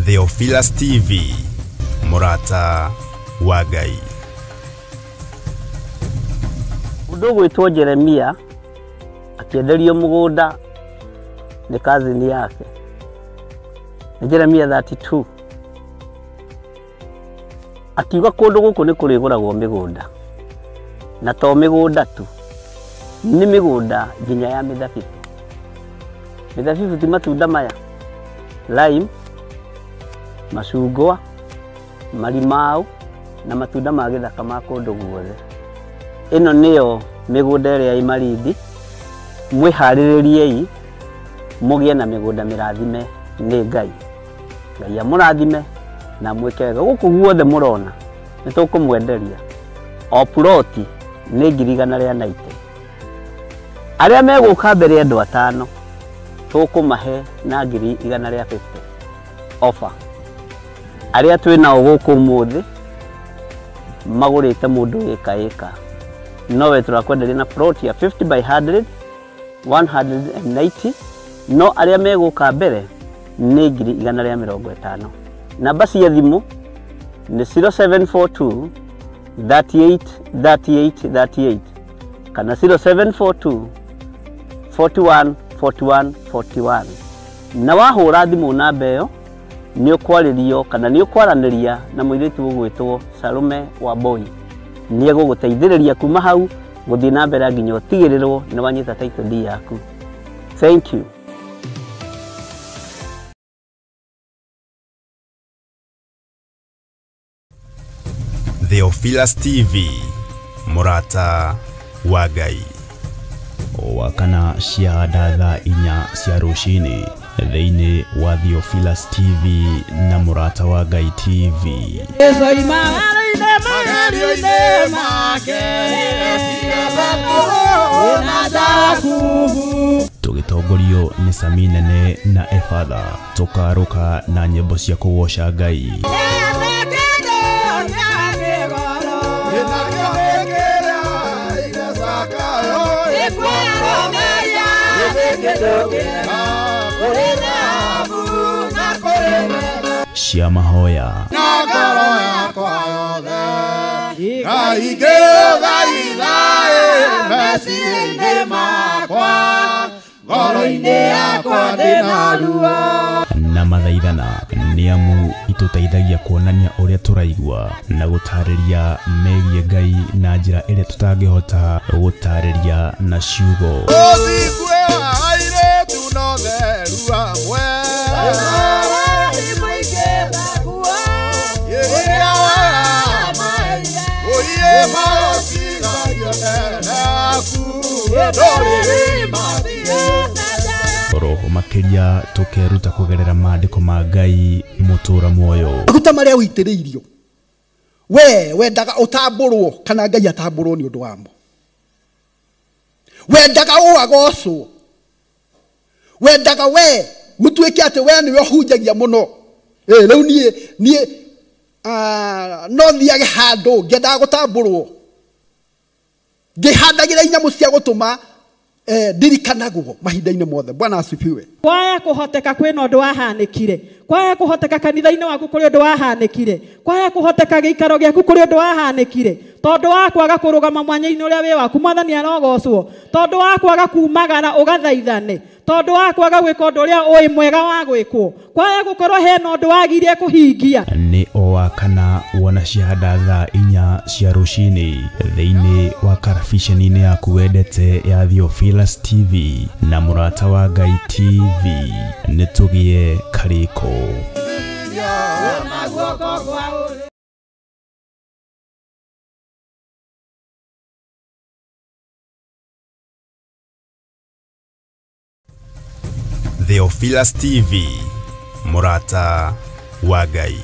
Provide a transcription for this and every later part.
Theophilus TV, Murata wa Ngai. Mũndũ ũgwĩtwo Jeremia akĩenderio mũgũnda nĩ kazini yake. Nĩ Jeremia 32. Akiuga kũndũ gũkũ nĩ kũrĩgũragwo mĩgũnda, na to mĩgũnda tu, nĩ mĩgũnda nginya ya mĩthabibũ. Mĩthabibũ ti matunda maya, lime, macungwa, marimau na matunda ma gĩthaka ma kũndũ guothe. Ĩno nĩyo mĩgũnda ĩrĩa ĩ Malindi. Mwĩharĩrĩriei mũgĩe na mĩgũnda mĩrathime nĩ Ngai. Ngai amũrathime na mwĩke wega. Gũkũ guothe mũrona nĩ tũkũmwenderia o ploti nĩ 190,000. Arĩa megũka mbere andũ atano tũkũmahe na 150,000 offer. Arĩa twĩ nao gũkũ ũmũthĩ magũrĩte mũndũ ĩka ĩka, nowe tũrakwenderia na plot ya 50 by 100 190, no arĩa megũka mbere nĩ 150,000. Namba cia thimũ nĩ 0742 38 38 38 kana 0742 41 41 41. Na wahũra thimũ namba ĩyo nĩ ũkwarĩrio kana nĩ ũkwaranĩria na mũirĩtu ũgwĩtwo Salome Wambui. Nĩ egũgũteithĩrĩria kuma hau gũthiĩ na mbere nginya ũtigĩrĩrwo nĩ wanyita title deed yaku. Thank you. Theophilus TV, Murata wa Ngai. Wakana cia thaa 4 cia rũcinĩ thĩinĩ wa Theophilus TV na Murata wa Ngai TV. Tũgĩtongorio nĩ Sami Nene na Efatha, tũkarũka na nyĩmbo cia kũgoca Ngai. Cia mahoya na mathaithana nĩ amu itũteithagia kuonania ũrĩa tũraigua na gũtarĩria megiĩ Ngai na njĩra ĩrĩa tũtangĩhota gũtarĩria na ciugo. Roho makĩria tũkeruta kũgerera maandĩko ma Ngai mũtũra muoyo. Maguta marĩa ũitĩrĩirio we wendaga ũtambũrwo kana Ngai atambũrwo nĩ ũndũ wamo. Wendaga ũagocwo, wendaga we gũtuĩke atĩ we nĩwe ũhunjagia mũno. Rĩu niĩ no thiage handũ ngĩendaga gũtambũrwo, ngĩhandagĩra inyamũ cia gũtũma ndirikanagwo mahinda-inĩ mothe. Bwana asifiwe. Kwaya kũhoteka kwĩna ũndũ wahanĩkire, kwaya kũhoteka kanitha-inĩ waku kũrĩ ũndũ wahanĩkire, kwaya kũhoteka gĩikaro gĩaku kũrĩ ũndũ wahanĩkire, tondũ wa kwaga kũrũgama mwanya-inĩ ũrĩa wĩ waku Mwathani arogocwo, tondũ wa kwaga kumagara ũgathaithane, tondũ wa kwaga gwĩka ũndũ ũrĩa ũĩ mwega wa gwĩkwo, kwaya gũkorwo hena ũndũ wagirie kũhingia. Nĩ o wa kana wona ciahanda thaa 4 cia rũcinĩ thĩinĩ wa karabiceni-inĩ yaku wendete ya Theophilus TV na Murata wa Ngai TV. Nĩ tũgĩe karĩko. Theophilus TV, Murata wa Ngai.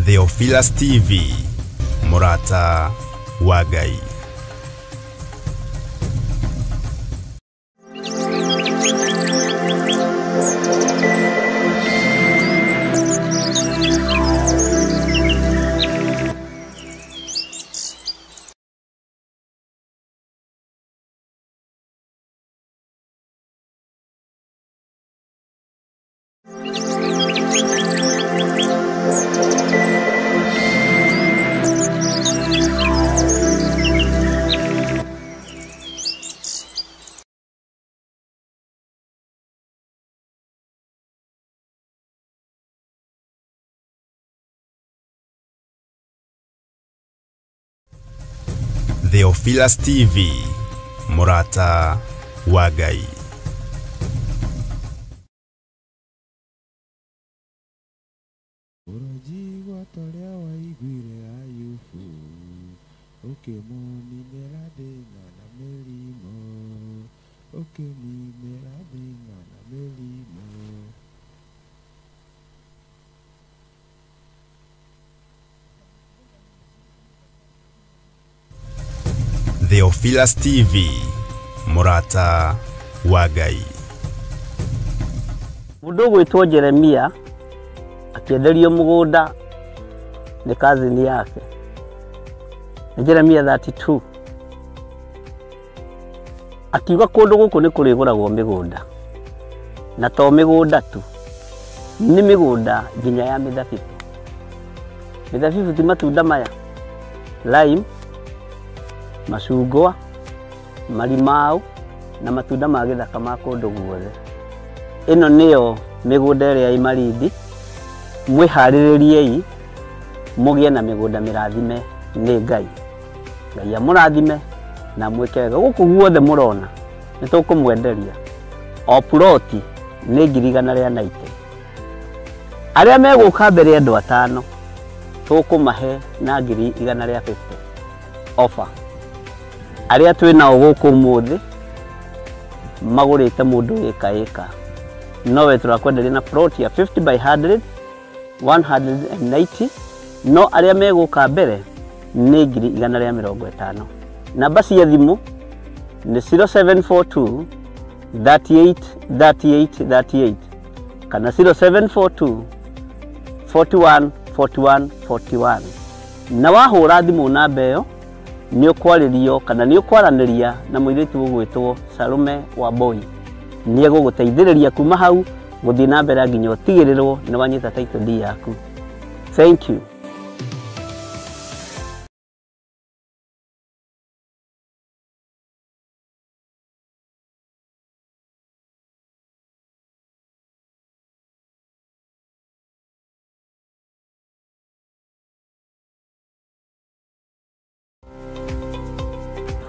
Theophilus TV, Murata wa Ngai. Theophilus TV, Murata wa Ngai. Ũrojigua torĩa waiguire Ayubu, ũkĩmũninĩra thĩna na mĩrimũ, ũkĩninĩra thĩna na mĩrimũ. Theophilus TV, Murata wa Ngai. Mũndũ ũgwĩtwo Jeremia akĩenderio mũgũnda nĩ kazini yake. Nĩ Jeremia 32. Akiuga kũndũ gũkũ nĩ kũrĩgũragwo mĩgũnda, na to mĩgũnda tu, nĩ mĩgũnda nginya ya mĩthabibũ. Mĩthabibũ ti matunda maya, lime, macungwa, marimau na matunda ma gĩthaka ma kũndũ guothe. Ĩno nĩyo mĩgũnda ĩrĩa ĩ Malindi. Mwĩharĩrĩriei mũgĩe na mĩgũnda mĩrathime nĩ Ngai. Ngai amũrathime na mwĩke wega. Gũkũ guothe mũrona nĩ tũkũmwenderia o ploti nĩ 190,000. Arĩa megũka mbere andũ atano tũkũmahe na 150,000 offer. Arĩa twĩ nao gũkũ ũmũthĩ magũrĩte mũndũ ĩka ĩka, nowe tũrakwenderia na plot ya 50 by 100 190, no arĩa megũka mbere nĩ 150,000. Namba cia thimũ nĩ 0742 38 38 38 kana 0742 41 41 41. Na wahũra thimũ namba ĩyo nĩ ũkwarĩrio kana nĩ ũkwaranĩria na mũirĩtu ũgwĩtwo Salome Wambui. Nĩ egũgũteithĩrĩria kuma hau gũthiĩ na mbere nginya ũtigĩrĩrwo nĩ wanyita title deed yaku. Thank you.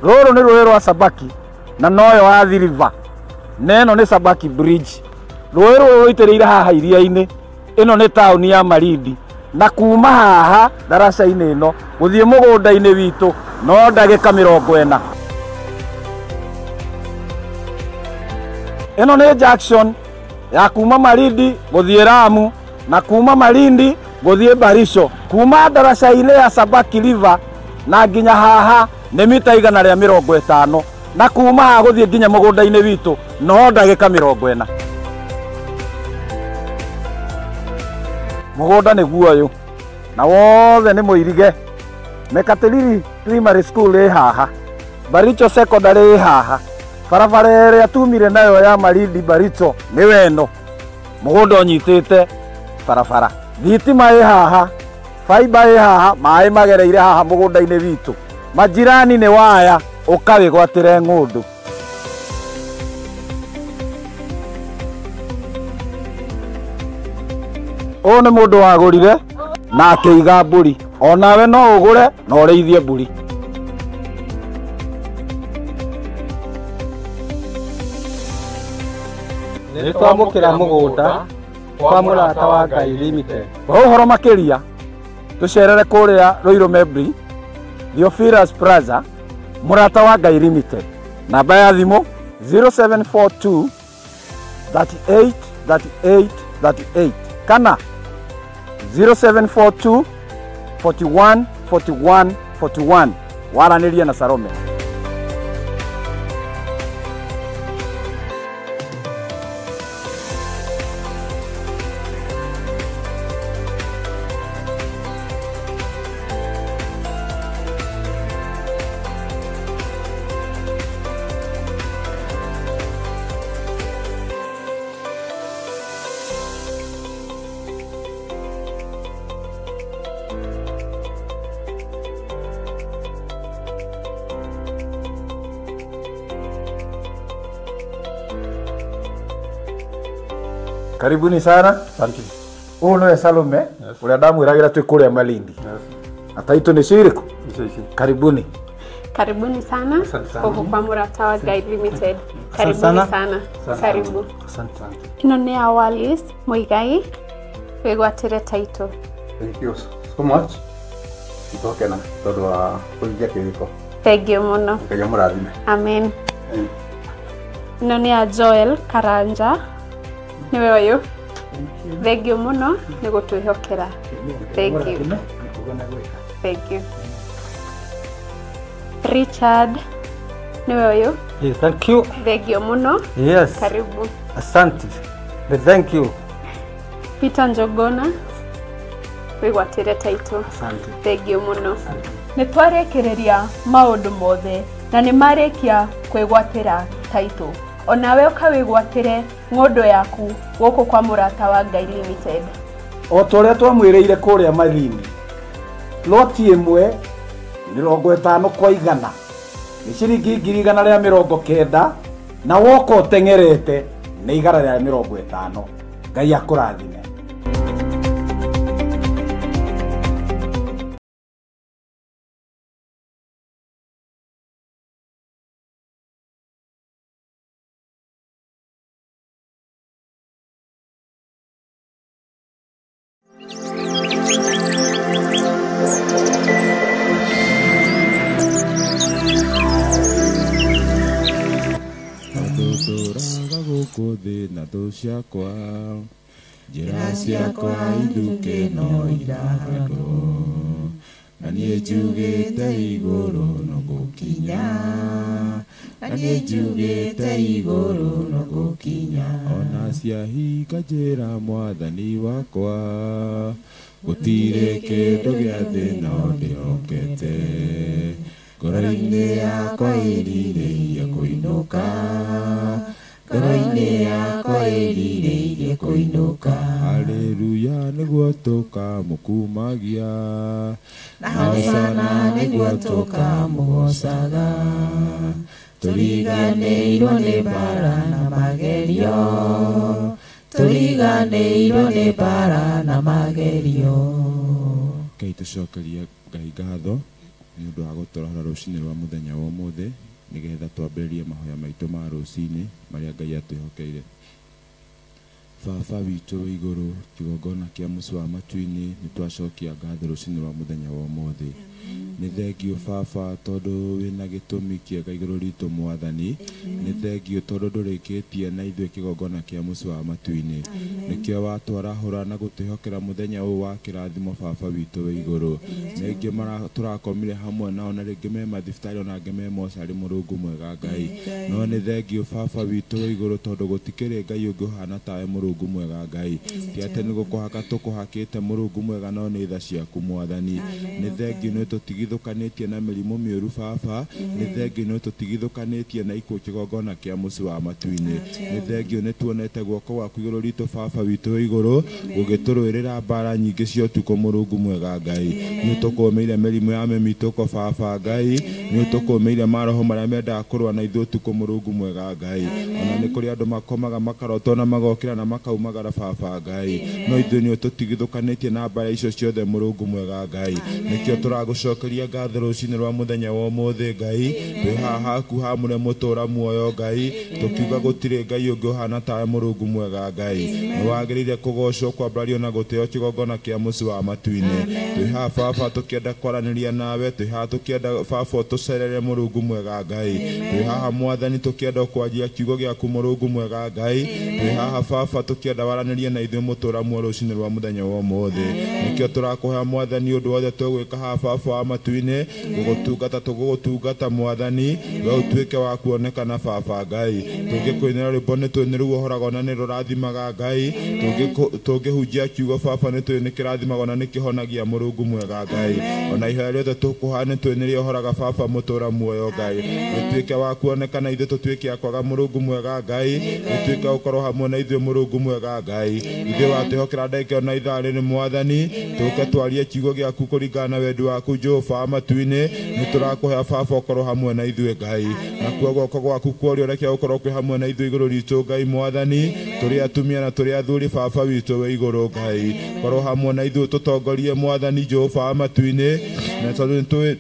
Rũrũ nĩ rũĩ rwa Sabaki na noyo Athi River, na ĩno nĩ Sabaki Bridge. Rũĩ rũrũ rũitĩrĩire haha iria-inĩ. Ĩno nĩ taũni ya Malindi, na kuma haha ndaraca-inĩ ĩno gũthiĩ mũgũnda-inĩ witũ no ndagĩka 40. Ĩno nĩ junction ya kuma Malindi gũthiĩ Lamu na kuma Malindi gũthiĩ Barisho. Kuma ndaraca-inĩ ya Sabaki River na nginya haha nĩ mita 150, na kuma haha gũthiĩ nginya mũgũnda-inĩ witũ no ndagĩka 40. Mũgũnda nĩguo ũyũ na wothe nĩ mũirige. Mekatilili Primary School ĩ haha, Baricho Secondary ĩ haha, barabara ĩrĩa tumire nayo ya Malindi Baricho nĩ weno. Mũgũnda ũnyitĩte barabara, thitima ĩ haha, fiber ĩ haha, maĩ magereire haha mũgũnda-inĩ witũ. Majirani nĩ waya, ũkawĩgwatĩre ng'ũndũ. Ũyũ nĩ mũndũ wagũrire na akĩiga mbũri. Onawe no ũgũre na ũrĩithie mbũri. Nĩ twamũkĩra mũgũnda kwa Mũrata wa Ngai Limited. Kwa ũhoro makĩria tũcerere kũrĩa Ruiru Membri, Theophilus Plaza, Mũrata wa Ngai Limited. Namba ya thimũ 0742 38 38 38 kana 0742 41 41 41 waranĩria na Salome. Karibuni sana. Asante. Ũyũ nĩwe Salome, ũrĩa ndamwĩragĩra twĩ kũrĩa Malindi. Na taitũ nĩ cirĩkũ? Karibuni. Karibuni sana gũkũ kwa Mũrata wa Ngai Limited. Karibuni sana. Karibu. Asante. Ĩno nĩ ya Wallis Muigai, wĩgwatĩre taitũ. Thank you so much. Nĩtwakena tondũ wa kũhingia kĩrĩko. Thank you mũno. Ngai amũrathime. Amen. Ĩno nĩ ya Joel Karanja. Niwe ũyũ. Thank you mũno nĩ gũtwĩhokera. Thank you. Thank you. Richard, niwe ũyũ. Yes, thank you. Thank you mũno. Yes. Karibu. Asante. Thank you. Peter Njogona, wĩgwatĩre taitũ. Asante. Thank you mũno. Nĩ twarĩkĩrĩria maũndũ mothe na nĩ marĩkia kwĩgwatĩra taitũ. Onawe ũkawĩgwatĩre ng'ũndũ yaku gũkũ kwa Mũrata wa Ngai Limited. O ta ũrĩa twamwĩrĩire kũrĩa Malindi, loti ĩmwe 50 kwa 100 nĩ ciringi 190,000 na woka ũteng'erete nĩ 150. Ngai akũrathime. Na thũ ciakwa njĩra ciakwa ithuke no irahandwo na niĩ njugĩte igũrũ no gũkinya na niĩ njugĩte igũrũ no gũkinya ona ciahinga njĩra mwathani wakwa gũtirĩ kĩndũ gĩa thĩ no ndĩhokete ngoro-inĩ yakwa ĩrirĩirie kũinũka ngoro-inĩ yakwa ĩrirĩirie kũinũka. Haleluya nĩguo tũkamũkumagia na hosana nĩguo tũkamũgocaga tũriganĩirwo nĩ mbara na magerio tũriganĩirwo nĩ mbara na magerio. Ngai tũcokerie Ngai ngatho nĩ ũndũ wa gũtũrahũra rũcinĩ rwa mũthenya wa ũmũthĩ nĩgetha twambĩrĩrie mahoya maitũ ma rũcinĩ marĩa Ngai atwĩhokeire. Baba witũ wĩ igũrũ, kĩgongona kĩa mũciĩ wa matu-inĩ, nĩ twacokia ngatho rũcinĩ rwa mũthenya wa ũmũthĩ. Nĩ thengio baba tondũ wĩna gĩtũmi kĩega igũrũ ritũ mwathani. Nĩ thengio tondũ ndũrĩkĩtie na ithuĩ kĩgongona kĩa mũciĩ wa matu-inĩ. Nĩkĩo watwarahũra na gũtwĩhokera mũthenya ũyũ wa kĩrathimo baba witũ wĩ igũrũ. Nĩ aingĩ tũrakomire hamwe nao na rĩngĩ me mathibitarĩ ona angĩ me mocarĩ Mũrungu mwega Ngai. No nĩ thengio baba witũ wĩ igũrũ tondũ gũtikĩrĩ Ngai ũngĩ ũhana tawe Mũrungu mwega Ngai. Ti atĩ nĩ gũkũhaka tũkũhakĩte Mũrungu mwega no nĩ tha ciaku mwathani. Nĩ thengio nĩ tũtigithũkanĩtie na mĩrimũ mĩũru baba. Nĩ thengio nĩ tũtigithũkanĩtie na ikuũ kĩgongona kĩa mũciĩ wa matu-inĩ. Nĩ thengio nĩ tuonete guoko gwaku igũrũ ritũ baba witũ wĩ igũrũ gũgĩtũrũĩrĩra mbara nyingĩ cia ũtukũ Mũrungu mwega Ngai. Nĩ ũtũkũmĩire mĩrimũ ya mĩmitũko baba Ngai. Nĩ ũtũkũmĩire maroho marĩa mendaga kũrũa na ithuĩ ũtukũ Mũrungu mwega Ngai. Ona nĩ kũrĩ andũ makomaga makarotwo na magokĩra na makaumagara baba Ngai. No ithuĩ nĩ ũtũtigithũkanĩtie na mbara icio ciothe Mũrungu mwega Ngai. Nĩkĩo tũragũcokeria ngatho rũcinĩ rwa mũthenya wa ũmũthĩ Ngai. Twĩ haha haku hamũre mũtũra muoyo Ngai, tũkiuga gũtirĩ Ngai ũngĩ ũhana tawe Mũrungu mwega Ngai. Nĩ wagĩrĩire kũgocwo kwambarario na gũtĩo kĩgongona kĩa mũciĩ wa matu-inĩ. Twĩ haha baba tũkĩenda kwaranĩria nawe, twĩ haha tũkĩenda baba ũtũcerere Mũrungu mwega Ngai. Twĩ haha mwathani tũkĩenda kwanjia kiugo gĩaku Mũrungu mwega Ngai. Twĩ haha baba tũkĩenda waranĩrie na ithuĩ mũtũra muoyo rũcinĩ rwa mũthenya wa ũmũthĩ. Nĩkĩo tũrakũhoya mwathani ũndũ wothe tũgwĩka haha baba wa matu-inĩ, gũgũtungata tũgũgũtungata mwathani, we ũtuĩke wa kuonekana baba Ngai. Tũngĩkũinĩra rwĩmbo nĩ tũĩ nĩ ruohoraga na nĩ rũrathimaga Ngai, tũngĩhunjia kiugo baba nĩ tũĩ nĩ kĩrathimaga na nĩ kĩhonagia Mũrungu mwega Ngai. Ona ihoya rĩothe tũkũhoya nĩ tũĩ nĩ rĩohoraga baba mũtũra muoyo Ngai. Gĩtuĩke wa kuonekana ithuĩ tũtuĩke a kwaga Mũrungu mwega Ngai, gĩtuĩke gũkorwo hamwe na ithuĩ Mũrungu mwega Ngai. Ithuĩ watwĩhokera ndagĩka ĩno na ithaa rĩrĩ mwathani, tũke twarie kiugo gĩaku kũringana na wendi waku Jehova wa matu-inĩ. Nĩ tũrakũhoya baba ũkorwo hamwe na ithuĩ Ngai, nakuo guoko gwaku kwa ũrĩo reke gũkorwo kwĩ hamwe na ithuĩ igũrũ ritũ Ngai mwathani, tũrĩ atumia na tũrĩ athuri baba witũ wĩ igũrũ Ngai. Korwo hamwe na ithuĩ tũtongorie mwathani Jehova wa matu-inĩ, na tondũ nĩtũĩ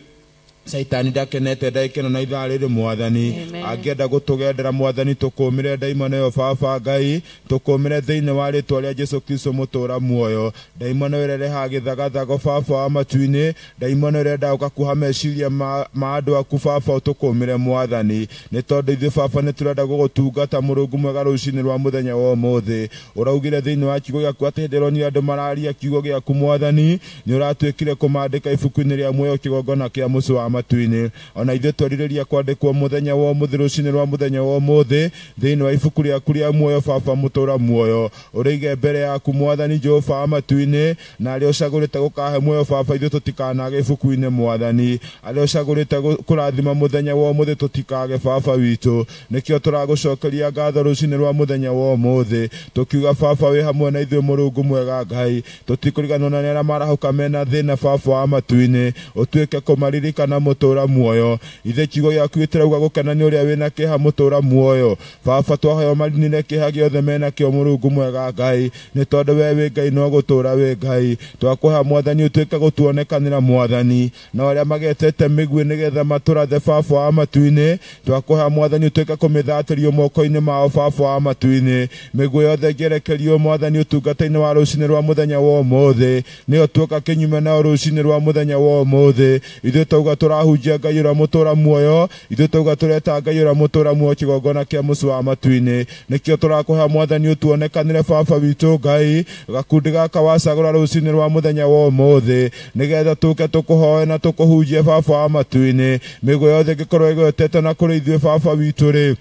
Saitani ndakenete ndagĩka ĩno na ithaa rĩrĩ mwathani, angĩenda gũtũgendera mwathani tũkũmĩre ndaimono ĩyo baba Ngai, tũkũmĩre thĩinĩ wa rĩtwa rĩa Jesu Kristo mũtũra muoyo. Ndaimono ĩrĩa ĩrehaga gĩthagathago baba wa matu-inĩ, ndaimono ĩrĩa ĩrendaga gũkakuha meciria ma andũ aku baba ũtũkũmĩre mwathani, nĩ tondũ ithuĩ baba nĩ tũrenda gũgũtungata Mũrungu mwega rũcinĩ rwa mũthenya wa ũmũthĩ. Ũraugire thĩinĩ wa kiugo gĩaku atĩ hĩndĩ ĩrĩa ũronire andũ mararia kiugo gĩaku mwathani, nĩ ũratuĩkire kũmandĩka ibuku-inĩ rĩa muoyo kĩgongona kĩa mũciĩ wa matu-inĩ. Ona ithuĩ twerirĩria kwandĩkwo mũthenya wa ũmũthĩ rũcinĩ rwa mũthenya wa ũmũthĩ thĩinĩ wa ibuku rĩaku rĩa muoyo baba mũtũra muoyo, ũrĩige mbere yaku mwathani Jehova wa matu-inĩ, na arĩa ũcagũrĩte gũkahe muoyo baba ithuĩ tũtikanage ibuku-inĩ mwathani, arĩa ũcagũrĩte kũrathima mũthenya wa ũmũthĩ tũtikage baba witũ. Nĩkĩo tũragũcokeria ngatho rũcinĩ rwa mũthenya wa ũmũthĩ, tũkiuga baba wĩ hamwe na ithuĩ Mũrungu mwega Ngai. Tũtikũriganĩrwo na arĩa marahũka mena thĩna baba wa matu-inĩ, ũtuĩke kũmaririkana mũtũra muoyo. Ithe kiugo gĩaku gĩtirauga gũkena nĩ ũrĩa wĩna kĩeha mũtũra muoyo baba, twahoya marinire kĩeha gĩothe mena kĩo Mũrungu mwega Ngai, nĩ tondũ we wĩ Ngai no gũtũra wĩ Ngai. Twakũhoya mwathani ũtuĩke gũtuonekanĩra mwathani, na arĩa magetete mĩguĩ nĩgetha matũrathe baba wa matu-inĩ, twakũhoya mwathani ũtuĩke kũmĩthatĩrio moko-inĩ mao baba wa matu-inĩ. Mĩguĩ yothe ĩngĩerekerio mwathani ũtungata-inĩ wa rũcinĩ rwa mũthenya wa ũmũthĩ, nĩyo tuoka kĩnyume nao rũcinĩ rwa mũthenya wa ũmũthĩ. Ithuĩ twauga tũrahunjia Ngai ũrĩa mũtũra muoyo, ithuĩ twauga tũreta Ngai ũrĩa mũtũra muoyo kĩgongona kĩa mũciĩ wa matu-inĩ. Nĩkĩo tũrakũhoya mwathani ũtuonekanĩre baba witũ Ngai, gakundi gaka wacagũra rũcinĩ rwa mũthenya wa ũmũthĩ, nĩgetha tũke tũkũhoe na tũkũhunjie baba wa matu-inĩ. Mĩguĩ yothe ĩngĩkorwo ĩgwetete na kũrĩ ithuĩ baba witũ rĩ,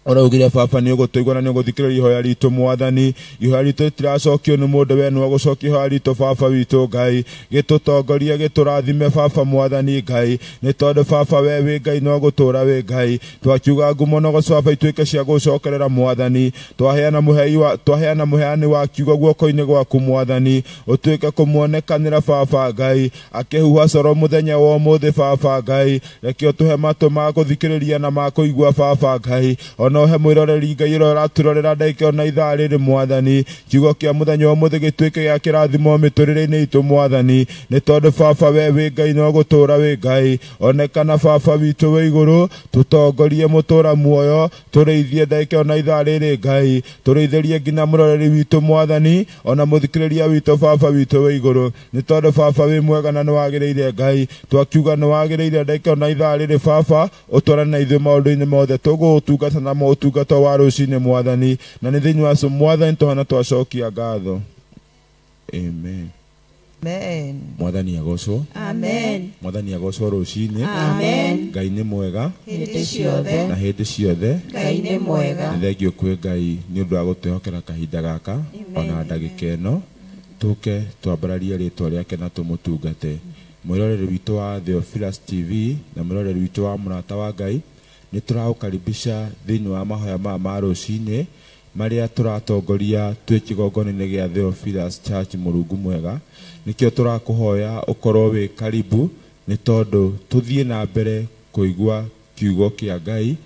ũraugire baba nĩ ũgũtũigua na nĩ ũgũthikĩrĩria ihoya ritũ mwathani. Ihoya ritũ rĩtiracokio nĩ mũndũ, we nĩwe ũgũcokia ihoya ritũ baba witũ Ngai. Gĩtũtongorie gĩtũrathime baba mwathani Ngai, nĩ tondũ baba we wĩ Ngai no gũtũra wĩ Ngai. Twakiuga ngumo na ũgoco baba ituĩke cia gũcokerera mwathani. Twaheana mũheani wa kiugo guoko-inĩ gwaku mwathani, ũtuĩke kũmuonekanĩra baba Ngai, akĩhuha coro mũthenya wa ũmũthĩ baba Ngai. Reke ũtũhe matũ ma gũthikĩrĩria na ma kũigua baba Ngai. Ona ũhe mwĩroreri Ngai ũrĩa ũratũrorera ndagĩka ona ithaa rĩrĩ mwathani, kiugo kĩa mũthenya wa ũmũthĩ gĩtuĩke gĩa kĩrathimo mĩtũrĩre-inĩ itũ mwathani, nĩ tondũ baba we wĩ Ngai no gũtũra wĩ Ngai. Onekana baba witũ wĩ igũrũ, tũtongorie mũtũra muoyo, tũrĩithie ndagĩka ona ithaa rĩrĩ Ngai, tũrĩithĩrie nginya mũroreri witũ mwathani, ona mũthikĩrĩria witũ baba witũ wĩ igũrũ, nĩ tondũ baba wĩ mwega na nĩ wagĩrĩire Ngai. Twakiuga nĩ wagĩrĩire ndagĩka ona ithaa rĩrĩ baba, ũtwarane na ithuĩ maũndũ-inĩ mothe tũgũgũtungata na motungata wa rũcinĩ mwathani, na nĩ thĩinĩ wa mwathani tũhana twacokia ngatho. Amen. Amen. Mwathani agocwo. Amen. Mwathani agocwo rũcinĩ. Amen. Ngai nĩ mwega hĩndĩ ciothe na hĩndĩ ciothe. Ngai nĩ mwega. Nĩ thengio kwĩ Ngai nĩ ũndũ wa gũtwĩhokera kahinda gaka ona ndagĩka ĩno, tũke twambararie rĩtwa rĩake na tũmũtungate. Mwĩroreri witũ wa Theophilus TV na mwĩroreri witũ wa Mũrata wa Ngai, nĩ tũragũkaribisha thĩinĩ wa mahoya maya ma rũcinĩ marĩa tũratongoria twĩ kĩgongona-inĩ gĩa Theophilus Church Mũrungu mwega. Nĩkĩo tũrakũhoya ũkorwo wĩ karibu, nĩ tondũ tũthiĩ na mbere kũigua kiugo kĩa Ngai,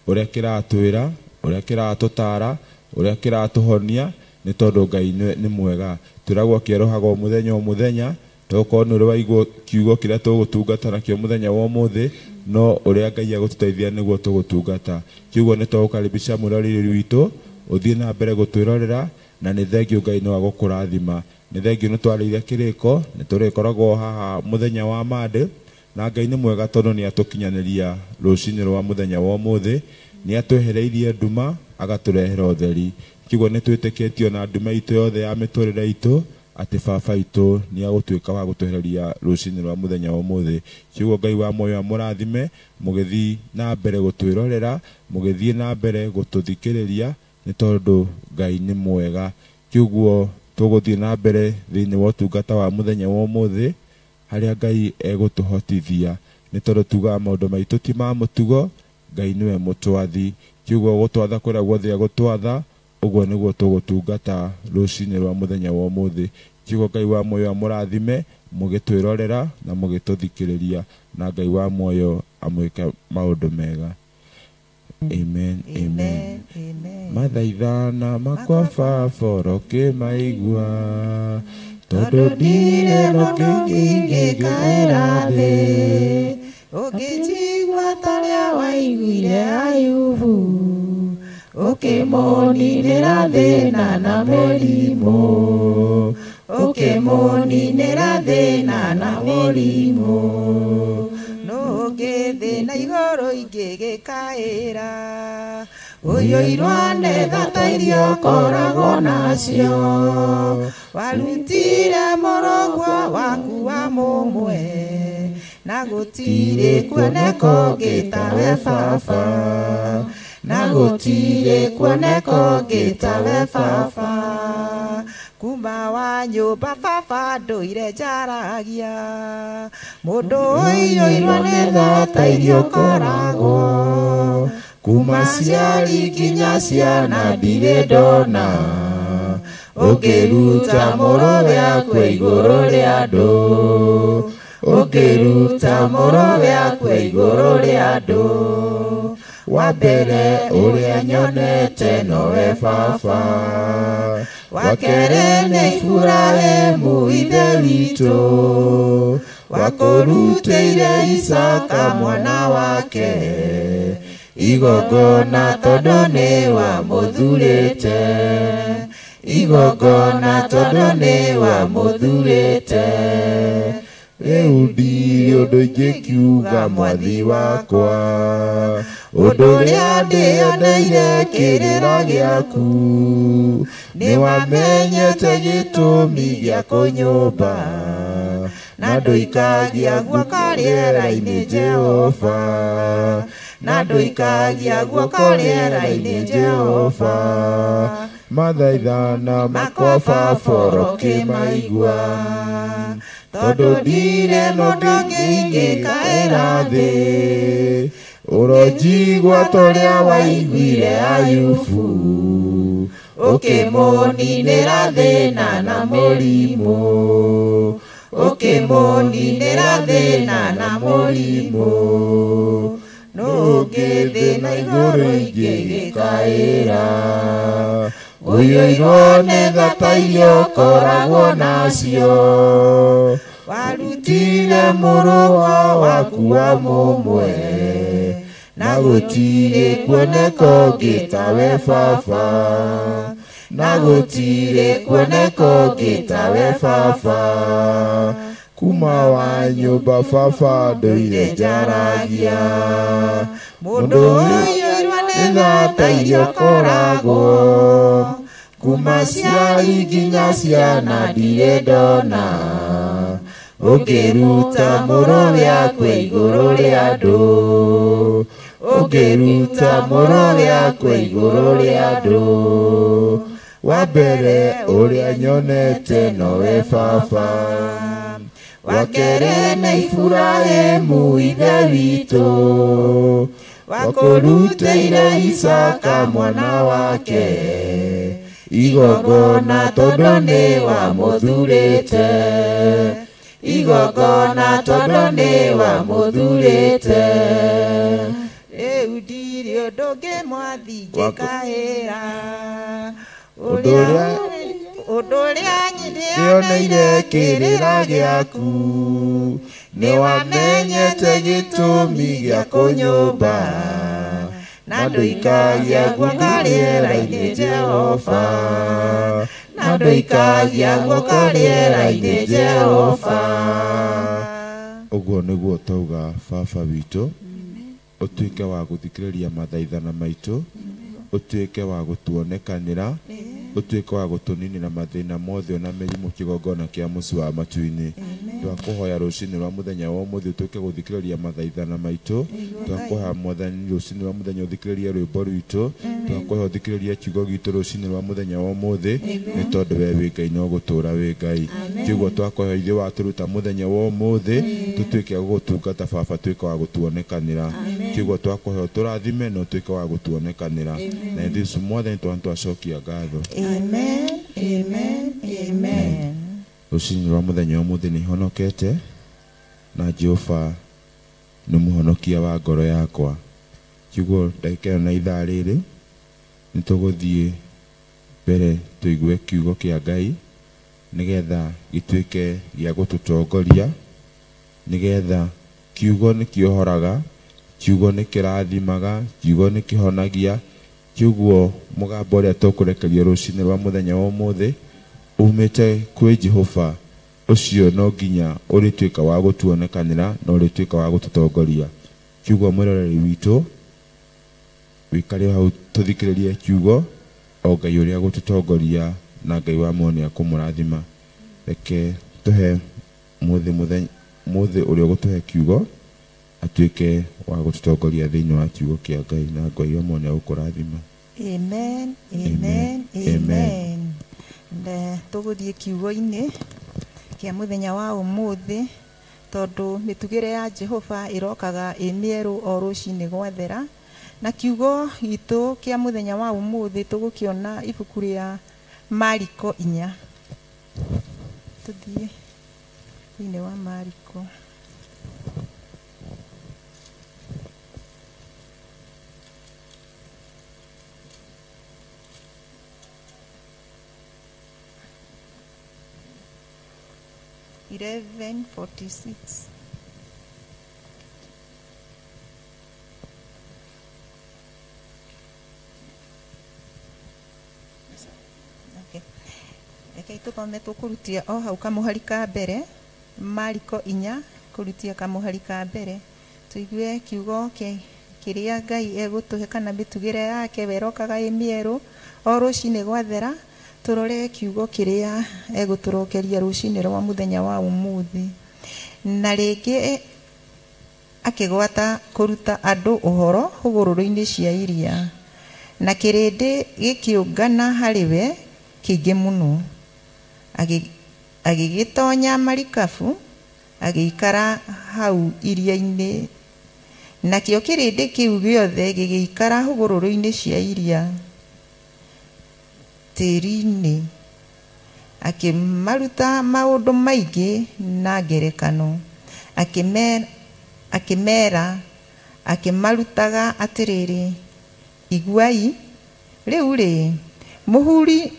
ũrĩa kĩratwĩra, ũrĩa kĩratũtara, ũrĩa kĩratũhonia, nĩ tondũ Ngai nĩ mwega. Twĩragwo kĩerohagwo mũthenya o mũthenya, tokorwo nĩ ũrĩ waigua kiugo kĩrĩa tũgũtungata nakĩo mũthenya wa ũmũthĩ, no ũrĩa Ngai agũtũteithia nĩguo tũgũtungata. Kiugo nĩ tũgũkaribisha mũroreri witũ ũthiĩ na mbere gũtwĩrorera, na nĩ thengio Ngai no agũkũrathima. Nĩ thengio nĩ twarĩire kĩrĩko, nĩ tũrĩkoragwo haha mũthenya wa Monday, na Ngai nĩ mwega tondũ nĩ atũkinyanĩria rũcinĩ rwa mũthenya wa ũmũthĩ, nĩ atwehereirie nduma agatũrehera ũtheri. Kĩguo nĩ twĩtĩkĩtio na nduma itũ yothe ya mĩtũrĩre itũ atĩ baba itũ nĩ agũtuĩka wa gũtwehereria rũcinĩ rwa mũthenya wa ũmũthĩ. Kĩguo Ngai wa muoyo amũrathime mũgĩthiĩ na mbere gũtwĩrorera, mũgĩthiĩ na mbere gũtũthikĩrĩria, nĩ tondũ Ngai nĩ mwega. Kĩguo tũgũthiĩ na mbere thĩinĩ wa ũtungata wa mũthenya wa ũmũthĩ harĩa Ngai egũtũhotithia, nĩ tondũ tugaga maũndũ maitũ ti ma mũtugo, Ngai nĩwe mũtwathi. Kĩguo gũtwatha kũrĩa guothe egũtwatha, ũguo nĩguo tũgũtungata rũcinĩ rwa mũthenya wa ũmũthĩ. Kĩguo Ngai wa muoyo amũrathime mũgĩtwĩrorera na mũgĩtũthikĩrĩria, na Ngai wa muoyo amwĩke maũndũ mega. Amen, amen. Mathaithana makwa baba ũkĩmaigua, tondũ ndirĩ na kĩngĩkaĩra thĩ. Ũngĩnjigua ta ũrĩa waiguire Ayubu, ũkĩmũninĩra thĩna na mũrimũ, ũkĩmũninĩra thĩna na mũrimũ. Nũ ũngĩ thĩ na igũrũ ingĩgĩkaĩra, ũiyũirwo nĩ tha ta iria ũkoragwo nacio. Warutire mũrũguo waku wa mũmwe, na gũtirĩ kuoneka ũngĩ tawe baba, na gũtirĩ kuoneka ũngĩ tawe baba. Kuma wa nyũmba baba ndũire njaragia, mũndũ ũiyũirwo nĩ tha ta iria ũkoragwo. Kuma ciari nginya ciana ndirĩ ndona ũngĩruta mũrũwe akue igũrũ rĩa andũ, ũngĩruta mũrũwe akue igũrũ rĩa andũ. Wa mbere ũrĩa nyonete nowe baba, wa kerĩ nĩ Iburahĩmu ithe witũ, wakũrutĩire Isaka mwana wake igongona tondũ nĩ wamũthurĩte, igongona tondũ nĩ wamũthurĩte. Rĩu ndirĩ ũndũ ingĩkiuga mwathi wakwa, ũndũ ũrĩa ndĩoneire kĩrĩra gĩaku, nĩwamenyete gĩtũmi gĩa kũnyũmba, na ndũikagia guoko rĩera-inĩ Jehova, na ndũikagia guoko rĩera-inĩ Jehova. Mathaithana makwa baba ũkĩmaigua, tondũ ndirĩ mũndũ ũngĩ ingĩkaĩra thĩ. Ũronjigua ta ũrĩa waiguire Ayubu, ũkĩmũninĩra thĩna na mũrimũ, ũkĩmũninĩra thĩna na mũrimũ. Nũ ũngĩ thĩ na igũrũ ingĩgĩkaĩra, ũiyũirwo nĩ tha ta iria ũkoragwo nacio. Warutire mũrũwa waku wa mũmwe, na gũtirĩ kuoneka ũngĩ tawe baba, na gũtirĩ kuoneka ũngĩ tawe baba. Kuma wa nyũmba baba ndũire njaragia, mũndũ ũiyũirwo nĩ tha ta iria ũkoragwo. Kuma ciari nginya ciana ndirĩ ndona ũngĩruta mũrũwe akue igũrũ rĩa andũ, ũngĩruta mũrũwe akue igũrũ rĩa andũ. Wa mbere ũrĩa nyonete nowe baba, wa kerĩ nĩ Iburahĩmu ithe witũ, wakũrutĩire Isaka mwana wake igongona tondũ nĩ wamũthurĩte, igongona tondũ nĩ wamũthurĩte. Rĩu ndirĩ ũndũ ũngĩ mwathi ingĩkaĩra, ũndũ ũndũ ũrĩa ndĩoneire kĩrĩra gĩaku, nĩwamenyete gĩtũmi gĩa kũnyũmba, na ndũikagia guoko rĩera-inĩ Jehova, na ndũikagia guoko rĩera-inĩ Jehova. Ũguo nĩguo twauga baba witũ, ũtuĩke wa gũthikĩrĩria mathaithana maitũ, Ũtuĩke wa gũtuonekanĩra, ũtuĩke wa gũtũninĩra mathĩna mothe ona mĩrimũ kĩgongona kĩa mũciĩ wa matu-inĩ. Twakũhoya rũcinĩ rwa mũthenya wa ũmũthĩ ũtuĩke gũthikĩrĩria mathaithana maitũ. Twakũhoya Mwathani rũcinĩ rwa mũthenya ũthikĩrĩrie rwĩmbo rwitũ. Twakũhoya ũthikĩrĩrie kiugo gitũ rũcinĩ rwa mũthenya wa ũmũthĩ, nĩ tondũ we wĩ Ngai no gũtũũra wĩ Ngai. Kĩguo twakũhoya ithuĩ watũruta mũthenya wa ũmũthĩ tũtuĩke a gũgũtungata Baba, tuĩke wa gũtuonekanĩra. Kĩguo twakũhoya ũtũrathime na ũtuĩke wa gũtuonekanĩra. Na ithuĩ Mwathani twacokia ngatho. Amen, amen, amen. Rũcinĩ rwa mũthenya wa ũmũthĩ nĩ honokete na Jehova nĩ mũhonokia wa ngoro yakwa. Kĩguo ndagĩka ĩno na ithaa rĩrĩ nĩ tũgũthiĩ mbere tũigue kiugo kĩa Ngai nĩgetha gĩtuĩke gĩa gũtũtongoria, nĩgetha kiugo nĩ kĩohoraga, kiugo nĩ kĩrathimaga, kiugo nĩ kĩhonagia. Kiugo mũgambo ũrĩa tũkũrekerio rũcinĩ rwa mũthenya wa ũmũthĩ umĩte kwĩ Jehova, ũcio no nginya ũrĩtuĩka wa gũtuonekanĩra na ũrĩtuĩka wa gũtũtongoria. Kiugo mwĩroreri witũ wĩkare hau tũthikĩrĩrie kiugo o Ngai ũrĩa gũtũtongoria na Ngai wa muoyo akũmũrathima. Reke tũhe mũthĩ ũrĩa ũgũtũhe kiugo atuĩke wa gũtũtongoria thĩinĩ wa kiugo kĩa Ngai, na Ngai wa muoyo agũkũrathima. Amen, amen, amen. Tũgũthiĩ kiugo-inĩ kĩa mũthenya wa ũmũthĩ, tondũ mĩtugĩre ya Jehova ĩrokaga ĩ mĩerũ o rũcinĩ gwathera. Na kiugo gitũ kĩa mũthenya wa ũmũthĩ tũgũkĩona ibuku rĩa Mariko 4. Tũthiĩ thĩinĩ wa Mariko. 11:46. Okay. Reke tũthome tũkũrutia o hau kamũhari ka mbere, Mariko 4 kũrutia kamũhari ka mbere, tũigue kiugo kĩrĩa Ngai egũtũhe kana mĩtugĩre yake werokaga ĩ mĩerũ o rũcinĩ gwathera. Tũrore kiugo kĩrĩa egũtũrokeria rũcinĩ rwa mũthenya wa ũmũthĩ. Na rĩngĩ akĩgwata kũruta andũ ũhoro hũgũrũrũ-inĩ cia iria, na kĩrĩndĩ gĩkĩũngana harĩ we kĩingĩ mũno. Agĩgĩtonya marikabu agĩikara hau iria-inĩ, nakĩo kĩrĩndĩ kĩu gĩothe gĩgĩikara hũgũrũrũ-inĩ cia iria tĩri-inĩ. Akĩmaruta maũndũ maingĩ na ngerekano, akĩmera akĩmarutaga atĩrĩrĩ, iguai rĩu-rĩ,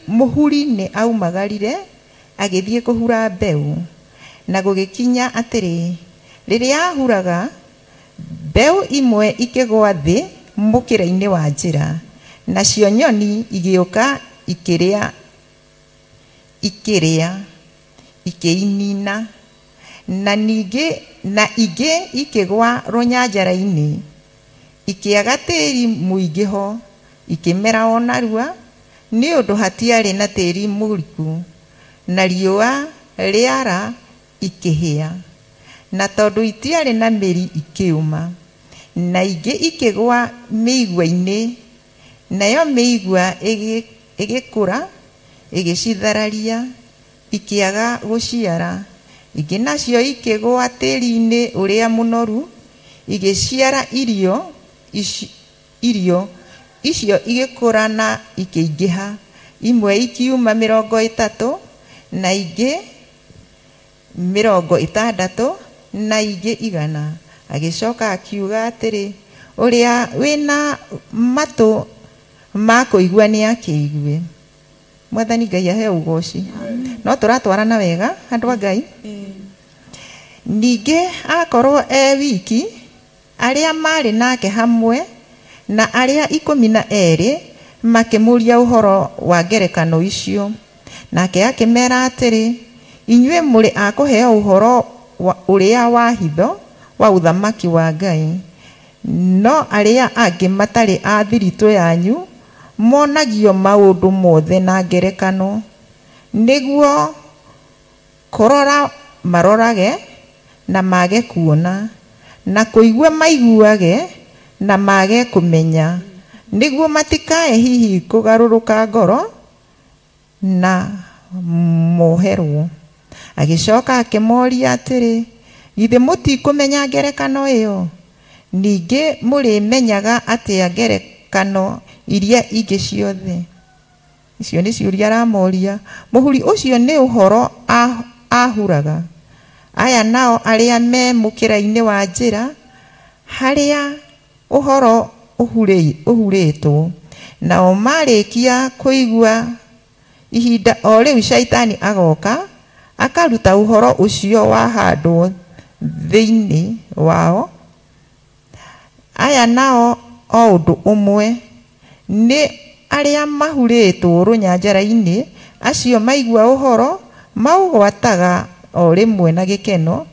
mũhuri nĩ aumagarire agĩthiĩ kũhura mbeũ. Na gũgĩkinya atĩrĩ, rĩrĩa ahuraga, mbeũ imwe ikĩgũa thĩ mũkĩra-inĩ wa njĩra, nacio nyoni igĩũka ikĩrĩa ikĩinina. Na ningĩ na ingĩ ikĩgũa rũnyanjara-inĩ, ikĩaga tĩri mũingĩ ho, ikĩmera o narua, nĩ ũndũ hatiarĩ na tĩri mũriku, na riũa rĩara ikĩhĩa, na tondũ itiarĩ na mĩri ikĩũma. Na ingĩ ikĩgũa mĩigua-inĩ, nayo mĩigua ĩgĩkũra ĩgĩcithararia, ikĩaga gũciara. Ingĩ nacio ikĩgũa tĩri-inĩ ũrĩa mũnoru, igĩciara irio icio igĩkũra na ikĩingĩha, imwe ikiuma 30, na ingĩ 60, na ingĩ 100. Agĩcoka akiuga atĩrĩ, ũrĩa wĩna matũ ma kũigua nĩ akĩigue. Mwathani Ngai aheo ũgoci. No tũratwarana wega andũ a Ngai. Ningĩ akorwo e wiki, arĩa marĩ nake hamwe na arĩa 12 makĩmũria ũhoro wa ngerekano icio. Nake akĩmera atĩrĩ, inyuĩ mũrĩ a kũheo ũhoro ũrĩa wa hitho wa ũthamaki wa Ngai, no arĩa angĩ matarĩ a thiritũ yanyu Monagio maũndũ mothe na ngerekano, nĩguo kũrora marorage na mage kuona, na kũigua maiguage na mage kũmenya, nĩguo matikae hihi kũgarũrũka ngoro na moherwo. Agĩcoka akĩmoria atĩrĩ, githĩ mũtikũmenya ngerekano ĩyo? Ningĩ mũrĩmenyaga atĩa ngerekano iria ingĩ ciothe? Icio nĩ ciũria aramoria. Mũhuri ũcio nĩ ũhoro ahuraga. Aya nao arĩa me mũkĩra-inĩ wa njĩra, harĩa ũhoro ũhurĩtwo, nao marĩkia kũigua ihinda o rĩu Shaitani agoka akaruta ũhoro ũcio wahandwo thĩinĩ wao. Aya nao o ũndũ ũmwe nĩ arĩa mahurĩtwo rũnyanjara-inĩ, acio maigua ũhoro maũgwataga o rĩmwe na gĩkeno,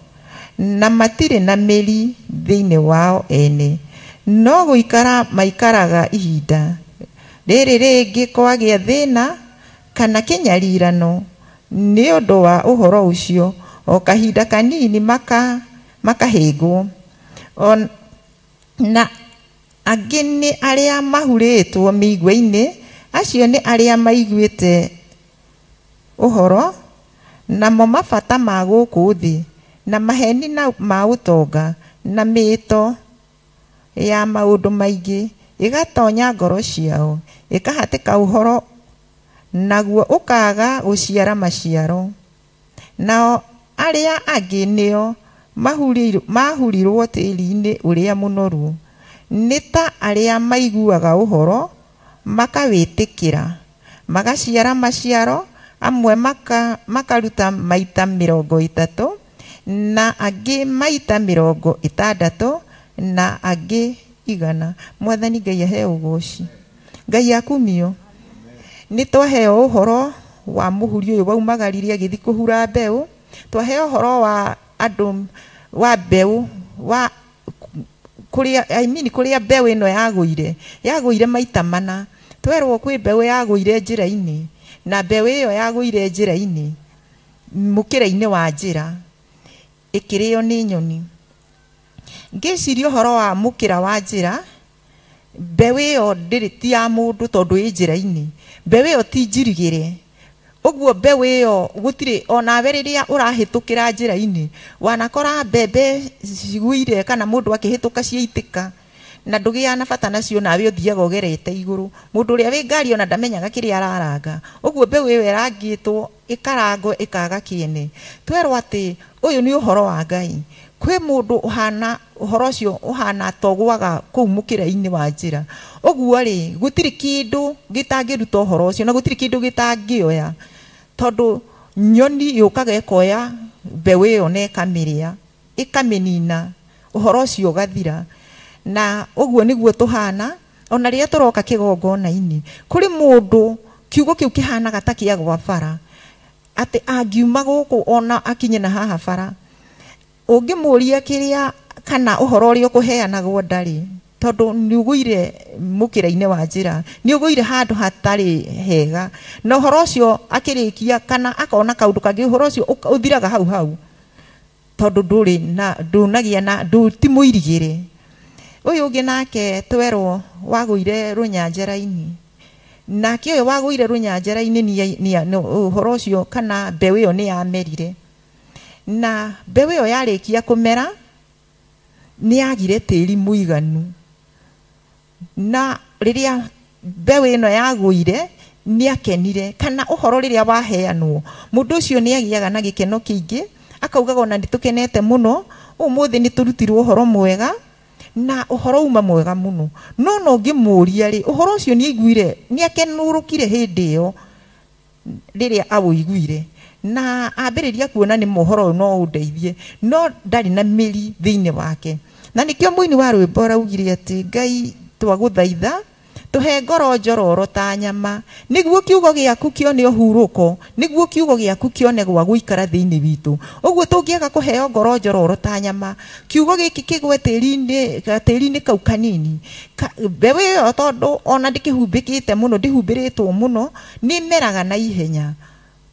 na matirĩ na mĩri thĩinĩ wao ene, no gũikara maikaraga ihinda rĩrĩ rĩngĩ kwagĩa thĩna kana kĩnyarirano nĩ ũndũ wa ũhoro ũcio, o kahinda kanini makahĩngwo. Na angĩ nĩ arĩa mahurĩtwo mĩigua-inĩ, acio nĩ arĩa maiguĩte ũhoro, namo mabata ma gũkũ thĩ, na maheni ma ũtonga, na mĩĩto ya maũndũ maingĩ ĩgatonya ngoro ciao, ĩkahatĩka ũhoro, naguo ũkaaga gũciara maciaro. Nao arĩa angĩ nĩo mahurirwo tĩri-inĩ ũrĩa mũnoru, nĩ ta arĩa maiguaga ũhoro makawĩtĩkĩra, magaciara maciaro, amwe makaruta maita 30, na angĩ maita 60, na angĩ 100. Mwathani Ngai aheo ũgoci, Ngai akumio. Nĩ twaheo ũhoro wa mũhuri ũyũ waumagaririe agĩthiĩ kũhura mbeũ, twaheo ũhoro wa andũ wa mbeũ wa kũrĩa, I mean kũrĩa mbeũ ĩno yagũire maita mana. Twerwo kwĩ mbeũ yagũire njĩra-inĩ, na mbeũ ĩyo yagũire njĩra-inĩ mũkĩra-inĩ wa njĩra ĩkĩrĩo nĩ nyoni. Ngĩciria ũhoro wa mũkĩra wa njĩra, mbeũ ĩyo ndĩrĩ ti ya mũndũ tondũ ĩ njĩra-inĩ, mbeũ ĩyo ti njirigĩre. Ũguo mbeũ ĩyo gũtirĩ onawe rĩrĩa ũrahĩtũkĩra njĩra-inĩ wanakora mbembe ciguire kana mũndũ akĩhĩtũka ciaitĩka, na ndũgĩaga na bata nacio, nawe ũthiaga ũgerete igũrũ. Mũndũ ũrĩa wĩ ngari ona ndamenyaga kĩrĩa araranga. Ũguo mbeũ ĩyo ĩrangĩtwo ĩkarangwo ĩkaga kĩene. Twerwo atĩ ũyũ nĩ ũhoro wa Ngai. Kwĩ mũndũ ũhana ũhoro ũcio ũhana togwaga kũu mũkĩra-inĩ wa njĩra. Ũguo rĩ, gũtirĩ kĩndũ gĩtangĩruta ũhoro ũcio, na gũtirĩ kĩndũ gĩtangĩoya, tondũ nyoni yũkaga ĩkoya mbeũ ĩyo na ĩkamĩrĩa, ĩkamĩnina, ũhoro ũcio ũgathira. Na ũguo nĩguo tũhana ona rĩrĩa tũroka kĩgongona-inĩ. Kũrĩ mũndũ kiugo kĩu kĩhanaga ta kĩagwa bara, atĩ angiuma gũkũ ona akinye na haha bara, ũngĩmũria kĩrĩa kana ũhoro ũrĩa ũkũheanagwo ndarĩ, tondũ nĩ ũgũire mũkĩra-inĩ wa njĩra, nĩ ũgũire handũ hatarĩ hega, na ũhoro ũcio akĩrĩkia kana akona kaũndũ kangĩ, ũhoro ũcio ũthiraga hau hau, tondũ ndũrĩ na ndũnagĩa na ti mũirigĩre. Ũyũ ũngĩ nake twerwo wagũire rũnyanjara-inĩ, nake ũyũ wagũire rũnyanjara-inĩ ũhoro ũcio kana mbeũ ĩyo nĩ yamerire, na mbeũ ĩyo yarĩkia kũmera nĩ yagire tĩri mũiganu, na rĩrĩa mbeũ ĩno yagũire nĩ akenire, kana ũhoro rĩrĩa waheanwo mũndũ ũcio nĩ agĩaga na gĩkeno kĩingĩ, akaugaga ona nĩ tũkenete mũno ũmũthĩ nĩ tũrutirwo ũhoro mwega, na ũhoro uma mwega mũno. No no ngĩmũria rĩ, ũhoro ũcio nĩ aiguire, nĩ akenũrũkire hĩndĩ ĩyo rĩrĩa awũiguire, na ambĩrĩria kuona nĩ mohoro ũyũ no ũndeithie, no ndarĩ na mĩri thĩinĩ wake. Na nĩkĩo mũini wa rwĩmbo araugire atĩ Ngai twagũthaitha Tũhe ngoro njororo ta nyama, nĩguo kiugo gĩaku kĩone ũhurũko, nĩguo kiugo gĩaku kĩone gwa gũikara thĩinĩ witũ. Ũguo tũngĩaga kũheo ngoro njororo ta nyama, kiugo gĩkĩ kĩgwe tĩri-inĩ kau kanini, mbeũ ĩyo tondũ ona ndĩkĩhumbĩkĩte mũno, ndĩhumbĩrĩtwo mũno, nĩmeraga na ihenya.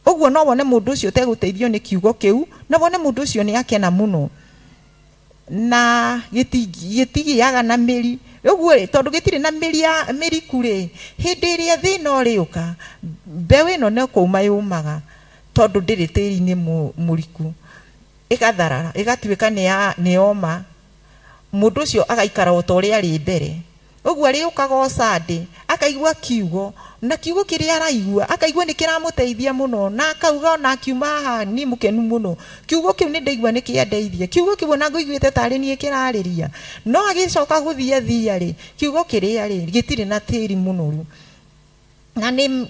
Ũguo no wone mũndũ ũcio ũtegũteithio nĩ kiugo kĩu, na wone mũndũ ũcio nĩ akena mũno, na gĩtigĩaga na mĩri. Ũguo rĩ, tondũ gĩtirĩ na mĩri ya mĩriku rĩ, hĩndĩ ĩrĩa thĩna ũrĩũka, mbeũ ĩno no kũma yũmaga, tondũ ndĩrĩ tĩri-inĩ mũriku, ĩgatharara, ĩgatuĩka nĩ yoma. Mũndũ ũcio agaikara o ta ũrĩa arĩ mbere. Ũguo arĩũkaga o Sunday, akaigua kiugo, na kiugo kĩrĩa araigua, akaigua nĩ kĩramũteithia mũno, na akauga ona akiuma haha nĩ mũkenu mũno. Kiugo kĩu nĩ ndaigua nĩ kĩandeithia, kiugo kĩu ona ngũiguĩte tarĩ niĩ kĩrarĩria. No agĩcoka gũthiĩ athia rĩ, kiugo kĩrĩa rĩ, gĩtirĩ na tĩri mũnoru. Na nĩ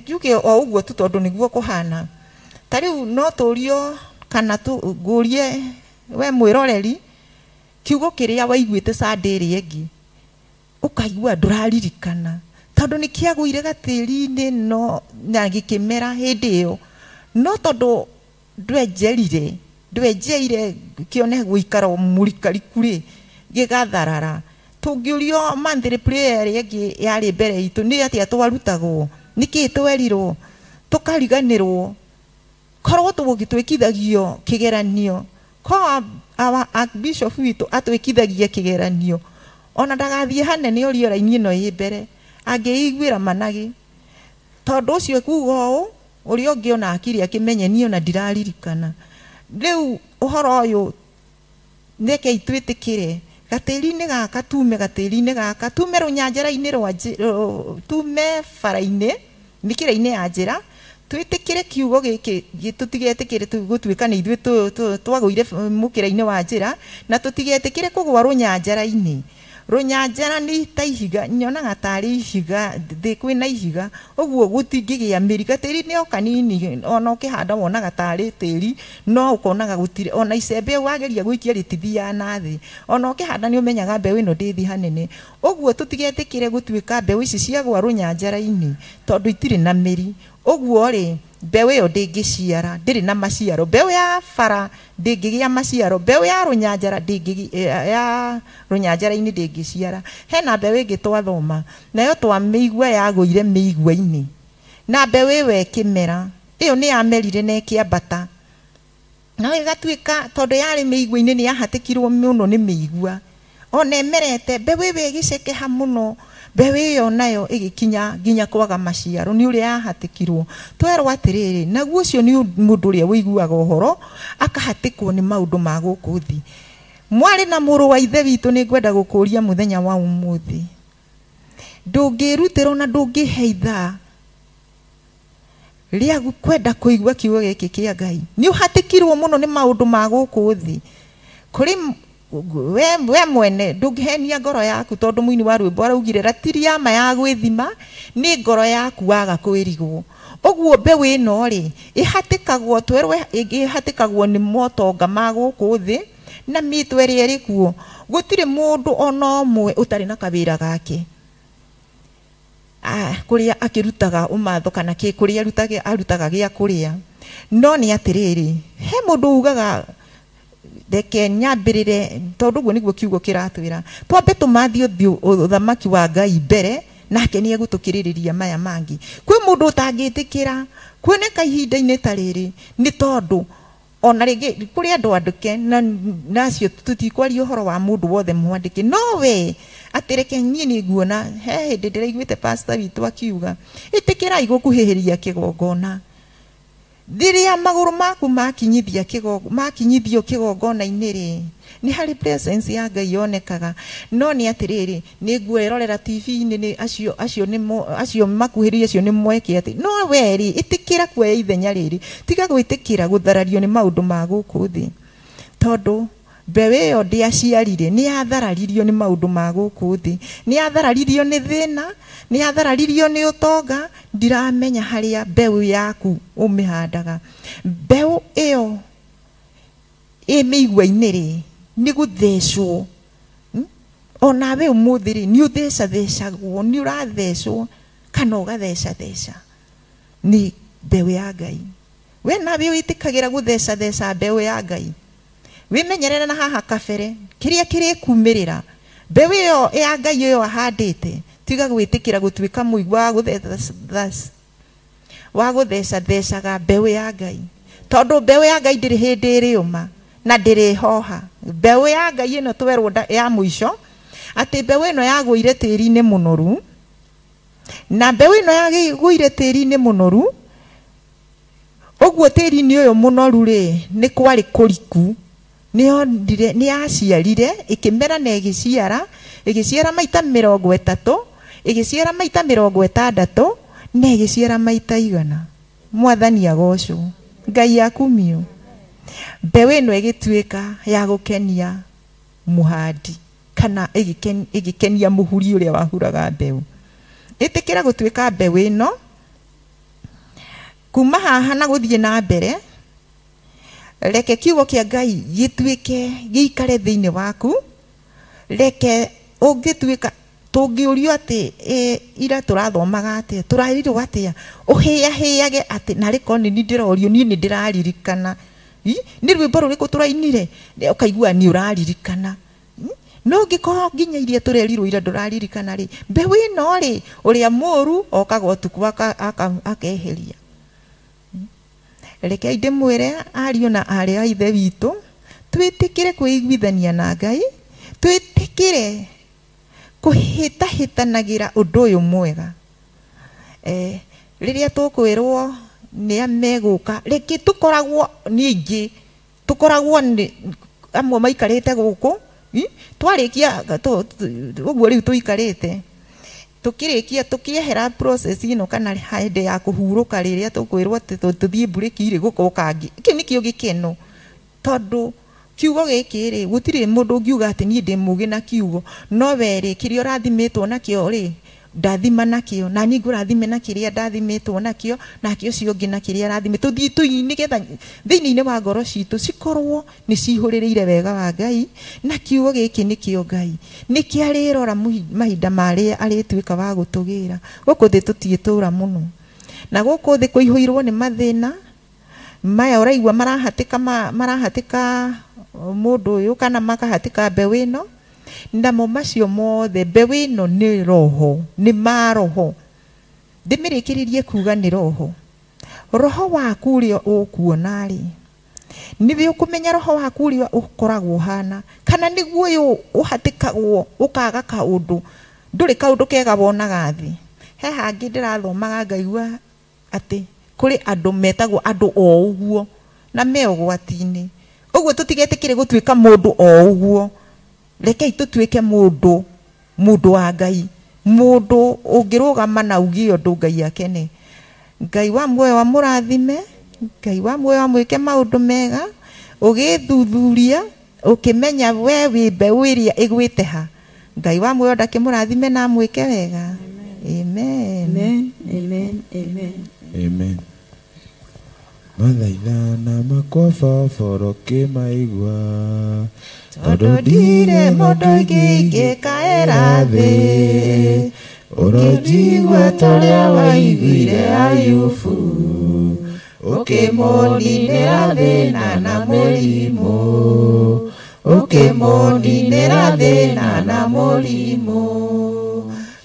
njuge o ũguo tu tondũ nĩguo kũhana. Ta rĩu no tũrio kana ngũrie we mwĩroreri, kiugo kĩrĩa waiguĩte Sunday ĩrĩa ĩngĩ, ũkaigua ndũraririkana, tondũ nĩ kĩagũire gatĩri-inĩ no na gĩkĩmera hĩndĩ ĩyo, no tondũ ndwenjeire kĩone gũikara mũrikariku rĩ, gĩgatharara. Tũngĩũrio monthly prayer ĩrĩa ĩngĩ yarĩ mbere itũ nĩ atĩa twarutagwo, nĩkĩĩ twerirwo, tũkariganĩrwo. Korwo twĩkithagio kĩgeranio, korwo our archbishop witũ atwĩkithagia kĩgeranio, ona ndagathiĩ hanene ũrie raini ĩno ĩ mbere, angĩiguĩra managĩ. Tondũ ũcio kuga ũũ, ũrĩa ũngĩ ona akiri akĩmenye niĩ ona ndiraririkana. Rĩu ũhoro ũyũ rekei twĩtĩkĩre gatĩri-inĩ gaka, tume gatĩri-inĩ gaka, tume rũnyanjara-inĩ rwa tume bara-inĩ, mĩkĩra-inĩ ya njĩra, twĩtĩkĩre kiugo gĩkĩ, tũtigetĩkĩre gũtuĩka nĩ ithuĩ twagũire mũkĩra-inĩ wa njĩra, na tũtigetĩkĩre kũgũa rũnyanjara-inĩ. Rũnyanjara nĩ ta ihiga, nyonaga tarĩ ihiga, thĩ kwĩna ihiga, ũguo gũtingĩgĩa mĩri. Gatĩri nĩ o kanini, ona ũkĩhanda wonaga tarĩ tĩri, no ũkonaga gũtirĩ, ona icembe wageria gũikia rĩtithiaga na thĩ. Ona ũkĩhanda nĩ ũmenyaga mbeũ ĩno ndĩthi hanene. Ũguo tũtigetĩkĩre gũtuĩka mbeũ ici ciagũa rũnyanjara-inĩ, tondũ itirĩ na mĩri. Ũguo rĩ, mbeũ ĩyo ndĩngĩciara, ndĩrĩ na maciaro. Mbeũ ya bara ndĩngĩgĩa maciaro, mbeũ ya rũnyanjara ya rũnyanjara-inĩ ndĩngĩciara. Hena mbeũ ĩngĩ twathoma, nayo twamĩigua yagũire mĩigua-inĩ, na mbeũ ĩyo ĩkĩmera, ĩyo nĩ yamerire na ĩkĩambata, na ĩgatuĩka tondũ yarĩ mĩigua-inĩ nĩ yahatĩkirwo mũno nĩ mĩigua, ona ĩmerete, mbeũ ĩyo ĩgĩcekeha mũno. Mbeũ ĩyo nayo ĩgĩkinya nginya kwaga maciaro nĩ ũrĩa yahatĩkirwo. Twerwo atĩrĩrĩ, naguo ũcio nĩ mũndũ ũrĩa ũiguaga ũhoro akahatĩkwo nĩ maũndũ ma gũkũ thĩ. Mwarĩ na mũrũ wa ithe witũ, nĩ ngwenda gũkũria mũthenya wa ũmũthĩ, ndũngĩrutĩrwo na ndũngĩhe ithaa rĩa kwenda kũigua kiugo gĩkĩ kĩa Ngai. Nĩ ũhatĩkirwo mũno nĩ maũndũ ma gũkũ thĩ. Kũrĩ we mwene ndũngĩhenia ngoro yaku, tondũ mũini wa rwĩmbo araugire ratiri ya ma ya gwĩthima nĩ ngoro yaku waga kwĩrigwo. Ũguo mbeũ ĩno rĩ, ĩhatĩkagwo, twerwo ĩhatĩkagwo nĩ motonga ma gũkũ thĩ na mĩtwe ĩrĩa ĩrĩ kuo. Gũtirĩ mũndũ ona ũmwe ũtarĩ na kawĩra gake, kũrĩa akĩrutaga ũmatho kana kĩ, kũrĩa arutaga gĩa kũrĩa. No nĩ atĩrĩrĩ, he mũndũ ugaga reke nyambĩrĩre, tondũ ũguo nĩguo kiugo kĩratwĩra, twambe tũmathiĩ ũthamaki wa Ngai mbere, nake nĩ egũtũkĩrĩrĩria maya mangĩ. Kwĩ mũndũ ũtangĩtĩkĩra kuoneka ihinda-inĩ ta rĩrĩ, nĩ tondũ ona rĩngĩ kũrĩ andũ andĩke, nacio tũtikwaria ũhoro wa mũndũ wothe mwandĩke, no we atĩ reke niĩ nĩ nguona. He hĩndĩ ndĩraiguĩte pastor witũ akiuga, ĩtĩkĩrai gũkuhĩhĩria kĩgongona. Rĩrĩa magũrũ maku makinyithio kĩgongona-inĩ rĩ, nĩ harĩ presence ya Ngai yonekaga. No nĩ atĩrĩrĩ, nĩ ngwĩrorera TV-inĩ, nĩ acio makuhĩrĩirie, acio nĩ mweke atĩ. No we rĩ, ĩtĩkĩra kuoya ithenya rĩrĩ, tiga gwĩtĩkĩra gũtharario nĩ maũndũ ma gũkũ thĩ, tondũ mbeũ ĩyo ndĩaciarire, nĩ yathararirio nĩ maũndũ ma gũkũ thĩ, nĩ yathararirio nĩ thĩna, nĩ yathararirio nĩ ũtonga. Ndiramenya harĩa mbeũ yaku ũmĩhandaga. Mbeũ ĩyo ĩ mĩigua-inĩ rĩ, nĩ gũthecwo. Onawe ũmũthĩ rĩ nĩ ũthecathecagwo, nĩ ũrathecwo kana ũgathecatheca nĩ mbeũ ya Ngai. We nawe wĩtĩkagĩra gũthecatheca mbeũ ya Ngai. Wĩmenyerere na haha kabere kĩrĩa kĩrĩkumĩrĩra mbeũ ĩyo ya Ngai ĩyo ahandĩte. Tiga gwĩtĩkĩra gũtuĩka mũigua wa gũthecathecaga mbeũ ya Ngai, tondũ mbeũ ya Ngai ndĩrĩ hĩndĩ ĩrĩũma na ndĩrĩhoha. Mbeũ ya Ngai ĩno twerwo ya mũico atĩ mbeũ ĩno yagũire tĩri-inĩ mũnoru, na mbeũ ĩno yagũire tĩri-inĩ mũnoru ũguo tĩri-inĩ ũyũ mũnoru rĩ nĩ kwarĩ kũriku, nĩ yaciarire ĩkĩmera na ĩgĩciara, ĩgĩciara maita 30, ĩgĩciara maita 60 na ĩgĩciara maita 100. Mwathani agocwo, Ngai akumio. Mbeũ ĩno ĩgĩtuĩka ya gũkenia mũhandi kana ĩgĩkenia mũhuri ũrĩa wahuraga mbeũ. Ĩtĩkĩra gũtuĩka mbeũ ĩno kuma haha na gũthiĩ na mbere. Reke kiugo kĩa Ngai gĩtuĩke gĩikare thĩinĩ waku. Reke ũngĩtuĩka tũngĩũrio atĩ ira tũrathomaga atĩa, tũrarirwo atĩa, ũhĩahĩage atĩ narĩ korwo nĩ niĩ ndĩrorio niĩ nĩ ndĩraririkana. Nĩ rwĩmbo rũrĩkũ tũrainire ũkaigua nĩ ũraririkana. No ũngĩkorwo nginya iria tũrerirwo ira ndũraririkana rĩ, mbeũ ĩno rĩ ũrĩa mũũru okaga ũtukũ akeheria. Rekei ndĩmwĩre ariũ na aarĩ a Ithe witũ, twĩtĩkĩre kwĩiguithania na Ngai, twĩtĩkĩre kũhĩtahĩtanagĩra ũndũ ũyũ mwega. Rĩrĩa tũkwĩrwo nĩ a megũka, rĩngĩ tũkoragwo nĩ aingĩ, tũkoragwo nĩ amwe maikarĩte gũkũ, twarĩkia ũguo rĩu tũikarĩte tukirikia tukiehera process ino kana hĩndĩ ya kũhurũka rĩrĩa tũkwĩrwo atĩ tũthiĩ mburĩki rĩ gũkoka angĩ. Kĩu nĩkĩo gĩkeno, tondũ kiugo gĩkĩ rĩ gũtirĩ mũndũ ũngiuga atĩ niĩ ndĩ mũũgĩ na kiugo, no we rĩ kĩrĩa ũrathimĩtwo nakĩo rĩ ndathima nakĩo, na niĩ ngũrathime na kĩrĩa ndathimĩtwo nakĩo, nake ũcio ũngĩ na kĩrĩa arathimĩtwo. Tũthiĩ tũi nĩgetha thĩinĩ-inĩ wa ngoro citũ cikorwo nĩ cihũrĩrĩire wega wa Ngai, na kiugo gĩkĩ nĩkĩo Ngai nĩkĩo arĩrora mahinda marĩa arĩtuĩka wa gũtũgĩra. Gũkũ thĩ tũtiĩtũra mũno, na gũkũ thĩ kũihũirwo nĩ mathĩna maya ũraigua marahatĩka marahatĩka mũndũ ũyũ kana makahatĩka mbeũ ĩno, namo macio mothe mbeũ ĩno nĩ roho, nĩ maroho. Ndĩmĩrĩkĩrĩrie kuga nĩ roho. Roho waku ũrĩa ũkuona rĩ nĩwe ũkũmenya roho waku ũrĩa ũkoragwo ũhana, kana nĩguo ũyũ ũhatĩkagwo ũkaga kaũndũ, ndũrĩ kaũndũ kega wonaga thĩ. He hangĩ ndĩrathomaga ngaigua atĩ kũrĩ andũ metagwo andũ o ũguo na me ũgwati-inĩ. Ũguo tũtigetĩkĩre gũtuĩka mũndũ o ũguo. Rekei tũtuĩke mũndũ, mũndũ wa Ngai, mũndũ ũngĩrũgama na uge ũndũ Ngai akene. Ngai wa muoyo amũrathime, Ngai wa muoyo amwĩke maũndũ mega, ũgĩthuthuria ũkĩmenya we wĩ mbeũ ĩrĩa ĩgwĩte ha. Ngai wa muoyo ndakĩmũrathime na amwĩke wega. Amen. Amen. Amen. Amen. Amen. Mathaithana makwa baba ũkĩmaigua, tondũ ndirĩ mũndũ ũngĩ ingĩkaĩra thĩ, ũkĩnjigua ta ũrĩa waiguire Ayubu, ũkĩmũninĩra thĩna na mũrimũ, ũkĩmũninĩra thĩna na mũrimũ.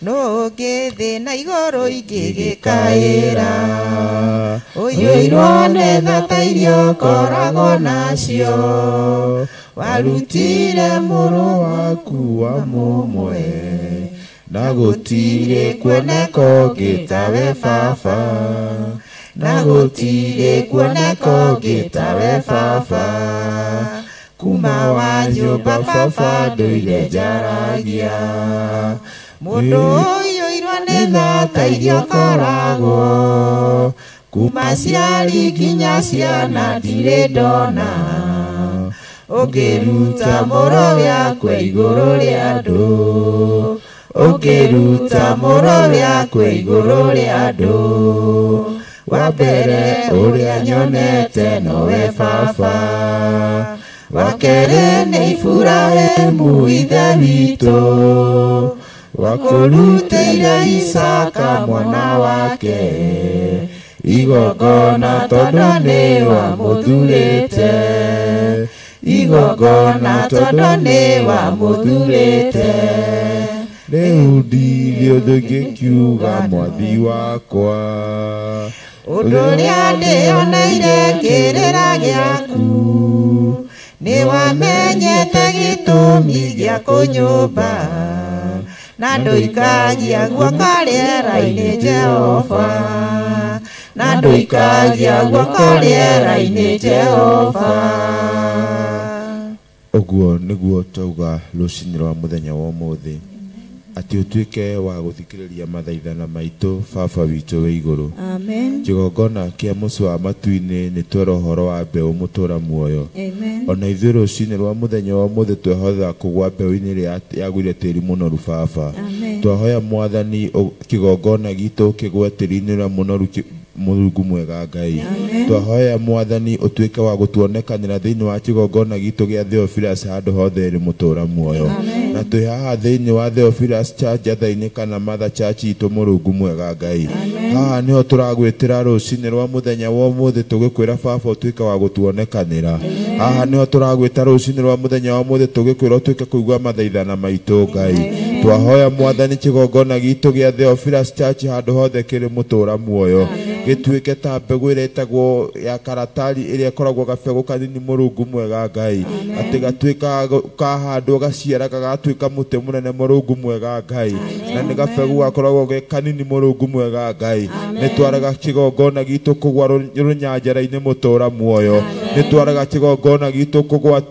Nũ ũngĩ thĩ na igũrũ ingĩgĩkaĩra, ũiyũirwo nĩ tha ta iria ũkoragwo nacio, warutire mũrũ waku wa mũmwe, na gũtirĩ kuoneka ũngĩ tawe baba, na gũtirĩ kuoneka ũngĩ tawe baba. Kuma wa nyũmba baba ndũire njaragia, mũndũ ũiyũirwo nĩ tha ta iria ũkoragwo, kuma ciari nginya ciana ndirĩ ndona, ũngĩruta mũrũ gĩakwe igũrũ rĩa andũ, ũngĩruta mũrũ gĩakwe igũrũ rĩa andũ. Wa mbere ũrĩa nyonete nowe baba, wa Kerĩ nĩ Iburahĩmu ithe witũ, wakũrutĩire Isaka mwana wake igongona tondũ nĩ wamũthurĩte, igongona tondũ nĩ wamũthurĩte. Rĩu ndirĩ ũndũ ingĩkiuga mwathi wakwa, ũndũ ũrĩa ndĩoneire kĩrĩra gĩaku, nĩ wamenyete gĩtũmi gĩa kũnyũmba, na ndũikagia guoko rĩera-inĩ Jehova, na ndũikagia guoko rĩera-inĩ Jehova. Ũguo nĩguo twauga rũcinĩ rwa mũthenya wa ũmũthĩ, atĩ ũtuĩke wa gũthikĩrĩria mathaithana maitũ Baba witũ wĩ igũrũ. Amen. Kĩgongona kĩa mũciĩ wa matu-inĩ nĩ twera ũhoro wa mbeũ mũtũra muoyo. Amen. Ona ithuĩ rũcinĩ rwa mũthenya wa ũmũthĩ twehotha kũgwa mbeũ-inĩ ĩrĩa yagũire tĩri mũnoru Baba. Amen. Twahoya Mwathani kĩgongona gitũ kĩgwe tĩri-inĩ ũrĩa mũnoru Mũrungu mwega Ngai. Twahoya Mwathani ũtuĩke wa gũtuonekanĩra thĩinĩ wa kĩgongona gitũ gĩa Theophilus handũ hothe ĩrĩ mũtũra muoyo. Na twĩ haha thĩinĩ wa Theophilus Church Njathai-inĩ kana Mother Church itũ Mũrungu mwega Ngai. Haha nĩho tũragwĩtĩra rũcinĩ rwa mũthenya wa ũmũthĩ tũgĩkwĩra Baba ũtuĩke wa gũtuonekanĩra. Haha nĩho tũragwĩta rũcinĩ rwa mũthenya wa ũmũthĩ tũgĩkwĩra ũtuĩke kũigua mathaithana maitũ Ngai. Twahoya Mwathani kĩgongona gitũ gĩa Theophilus Church handũ hothe kĩrĩ mũtũra muoyo, gĩtuĩke ta mbegũ ĩrĩa ĩtagwo ya karatari ĩrĩa ĩkoragwo gabegũ kanini Mũrungu mwega Ngai, atĩ gatuĩka kahandwo gaciara gagatuĩka mũtĩ mũnene Mũrungu mwega Ngai, na nĩ gabegũ gakoragwo ge kanini Mũrungu mwega Ngai. Nĩ twaraga kĩgongona gitũ kũgwa rũnyanjara-inĩ mũtũra muoyo, nĩ twaraga kĩgongona gitũ kũgwa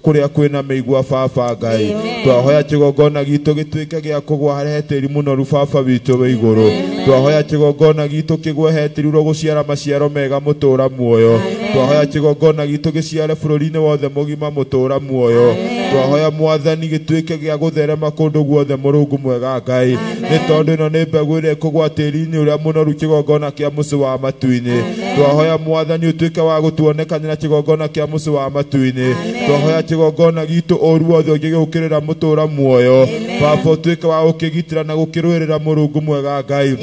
kũrĩa kwĩna mĩigua Baba Ngai. Twahoya kĩgongona gitũ gĩtuĩke gĩa kũgwa harĩa he tĩri mũnoru Baba witũ wĩ igũrũ. Twahoya kĩgongona gitũ kĩgwe he tĩri ũrĩa ũgũciara maciaro mega mũtũra muoyo. Twahoya kĩgongona gitũ gĩciare bũrũri-inĩ wothe mũgima mũtũra muoyo. Twahoya Mwathani gĩtuĩke gĩa gũtherema kũndũ guothe Mũrungu mwega Ngai, nĩ tondũ ĩno nĩ mbegũ ĩrĩa ĩkũgwa tĩri-inĩ ũrĩa mũnoru kĩgongona kĩa mũciĩ wa matu-inĩ. Twahoya Mwathani ũtuĩke wa gũtuonekanĩra kĩgongona kĩa mũciĩ wa matu-inĩ. Twahoya kĩgongona gitũ ũru wothe ũngĩgĩũkĩrĩra mũtũra muoyo, Baba ũtuĩke wa gũkĩgitĩra na gũkĩrũĩrĩra Mũrungu mwega Ngai.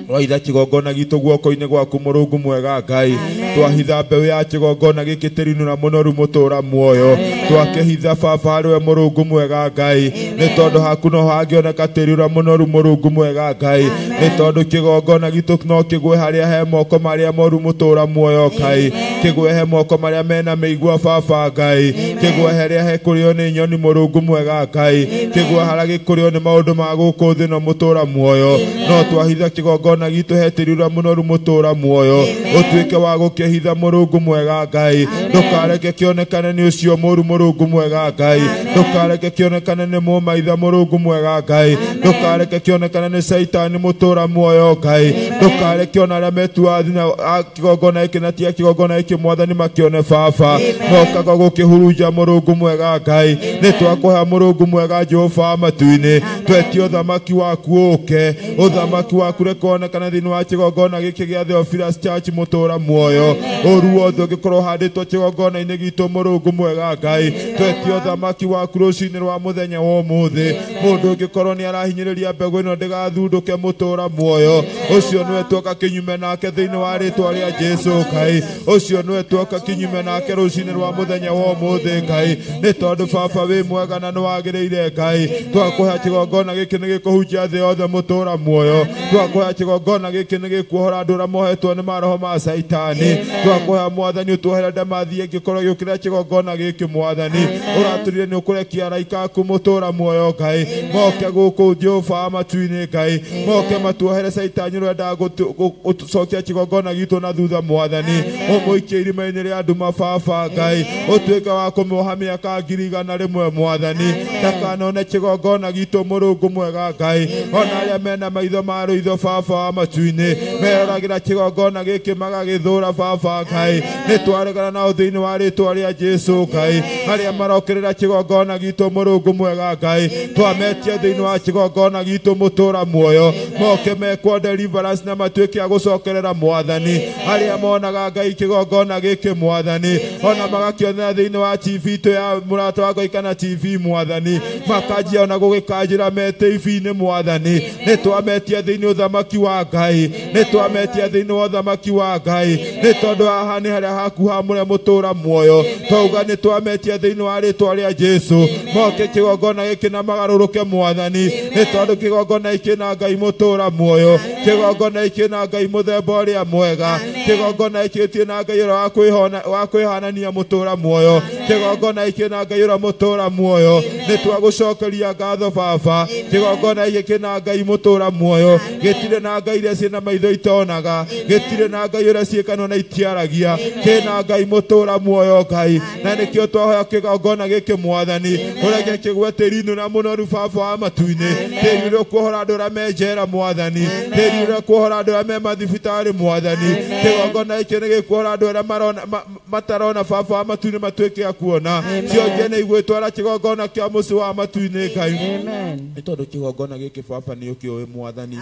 Twaitha kĩgongona gitũ guoko-inĩ gwaku Mũrungu mwega Ngai. Twahitha mbeũ ya kĩgongona gĩkĩ tĩri-inĩ ũrĩa mũnoru mũtũra muoyo. Twakĩhitha Baba harĩ we Mũrungu mwega Ngai, nĩ tondũ haku no hangĩoneka tĩri ũrĩa mũnoru Mũrungu mwega Ngai, nĩ tondũ kĩgongona gitũ no kĩgwe harĩa he moko marĩa moru mũtũra muoyo Ngai, kĩgwe he moko marĩa mena mĩigua Baba Ngai, kĩgwe harĩa he kũrĩo nĩ nyoni Mũrungu mwega Ngai, kĩgwe harĩa gĩkũrĩo nĩ maũndũ ma gũkũ thĩ no mũtũra muoyo. No twahitha kĩgongona gitũ he tĩri ũrĩa mũnoru mũtũra muoyo, ũtuĩke wa gũkĩhitha Mũrungu mwega Ngai, ndũkareke kĩonekane nĩ ũcio mũru Mũrungu mwega Ngai, ndũkareke kĩonekane nĩ mũmaitha Mũrungu mwega Ngai, ndũkareke kĩonekane nĩ Caitani mũtũra muoyo Ngai, ndũkareke ona arĩa metua thina kĩgongona gĩkĩ na tia kĩgongona gĩkĩ Mwathani makĩone Baba, mokaga gũkĩhurunja Mũrungu mwega Ngai. Nĩ twakũhe Mũrungu mwega Jehova matu-inĩ, twetie ũthamaki waku ũke, ũthamaki waku reke wonekane thĩinĩ wa kĩgongona gĩkĩ gĩa Theophilus Church mũtũra muoyo. Ũru wothe ũngĩkorwo ũhandĩtwo kĩgongona-inĩ gitũ Mũrungu mwega Ngai, twetie ũthamaki waku rũcinĩ rwa mũthenya wa ũmũthĩ. Mũndũ ũngĩkorwo nĩ arahinyĩrĩria mbegũ ĩno ndĩgathundũke mũtũra muoyo, ũcio nĩwe tuoka kĩnyume nake thĩinĩ wa rĩtwa rĩa Jesũ Ngai, ũcio nĩwe tuoka kĩnyume nake rũcinĩ rwa mũthenya wa ũmũthĩ Ngai, nĩ tondũ Baba wĩ mwega na nĩ wagĩrĩire Ngai. Twakũhe kĩgongona gĩkĩ nĩ gĩkũhunjia thĩ yothe mũtũra muoyo, twakũhe kĩgongona gĩkĩ nĩ gĩkuohora andũ arĩa mohetwo nĩ maroho ma Caitani, twakũhe Mwathani ũtuohere ndamathi ĩngĩkorwo ĩgĩũkĩrĩra kĩgongona gĩkĩ Mwathani, ũratũrire nĩ ũkũrekia araika aku mũtũra muoyo Ngai, moke gũkũ Jehova matu-inĩ Ngai, moke matuohere Caitani ũrĩa endaga gũcokia kĩgongona gitũ na thutha Mwathani, ũmũikie irima-inĩ rĩa nduma Baba Ngai, ũtuĩke wa kũmũoha mĩaka 100,000 Mwathani, ndakanone kĩgongona gitũ Mũrungu mwega Ngai, ona arĩa mena maitho ma rũitho Baba wa matu-inĩ meroragĩra kĩgongona gĩkĩ magagĩthũra Baba baba Ngai nĩ twaregana nao thĩinĩ wa rĩtwa rĩa Jesu Ngai arĩa marokĩrĩra kĩgongona gitũ Mũrungu mwega Ngai twametia thĩinĩ wa kĩgongona gitũ mũtũra muoyo moke mekwo deliverance na matuĩke a gũcokerera mwathani arĩa monaga Ngai kĩgongona gĩkĩ mwathani ona magakĩonera thĩinĩ wa TV itũ ya mũrata wa Ngai kana TV mwathani makanjia ona gũgĩkanjĩra me TV-inĩ mwathani nĩ twametia thĩinĩ ũthamaki wa Ngai nĩ twametia thĩinĩ wa ũthamaki wa Ngai nĩ tondũ haha nĩ harĩa haku hamũre mũtũra muoyo twauga nĩ twametia thĩinĩ wa rĩtwa rĩa Jesu moke kĩgongona gĩkĩ na magarũrũke mwathani nĩ tondũ kĩgongona gĩkĩ na Ngai mũtũra muoyo kĩgongona gĩkĩ na Ngai mũthemba ũrĩa mwega kĩgongona gĩkĩ gĩtirĩ na Ngai ũrĩa wa kwĩhanania mũtũra muoyo kĩgongona gĩkĩ na Ngai ũrĩa mũtũra muoyo nĩ twagũcokeria ngatho baba kĩgongona gĩkĩ na Ngai mũtũra muoyo gĩtirĩ na Ngai iria ciĩna maitho itonaga gĩtirĩ na Ngai ũrĩa ciĩ kanua na itiaragia kĩna Ngai mũtũra muoyo Ngai na nĩkĩo twahoya kĩgongona gĩkĩ mwathani ũreke kĩgwe tĩri-inĩ na mũnoru baba wa matu-inĩ tĩri ũrĩa ũkuohora andũ arĩa me njera mwathani tĩri ũrĩa ũkuohora andũ arĩa me mathibitarĩ mwathani kĩgongona gĩkĩ nĩ gĩkuohora andũ arĩa matarona baba wa matu-inĩ matuĩke a kuona cionje nĩ igwĩtwara kĩgongona kĩa mũciĩ wa matu-inĩ Ngai nĩ tondũ kĩgongona gĩkĩ baba nĩ ũkĩũĩ mwathani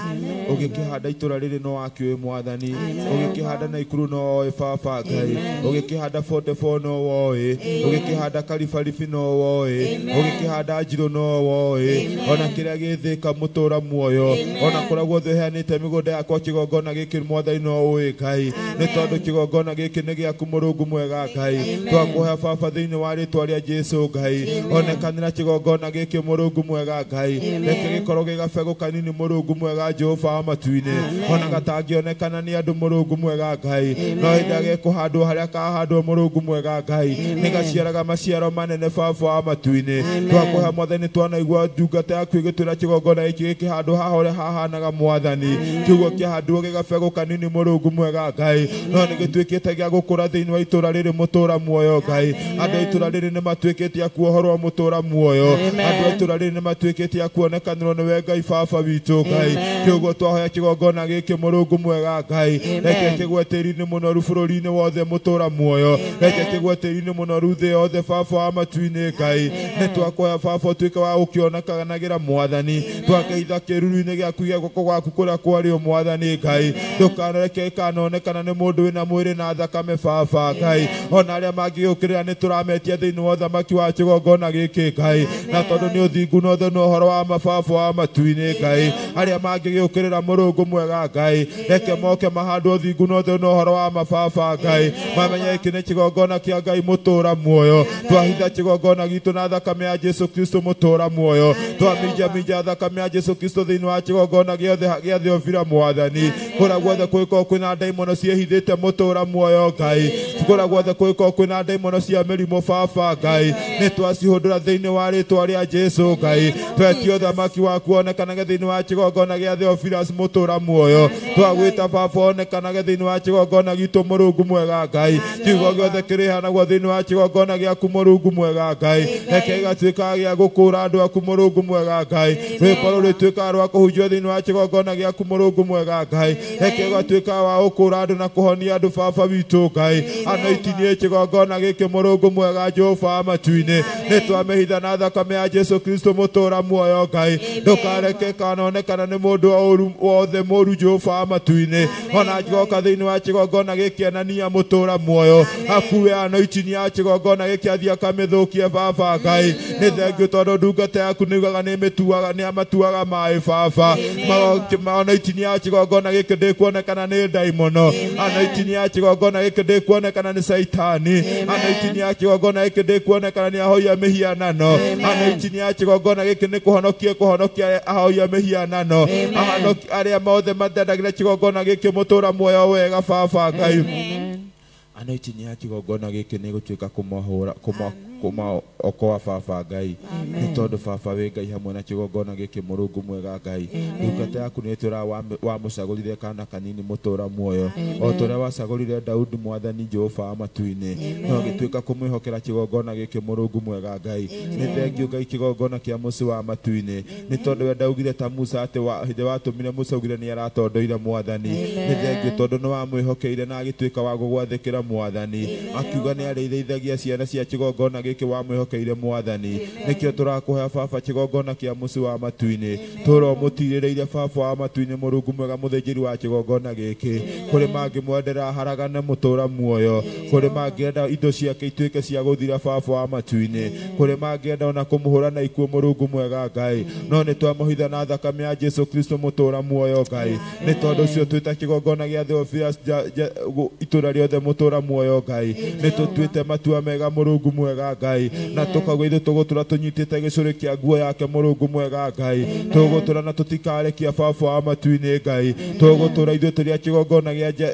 ũgĩkĩhanda itũra rĩrĩ no wakĩũĩ mwathani ũgĩkĩhanda Naikuru no woĩ baba Ngai ũgĩkĩhanda 44 no woĩ ũgĩkĩhanda Karibaribi no woĩ ũgĩkĩhanda Njirũ no woĩ ona kĩrĩa gĩthĩka mũtũra muoyo ona kũrĩa guothe ũheanĩte mĩgũnda yakwa kĩgongona gĩkĩ mwathani no ũĩ Ngai nĩ tondũ kĩgongona gĩkĩ nĩ gĩaku Mũrungu mwega Ngai twakũhe baba thĩinĩ wa rĩtwa rĩa Jesu Ngai onekanĩra kĩgongona gĩkĩ Mũrungu mwega Ngai reke gĩkorwo gĩ gabegũ kanini Mũrungu mwega Jehova wa matu-inĩ ona gatangĩonekana nĩ andũ Mũrungu mwega Ngai no hĩndĩ ĩrĩa gĩkũhandwo harĩa kahandwo Mũrungu mwega Ngai nĩ gaciaraga maciaro manene baba wa matu-inĩ twakũhe mwathani twanaigua ndungata yaku ĩgĩtwĩra kĩgongona gĩkĩ gĩkĩhandwo haha ũrĩa hahanaga mwathani kiugo kĩhandwo gĩ gabegũ kanini Mũrungu mwega Ngai no nĩ gĩtuĩkĩte gĩa gũkũra thĩinĩ wa itũra rĩrĩ mũtũra muoyo Ngai andũ a itũra rĩrĩ nĩ matuĩkĩte a kuohorwo mũtũra muoyo andũ a itũra rĩrĩ nĩ matuĩkĩte a kuonekanĩrwo nĩwe Ngai baba witũ Ngai kiugo twahoya kĩgongona gĩkĩ Mũrungu mwega Ngai reke kĩgwe tĩri-inĩ mũnoru bũrũri-inĩ wothe mũtũra muoyo reke kĩgwe tĩri-inĩ mũnoru thĩ yothe baba wa matu-inĩ Ngai nĩ twakũhoya baba ũtuĩke wa gũkĩonekanagĩra mwathani twakĩhitha kĩruru-inĩ gĩaku gĩa guoko gwaku kũrĩa kwarĩo mwathani Ngai ndũkanareke ĩkanonekana nĩ mũndũ wĩna mwĩrĩ na thakame baba Ngai ona arĩa mangĩgĩũkĩrĩra nĩ tũrametia thĩinĩ wa ũthamaki wa kĩgongona gĩkĩ Ngai na tondũ nĩ ũthingu na ũtheru na ũhoro wa mababa wa matu-inĩ Ngai arĩa mangĩgĩũkĩrĩra Mũrungu mwega Ngai reke moke mahandwo ũthingu na ũtheru na ũhoro wa mababa Ngai mamenye gĩkĩ nĩ kĩgongona kĩa Ngai mũtũra muoyo twahitha kĩgongona gitũ na thakame ya Jesu Kristo mũtũra muoyo twaminjaminja thakame ya Jesu Kristo thĩinĩ wa kĩgongona gĩothe gĩa Theofila mwathani kũrĩa guothe kũngĩkorwo kwĩna ndaimono ciĩhithĩte mũtũra muoyo Ngai kũrĩa guothe kũngĩkorwo kwĩna ndaimono cia mĩrimũ baba Ngai nĩ twacihũndũra thĩinĩ wa rĩtwa rĩa Jesu Ngai twetie ũthamaki waku onekanage thĩinĩ wa kĩgongona gĩa Theophilus mũtũra muoyo twagwĩta baba onekanage thĩinĩ wa kĩgongona gitũ Mũrungu mwega Ngai kiugo gĩothe kĩrĩhanagwo thĩinĩ wa kĩgongona gĩaku Mũrungu mwega Ngai reke gĩgatuĩka gĩa gũkũra andũ aku Mũrungu mwega Ngai rwĩmbo rũrĩtuĩkaga rwa kũhunjio thĩinĩ wa kĩgongona gĩaku Mũrungu mwega Ngai reke gĩgatuĩka wa gũkũra andũ na kũhonia andũ baba witũ Ngai anoitinie kĩgongona gĩkĩ Mũrungu mwega Jehova wa matu-inĩ nĩ twamĩhitha na thakame ya Jesu Kristo mũtũra muoyo Ngai ndũkareke kanonekana nĩ mũndũ wothe mũru Jehova wa matu-inĩ ona angĩgoka thĩinĩ wa kĩgongona gĩkĩ Anania mũtũra muoyo akue anoitinie ya kĩgongona gĩkĩ athiĩ akamĩthũkie baba Ngai nĩ thengiũ tondũ ndungata yaku nĩugaga nĩ amatuaga maĩ baba anoitinie ya kĩgongona gĩkĩ ndĩkuonekana nĩ ndaimono anoitinie ya kĩgongona gĩkĩ ndĩkuonekana nĩ Saitani anoitinie ya kĩgongona gĩkĩ ndĩkuonekana nĩ ahoi a mĩhianano anoitinie ya kĩgongona gĩkĩ nĩ kũhonokia kũhonokia ahoi a mĩhianano arĩa mothe matendagĩra kĩgongona gĩkĩ mũtũra muoyo wega baba Ngai anoitinie ya kĩgongona gĩkĩ nĩ gũtuĩka kũmahũra Okoa baba Ngai nĩ tondũ baba wĩ Ngai hamwe na kĩgongona gĩkĩ Mũrungu mwega Ngai ndungata yaku nĩ ĩtwĩra wamũcagũrire kana kanini mũtũra muoyo o ta ũrĩa wacagũrire Daudi mwathani Jehova wa matu-inĩ no gĩtuĩka kũmwĩhokera kĩgongona gĩkĩ Mũrungu mwega Ngai nĩ thengiũ Ngai kĩgongona kĩa mũciĩ wa matu-inĩ nĩ tondũ we ndaugire ta Musa atĩ hĩndĩ watũmire Musa augire nĩ aratondoire mwathani nĩ thengiũ tondũ nĩ wamwĩhokeire na agĩtuĩka wa gũgwathĩkĩra mwathani akiuga nĩ arĩithagia ciana cia kĩgongona gĩkĩ wamwĩhokeire mwathani nĩkĩo tũrakũhe baba kĩgongona kĩa mũciĩ wa matu-inĩ tũra ũmũtirĩrĩire baba wa matu-inĩ Mũrungu mwega mũthĩnjĩri wa kĩgongona gĩkĩ kũrĩ mangĩmwendera haragane mũtũra muoyo kũrĩ mangĩenda indo ciake ituĩke cia gũthira baba wa matu-inĩ kũrĩ mangĩenda ona kũmũhũra na ikuũ Mũrungu mwega Ngai no nĩ twamũhitha na thakame ya Jesu Kristo mũtũra muoyo Ngai nĩ tondũ ũcio twĩta kĩgongona gĩa Theophilus itũra rĩothe mũtũra muoyo Ngai nĩ tũtuĩte matua mega Mũrungu mwega Ngai na tũkauga ithuĩ tũgũtũra tũnyitĩte gĩcũrĩ kĩa nguo yake Mũrungu mwega Ngai tũgũtũra na tũtikarekia baba wa matu-inĩ Ngai tũgũtũra ithuĩ tũrĩ a kĩgongona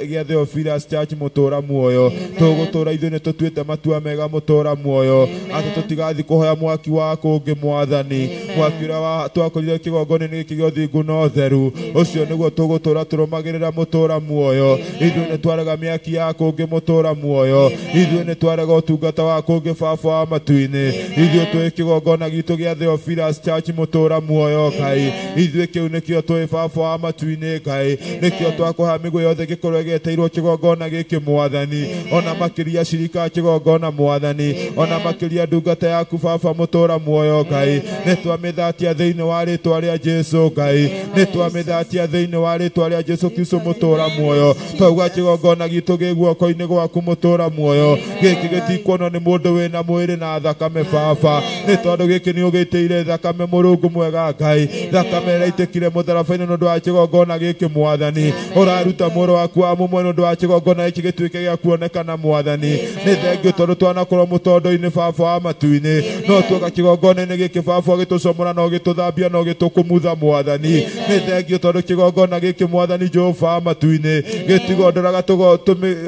gĩa Theophilus Church mũtũra muoyo tũgũtũra ithuĩ nĩ tũtuĩte matua mega mũtũra muoyo atĩ tũtigathiĩ kũhoya mwaki wa kũngĩ mwathani mwaki ũrĩa twakorire kĩgongona-inĩ gĩkĩ gĩa ũthingu na ũtheru ũcio nĩguo tũgũtũra tũrũmagĩrĩra mũtũra muoyo ithuĩ nĩ twarega mĩaki ya kũngĩ mũtũra muoyo ithuĩ nĩ twarega ũtungata wa kũngĩ baba wa matu-inĩ ithuĩ twĩ kĩgongona gitũ gĩa Theophilus Church mũtũra muoyo Ngai ithuĩ kĩu nĩkĩo twĩ baba wa matu-inĩ Ngai nĩkĩo twakũha mĩguĩ yothe gĩkorwo ĩgeteirwo kĩgongona gĩkĩ mwathani ona makĩria cirika kĩgongona mwathani ona makĩria ndungata yaku baba mũtũra muoyo Ngai nĩ twamĩthatia thĩinĩ wa rĩtwa rĩa Jesu Ngai nĩ twamĩthatia thĩinĩ wa rĩtwa rĩa Jesu Kristo mũtũra muoyo twauga kĩgongona gitũ gĩ guoko-inĩ gwaku mũtũra muoyo gĩkĩ gĩtikuonwo nĩ mũndũ wĩna mwĩrĩ na thakame baba nĩ tondũ gĩkĩ nĩ ũgĩtĩire thakame Mũrungu mwega Ngai thakame ĩraitĩkire mũtharaba-inĩ nĩ ũndũ wa kĩgongona gĩkĩ mwathani ũraruta mũrũ waku wa mũmwe nĩ ũndũ wa kĩgongona gĩkĩ gĩtuĩke gĩa kuonekana mwathani nĩ thengiũ tondũ twanakorwo mũtondo-inĩ baba wa matu-inĩ no tuoka kĩgongona-inĩ gĩkĩ baba ũgĩtũcomora na ũgĩtũthambia na ũgĩtũkũmutha mwathani nĩ thengiũ tondũ kĩgongona gĩkĩ mwathani Jehova wa matu-inĩ gĩtigondoraga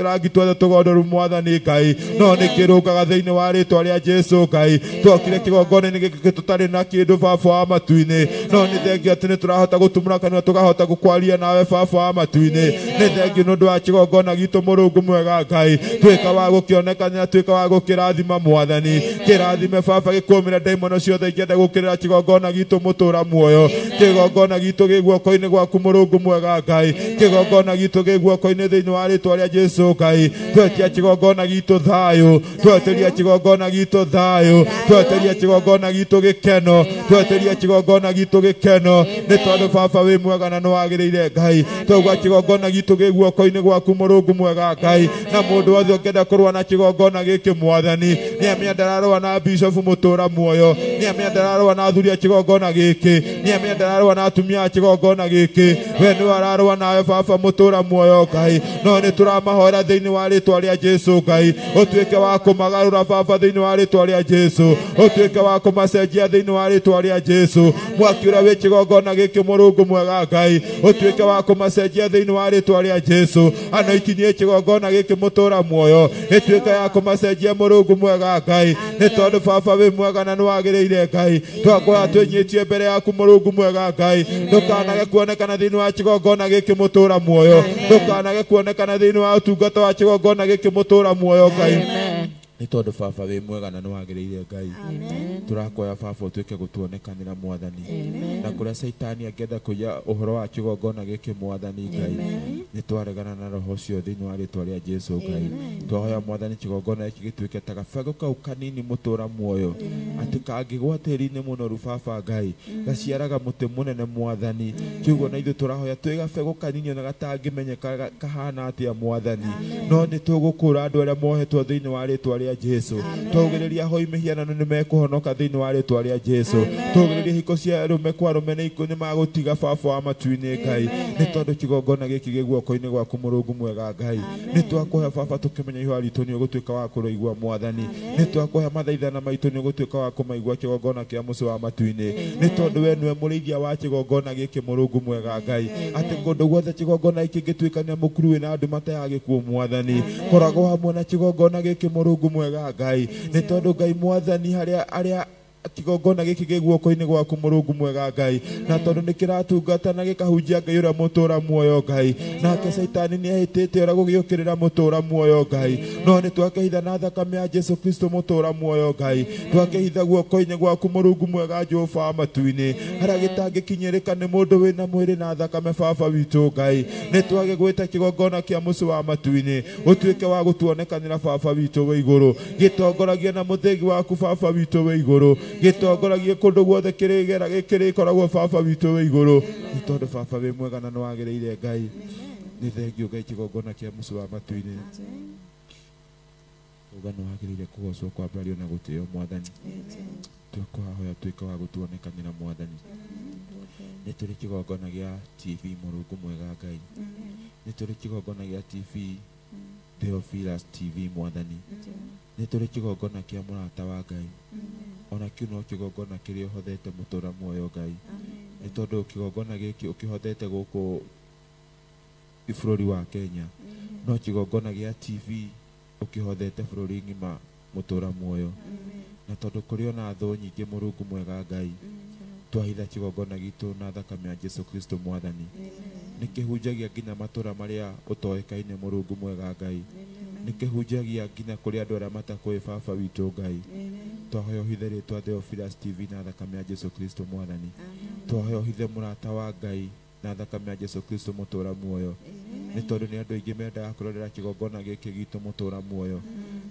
rangi tuothe tũgondoru mwathani Ngai no nĩ kĩrũngaga thĩinĩ wa rĩtwa rĩa Jesu Ngai twokire kĩgongona-inĩ gĩkĩ tũtarĩ na kĩndũ baba wa matu-inĩ no nĩ thengiũ atĩ nĩ tũrahota gũtumũra kanua tũkahota gũkwaria nawe baba wa matu-inĩ nĩ thengiũ nĩ ũndũ wa kĩgongona gitũ Mũrungu mwega Ngai tuĩka wa gũkĩonekana tuĩka wa gũkĩrathima mwathani kĩrathime baba gĩkũmĩra ndaimono ciothe ingĩenda gũkĩrĩra kĩgongona gitũ mũtũra muoyo kĩgongona gitũ gĩ guoko-inĩ gwaku Mũrungu mwega Ngai kĩgongona gitũ gĩ guoko-inĩ thĩinĩ wa rĩtwa rĩa Jesu Ngai twetia kĩgongona gitũ thayũ tweteria kĩgongona gitũ thayũ tweteria kĩgongona gitũ gĩkeno tweteria kĩgongona gitũ gĩkeno nĩ tondũ baba wĩ mwega na nĩ wagĩrĩire Ngai twauga kĩgongona gitũ gĩ guoko-inĩ gwaku Mũrungu mwega Ngai na mũndũ wothe ũngĩenda kũrũa na kĩgongona gĩkĩ mwathani nĩ amĩenda ararũa na bishop mũtũra muoyo nĩ amĩenda ararũa na athuri a kĩgongona gĩkĩ nĩ amĩenda ararũa na atumia a kĩgongona gĩkĩ we nĩwe ararũa nawe baba mũtũra muoyo Ngai no nĩ tũramahoera thĩinĩ wa rĩtwa rĩa Jesu Ngai ũtuĩke wa kũmagarũra baba thĩinĩ wa rĩtwa rĩa Jesu ũtuĩke wa kũmacenjia thĩinĩ wa rĩtwa rĩa Jesu mwaki ũrĩa wĩ kĩgongona gĩkĩ Mũrungu mwega Ngai ũtuĩke wa kũmacenjia thĩinĩ wa rĩtwa rĩa Jesu anoitinie kĩgongona gĩkĩ mũtũra muoyo ĩtuĩke ya kũmacenjia Mũrungu mwega Ngai nĩ tondũ baba wĩ mwega na nĩ wagĩrĩire Ngai twakũhoya twĩnyihĩtie mbere yaku Mũrungu mwega Ngai ndũkanage kuonekana thĩinĩ wa kĩgongona gĩkĩ mũtũra muoyo ndũkanage kuonekana thĩinĩ wa ũtungata wa kĩgongona gĩkĩ mũtũra muoyo Ngai nĩ tondũ baba wĩ mwega na nĩ wagĩrĩire Ngai tũrakoya baba ũtuĩke gũtuonekanĩra mwathani na kũrĩa caitani angĩenda kũiya ũhoro wa kĩgongona gĩkĩ mwathani Ngai nĩ twaregana na roho ũcio thĩinĩ wa rĩtwa rĩa Jesu Ngai twahoya mwathani kĩgongona gĩkĩ gĩtuĩke ta gabegũ kau kanini mũtũra muoyo atĩ kangĩgwa tĩri-inĩ mũnoru baba Ngai gaciaraga mũtĩ mũnene mwathani kiugo na ithuĩ tũrahoya twĩ gabegũ kanini ona gatangĩmenyeka kahana atĩa mwathani no nĩ tũgũkũra andũ arĩa mohetwo thĩinĩ wa rĩtwa rĩa Jesu tũgĩrĩria hoi mĩhianano nĩ mekũhonoka thĩinĩ wa rĩtwa rĩa Jesu tũgĩrĩria hiko cia arũme kwa arũme nĩ magũtiga baba wa matu-inĩ Ngai nĩ tondũ kĩgongona gĩkĩ gĩ guoko-inĩ gwaku Mũrungu mwega Ngai nĩ twakũhe baba tũkĩmenya ihoya ritũ nĩ ũgũtuĩka wa kũrĩigua mwathani nĩ twakũhe mathaithana maitũ nĩ ũgũtuĩka wa kũmaigua kĩgongona kĩa mũciĩ wa matu-inĩ nĩ tondũ we nĩwe mũrĩithia wa kĩgongona gĩkĩ Mũrungu mwega Ngai atĩ kũndũ guothe kĩgongona gĩkĩ gĩtuĩkania mũkuru wĩna andũ matayagĩkuo mwathani koragwo hamwe na kĩgongona gĩkĩ Mũrungu Mwega Ngai nĩ tondũ Ngai mwathani harĩa arĩa kigongona gĩkĩ gĩ guoko-inĩ gwaku Mũrungu mwega Ngai na tondũ nĩ kĩratungata na gĩkahunjia Ngai ũrĩa mũtũra muoyo Ngai nake Caitani nĩ ehĩtĩte ũrĩa gũgĩũkĩrĩra mũtũra muoyo Ngai no nĩ twakĩhitha na thakame ya Jesu Kristo mũtũra muoyo Ngai twakĩhitha guoko-inĩ gwaku Mũrungu mwega Jehova wa matu-inĩ harĩa gĩtangĩkinyĩrĩka nĩ mũndũ wĩna mwĩrĩ na thakame Baba witũ Ngai nĩ twagĩgwĩta kĩgongona kĩa mũciĩ wa matu-inĩ ũtuĩke wa gũtuonekanĩra Baba witũ wĩ igũrũ gĩtongoragie na mũthĩgi waku Baba witũ wĩ igũrũ gĩtongoragie kũndũ guothe kĩrĩgera kĩrĩkoragwo Baba witũ wĩ igũrũ nĩ tondũ Baba wĩ mwega na nĩwagĩrĩire Ngai nĩ thengio Ngai kĩgongona kĩa mũciĩ wa matu-inĩ uga nĩwagĩrĩire kũgocwo kwambarario na gũtĩo mwathani twakũhoya tuĩke wa gũtuonekanĩra mwathani nĩ tũrĩ kĩgongona gĩa TV Mũrungu mwega Ngai nĩ tũrĩ kĩgongona gĩa TV Theophilus TV mwathani nĩ tũrĩ kĩgongona kĩa mũrata wa Ngai ona kĩu no kĩgongona kĩrĩa ũhothete mũtũra muoyo Ngai nĩ tondũ kĩgongona gĩkĩ ũkĩhothete gũkũ bũrũri wa Kenya no kĩgongona gĩa TV ũkĩhothete bũrũri ng'ima mũtũra muoyo na tondũ kũrĩ ona thũ nyingĩ Mũrungu mwega Ngai twahitha kĩgongona gitũ na thakame ya Jesu Kristo mwathani nĩ kĩhunjagia nginya matũra marĩa ũtoĩkaine Mũrungu mwega Ngai nĩ kĩhunjagia nginya kũrĩ andũ arĩa matakũĩ Baba witũ Ngai twahoya ũhithe rĩtwa Theophilus TV na thakame ya Jesu Kristo mwathani twahoya ũhithe mũrata wa Ngai na thakame ya Jesu Kristo mũtũra muoyo nĩ tondũ nĩ andũ aingĩ mendaga kũrorera kĩgongona gĩkĩ gitũ mũtũra muoyo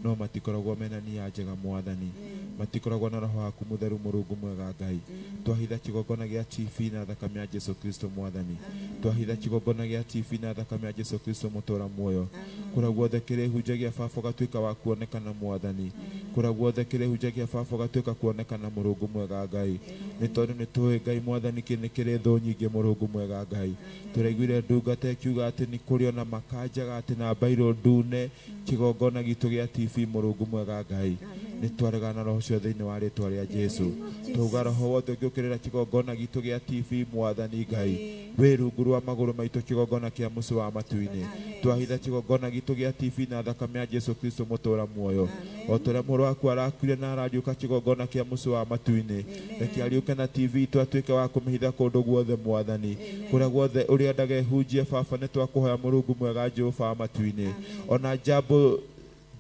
no matikoragwo mena nia njega mwathani matikoragwo na roho waku mũtheru Mũrungu mwega Ngai twahitha kĩgongona gĩa TV na thakame ya Jesu Kristo mwathani twahitha kĩgongona gĩa TV na thakame ya Jesu Kristo mũtũra muoyo kũrĩa guothe kĩrĩhunjagia Baba ũgatuĩka wa kuonekana mwathani kũrĩa guothe kĩrĩhunjagia Baba ũgatuĩka kuonekana Mũrungu mwega Ngai nĩ tondũ nĩ tũĩ Ngai mwathani kĩ nĩ kĩrĩ thũ nyingĩ Mũrungu mwega Ngai tũraiguire ndungata ĩkiuga atĩ nĩ kũrĩ ona makanjaga atĩ na mbairũ ndune kĩgongona gitũ gĩa TV Mũrungu mwega Ngai nĩ twaregana na roho ũcio thĩinĩ wa rĩtwa rĩa Jesu tuga roho wothe ũngĩũkĩrĩra kĩgongona gitũ gĩa TV mwathani Ngai wĩ rungu rwa magũrũ maitũ kĩgongona kĩa mũciĩ wa matu-inĩ twahitha kĩgongona gitũ gĩa TV na thakame ya Jesu Kristo mũtũra muoyo o ta ũrĩa mũrũ waku arakuire na arariũka kĩgongona kĩa mũciĩ wa matu-inĩ reke ariũke na TV itũ atuĩke wa kũmĩhitha kũndũ guothe mwathani kũrĩa guothe ũrĩendaga ĩhunjie Baba nĩ twakũhoya Mũrungu mwega Jehova wa matu-inĩ ona jambo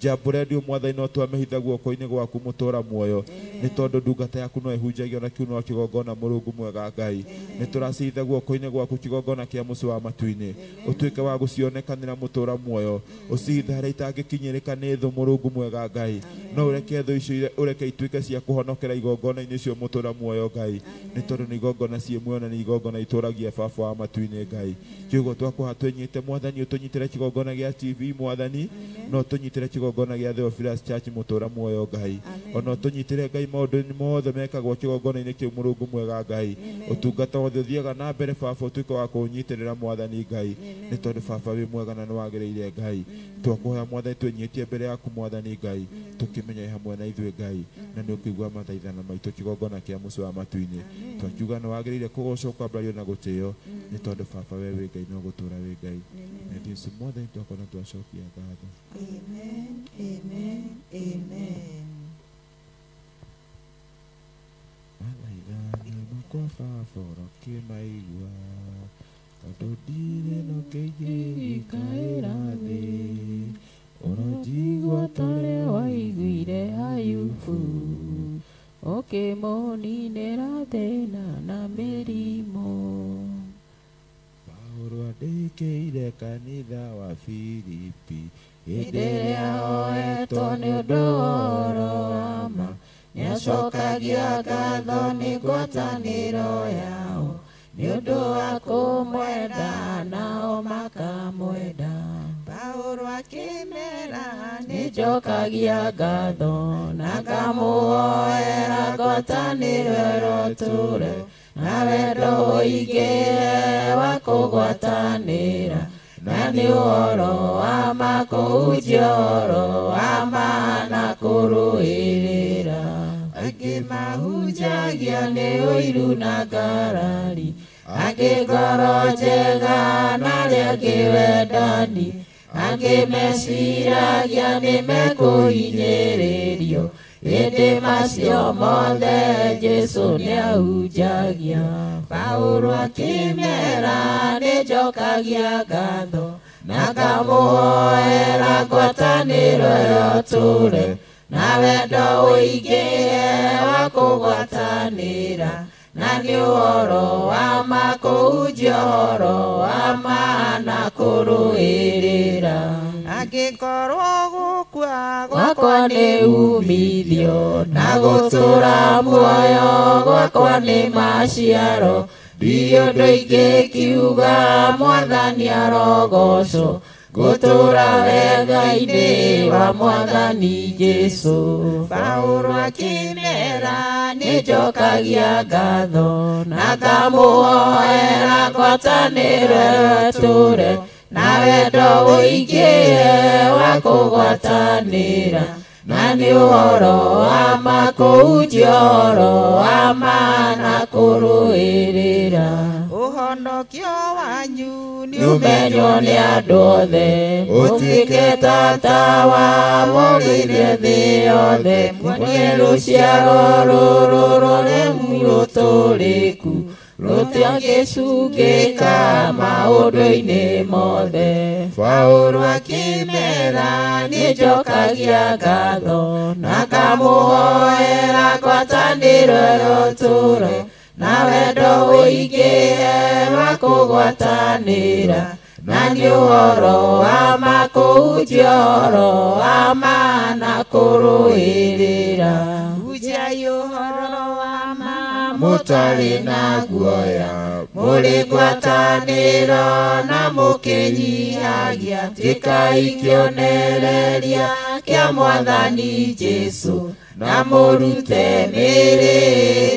Jambo redio mwathani no twamĩhitha guoko-inĩ gwaku mũtũra muoyo nĩ tondũ ndungata yaku no ĩhunjagia na kĩu no kĩgongona Mũrungu mwega Ngai nĩ tũracihitha guoko-inĩ gwaku kĩgongona kĩa mũciĩ wa matu-inĩ ũtuĩke wa gũcionekanĩra mũtũra muoyo ũcihithe harĩa itangĩkinyĩrĩka nĩ thũ Mũrungu mwega Ngai no ũreke thũ icio ũreke ituĩke cia kũhonokera igongona-inĩ icio mũtũra muoyo Ngai nĩ tondũ nĩ igongona ciĩ muoyo na nĩ igongona itũragia Baba wa matu-inĩ Ngai kiugo twakũha twĩnyite mwathani ũtũnyitĩre kĩgongona gĩa TV mwathani no ũtũnyitĩre kĩgongona gĩa Theophilus Church mũtũra muoyo Ngai ona ũtũnyitĩre Ngai maũndũ mothe mekagwo kĩgongona-inĩ kĩu Mũrungu mwega Ngai ũtungata wothe ũthiaga na mbere Baba ũtuĩke wa kũũnyitĩrĩra mwathani Ngai nĩ tondũ Baba wĩ mwega na nĩwagĩrĩire Ngai twakũhoya mwathani twĩnyihĩtie mbere yaku mwathani Ngai tũkĩmenya hamwe na ithuĩ Ngai na nĩ ũkũigua mathaithana maitũ kĩgongona kĩa mũciĩ wa matu-inĩ twakiuga nĩwagĩrĩire kũgocwo kwambarario na gũtĩo nĩ tondũ Baba we wĩ Ngai no gũtũra wĩ Ngai na Jesu mwathani twakona twacokia ngatho. Amen, amen, amen. Mathaithana makwa Baba ũrokĩmaigua tondũ ndirĩ na kĩngĩkaĩra thĩ ũronjigua ta ũrĩa waiguire Ayubu ũkĩmũninĩra thĩna na mĩrimũ. Paũlũ andĩkĩire kanitha wa Filipi hĩndĩ ĩrĩa oetwo nĩ ũndũ wa ũhoro wa ma nĩacokagia ngatho nĩ ngwatanĩro yao nĩ ũndũ wa kũmwenda nao makamwenda. Paũlũ akĩmera nĩnjokagia ngatho na ngamũhoera ngwatanĩro ĩrotũre na wendo ũingĩhe wa kũgwatanĩra na nĩ ũhoro wa ma kũhunjia ũhoro wa ma na kũrũĩrĩra. Angĩ mahunjagia nĩ ũiru na ngarari, angĩ ngoro njega na arĩa angĩ wendani, Angĩ meciragia nĩ mekũhinyĩrĩrio, ĩndĩ macio mothe Jesũ nĩahunjagia. Paũlũ akĩmera nĩnjokagia ngatho, na ngamũhoera ngwatanĩro ĩyo tũre, na wendo ũingĩhe wa kũgwatanĩra, na nĩ ũhoro wa ma kũhunjia ũhoro wa ma na kũrũĩrĩra. Angĩkorwo gũkua gwakwa nĩ umithio, na gũtũũra muoyo gwakwa nĩ maciaro, ndirĩ ũndũ ingĩkiuga Mwathani arogocwo, gũtũũra wega-inĩ wa Mwathani Jesũ. Paũlũ akĩmera nĩnjokagia ngatho, na ngamũhoera ngwatanĩro ĩyo tũre, na wendo ũingĩhe wa kũgwatanĩra, na nĩ ũhoro wa ma kũhunjia ũhoro wa ma na kũrũĩrĩra. Ũhonokio wanyu nĩũmenywo nĩ andũ othe, ũtuĩke ta tawa mũrĩire thĩ yothe, muonie rũciaro rũrũ rũremu rũtũrĩku, rũtangĩcungĩka maũndũ-inĩ mothe. Paũlũ akĩmera nĩnjokagia ngatho, na ngamũhoera ngwatanĩro ĩyo tũre, na wendo ũingĩhe wa kũgwatanĩra, na nĩ ũhoro wa ma kũhunjia ũhoro wa ma na kũrũĩrĩra. Hunjiai ũhoro wa ma mũtarĩ na guoya, mũrĩ ngwatanĩro na mũkĩnyihagia, tuĩkai kĩonereria kĩa Mwathani Jesũ, na mũrute mĩĩrĩ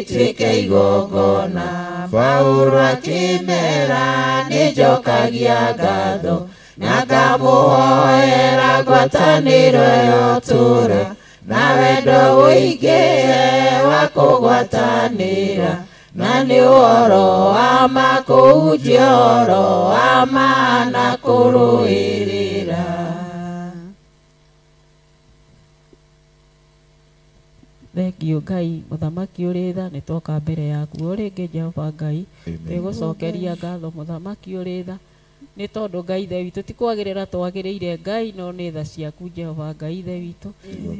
ĩtuĩke igongona. Paũlũ akĩmera nĩnjokagia ngatho, na ngamũhoera ngwatanĩro ĩyo tũre, na wendo ũingĩhe wa kũgwatanĩra, na nĩ ũhoro wa ma kũhunjia ũhoro wa ma na kũrũĩrĩra. Thengiũ Ngai mũthamaki ũrĩ tha, nĩ twoka mbere yaku o rĩngĩ Jehova Ngai, twĩgũcokeria ngatho mũthamaki ũrĩ tha, nĩ tondũ Ngai ithe witũ ti kwagĩrĩra twagĩrĩire Ngai, no nĩ tha ciaku Jehova Ngai ithe witũ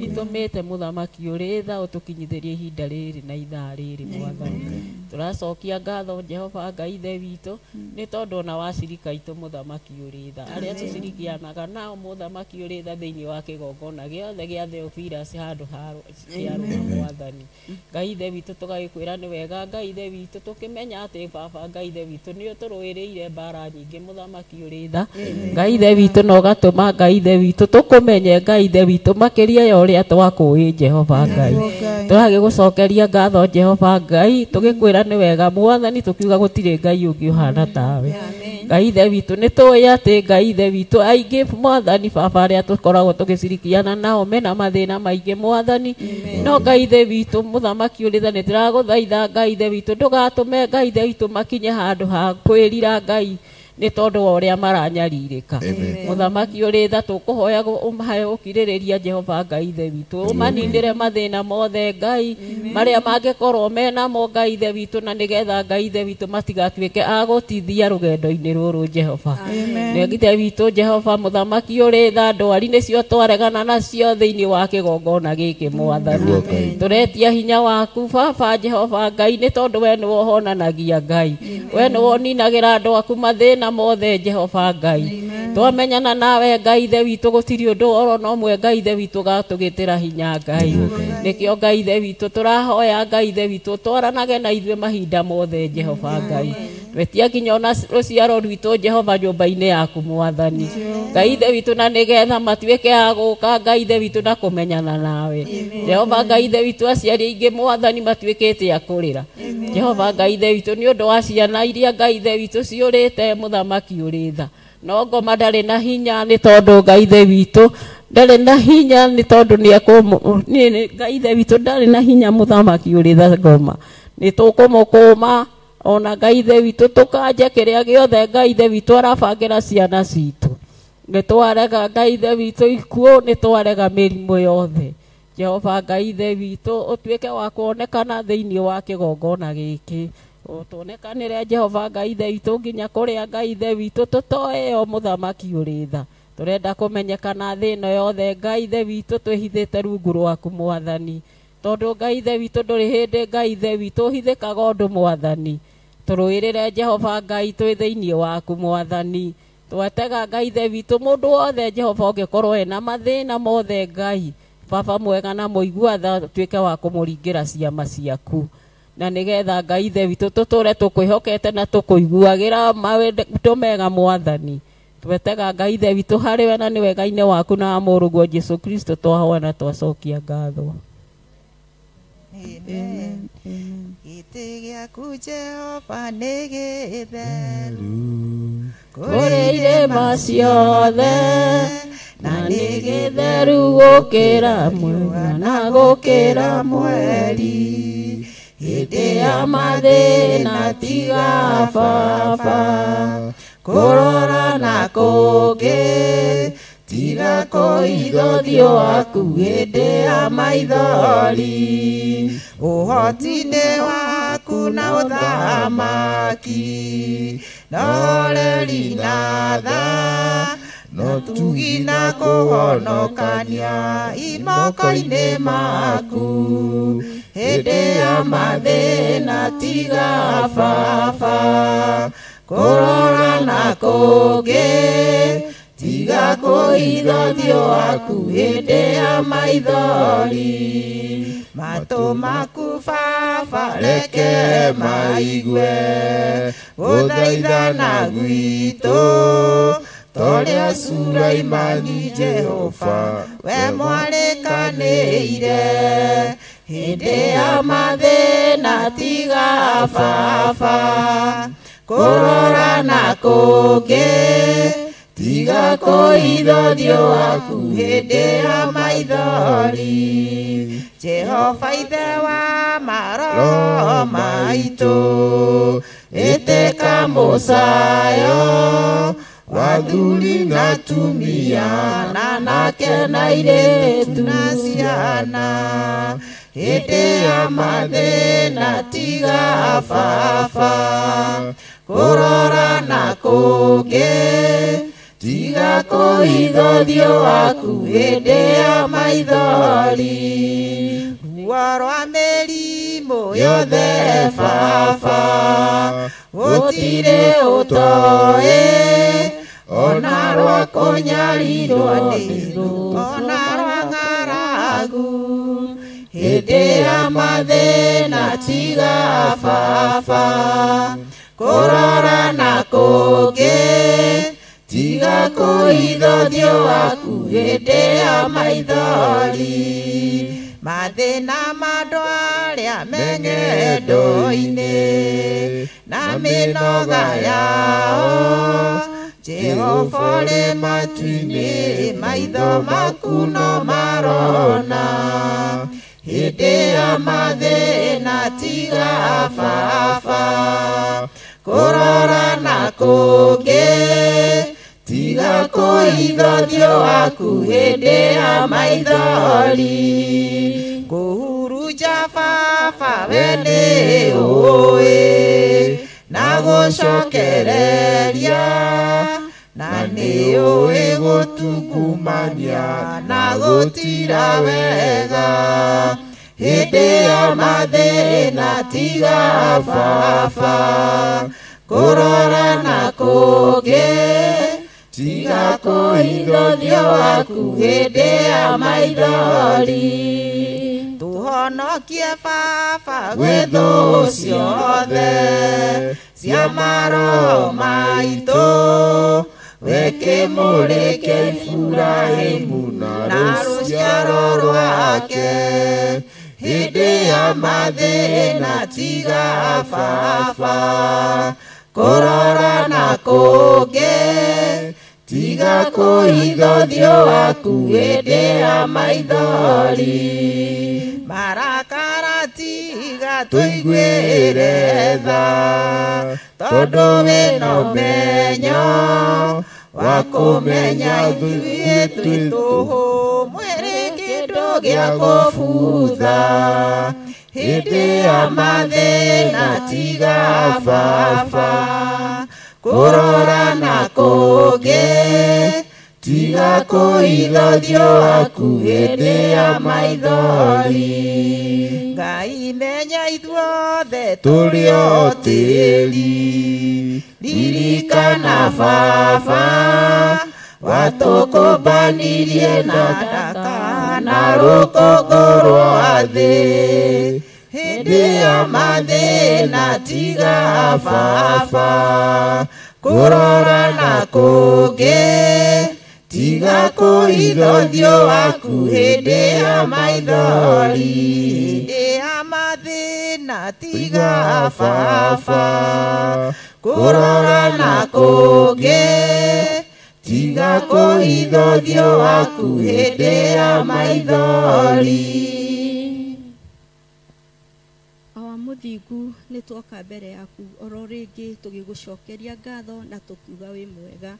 itũmĩte mũthamaki ũrĩ tha ũtũkinyithĩrie ihinda rĩrĩ na ithaa rĩrĩ Mwathani. Tũracokia ngatho Jehova Ngai ithe witũ nĩ tondũ ona wacirika aitũ mũthamaki ũrĩ tha, arĩa tũcirikianaga nao mũthamaki ũrĩ tha thĩinĩ wa kĩgongona gĩothe gĩa Theophilus handũ ha kĩarũma Mwathani. Ngai ithe witũ tũgagĩkwĩra nĩ wega Ngai ithe witũ, tũkĩmenya atĩ baba Ngai ithe witũ nĩ ũtũrũĩrĩire mbara nyingĩ mũthamaki ũrĩ tha. Ngai ithe witũ na ũgatũma Ngai ithe witũ tũkũmenye Ngai ithe witũ makĩria ya ũrĩa twakũĩ Jehova Ngai. Tũragĩgũcokeria ngatho Jehova Ngai, tũgĩkwĩra nĩ wega Mwathani, tũkiuga gũtirĩ Ngai ũngĩ ũhana tawe. Ngai ithe witũ nĩ tũĩ atĩ Ngai ithe witũ aingĩ Mwathani baba arĩa tũkoragwo tũgĩcirikiana nao mena mathĩna maingĩ Mwathani, no Ngai ithe witũ mũthamaki ũrĩ tha nĩ tũragũthaitha Ngai ithe witũ ndũgatũme Ngai ithe witũ makinye handũ ha kwĩrira Ngai nĩ tondũ wa ũrĩa maranyarirĩka. Mũthamaki ũrĩ tha tũkũhoya ũmahe ũkirĩrĩria Jehova Ngai ithe witũ, ũmaninĩre mathĩna mothe Ngai marĩa mangĩkorwo menamo Ngai ithe witũ, na nĩgetha Ngai ithe witũ matigatuĩke a gũtithia rũgendo-inĩ rũrũ Jehova. Ngai ithe witũ Jehova mũthamaki ũrĩ tha, ndwari nĩcio twaregana nacio thĩinĩ wa kĩgongona gĩkĩ Mwathani. Tũretia hinya waku baba Jehova Ngai, nĩ tondũ we nĩwe ũhonanagia Ngai, we nĩwe ũninagĩra andũ aku mathĩna mothe Jehova Ngai. Twamenyana nawe Ngai ithe witũ gũtirĩ ũndũ oro na ũmwe Ngai ithe witũ gatũgĩtĩra hinya Ngai. Nĩkĩo Ngai ithe witũ tũrahoya Ngai ithe witũ twaranage na ithuĩ mahinda mothe Jehova Ngai. Twetia nginya ona rũciaro rwitũ Jehova nyũmba-inĩ yaku Mwathani Ngai ithe witũ, na nĩgetha matuĩke a gũka Ngai ithe witũ na kũmenyana nawe Jehova Ngai ithe witũ. Aciari aingĩ Mwathani matuĩkĩte a kũrĩra Jehova Ngai ithe witũ nĩ ũndũ wa ciana iria Ngai ithe witũ ciũrĩte mũthamaki ũrĩ tha, no ngoma ndarĩ na hinya nĩ tondũ Ngai ithe witũ ndarĩ na hinya nĩ tondũ Ngai ithe witũ ndarĩ na hinya mũthamaki ũrĩ tha ngoma nĩ tũkũmũkũma ona Ngai ithe witũ tũkanje kĩrĩa gĩothe Ngai ithe witũ arabangĩra ciana citũ. Nĩ twarega Ngai Ithe witũ ikuũ, nĩ twarega mĩrimũ yothe. Jehova Ngai Ithe witũ ũtuĩke wa kuonekana thĩinĩ wa kĩgongona gĩkĩ. Ũtuonekanĩre Jehova Ngai Ithe witũ nginya kũrĩa Ngai Ithe witũ tũtoĩ o mũthamaki ũrĩ tha. Tũrenda kũmenyekana thĩ ĩno yothe Ngai Ithe witũ twĩhithĩte rungu rwaku Mwathani. Tondũ Ngai Ithe witũ ndũrĩ hĩndĩ Ngai Ithe witũ ũhithĩkaga ũndũ Mwathani. Tũrũĩrĩre Jehova Ngai twĩ thĩinĩ waku Mwathani. Twetega Ngai Ithe witũ mũndũ wothe Jehova ũngĩkorwo ena mathĩna mothe Ngai. Baba mwega na mũigua tha tuĩke wa kũmũringĩra ciama ciaku. Na nĩgetha Ngai Ithe witũ tũtũre tũkwĩhokete na tũkũiguagĩra maũndũ mega Mwathani. Twetega Ngai Ithe witũ harĩ we na nĩ wega-inĩ waku na wa mũrũguo Jesũ Kristo twahoya na twacokia ngatho. Amen. Gĩtĩ gĩaku Jehova nĩ gĩtheru kũrĩ irĩma ciothe, na nĩ gĩtheru gũkĩra mwega na gũkĩra mweri. Hĩndĩ ya mathĩna tiga baba kũrora na kũngĩ, tiga kũhitha ũthiũ waku hĩndĩ ya maithori. Ũhoti-inĩ waku na ũthamaki, na ũhoreri na tha, na ũtugi na kũhonokania i moko-inĩ maku. Hĩndĩ ya mathĩna tiga baba kũrora na kũngĩ, tiga kũhitha ũthiũ waku hĩndĩ ya maithori. Matũ maku baba reke maigue gũthaithana gwitũ, torĩa Sulaimani Jehova we mwarĩkanĩire. Hĩndĩ ya mathĩna tiga baba kũrora na kũngĩ, tiga kũhitha ũthiũ waku hĩndĩ ya maithori. Jehova Ithe wa maroho maitũ, ĩtĩka mũcayo wa athuri na atumia, na anake na airĩtu na ciana. Hĩndĩ ya mathĩna tiga baba kũrora na kũngĩ, tiga kũhitha ũthiũ waku hĩndĩ ya maithori. Ruo rwa mĩrimũ yothe baba gũtirĩ ũtoĩ, ona rwa kũnyarirwo nĩ thũ, ona rwa ng'aragu. Hĩndĩ ya mathĩna tiga baba kũrora na kũngĩ, tiga kũhitha ũthiũ waku hĩndĩ ya maithori. Mathĩna ma andũ arĩa me ng'endo-inĩ na mĩnoga yao, Jehova ũrĩ matu-inĩ maitho maku no marona. Hĩndĩ ya mathĩna tiga baba kũrora na kũngĩ, tiga kũhitha ũthiũ waku hĩndĩ ya maithori. Kũhurunja baba we nĩ ũĩ na gũcokereria, na nĩ ũĩ gũtungumania na gũtira wega. Hĩndĩ ya mathĩna tiga baba kũrora na kũngĩ, tiga kũhitha ũthiũ waku hĩndĩ ya maithori. Tũhonokie baba gwĩ thũ ciothe cia maroho maitũ, we kĩmũrĩ kĩa Iburahĩmu na rũciaro rwake. Hĩndĩ ya mathĩna tiga baba kũrora na kũngĩ, tiga kũhitha ũthiũ waku hĩndĩ ya maithori. Marakara tiga tũiguĩre tha, tondũ wĩna ũmenyo wa Wa kũmenya ithuĩ twĩ tũhũ mwĩrĩ kĩndũ gĩa kũbutha hĩndĩ ya mathĩna tiga baba kũrora na kũngĩ tiga kũitha ũthiũ waku hĩndĩ ya maithori Ngai menya ithuothe tũrĩ o tĩri ririkana baba watũkũmbanirie na ndaka na rũkũngũ rwa thĩ hĩndĩ ya mathĩna tiga baba kũrora na kũngĩ tiga kũitha ũthiũ waku hĩndĩ ya maithori hĩndĩ ya mathĩna tiga baba kũrora na kũngĩ tiga kũitha ũthiũ waku hĩndĩ ya maithori. Awa mũthingu nĩ twoka mbere yaku oro rĩngĩ tũgĩgũcokeria ngatho na tũkiuga wĩ mwega.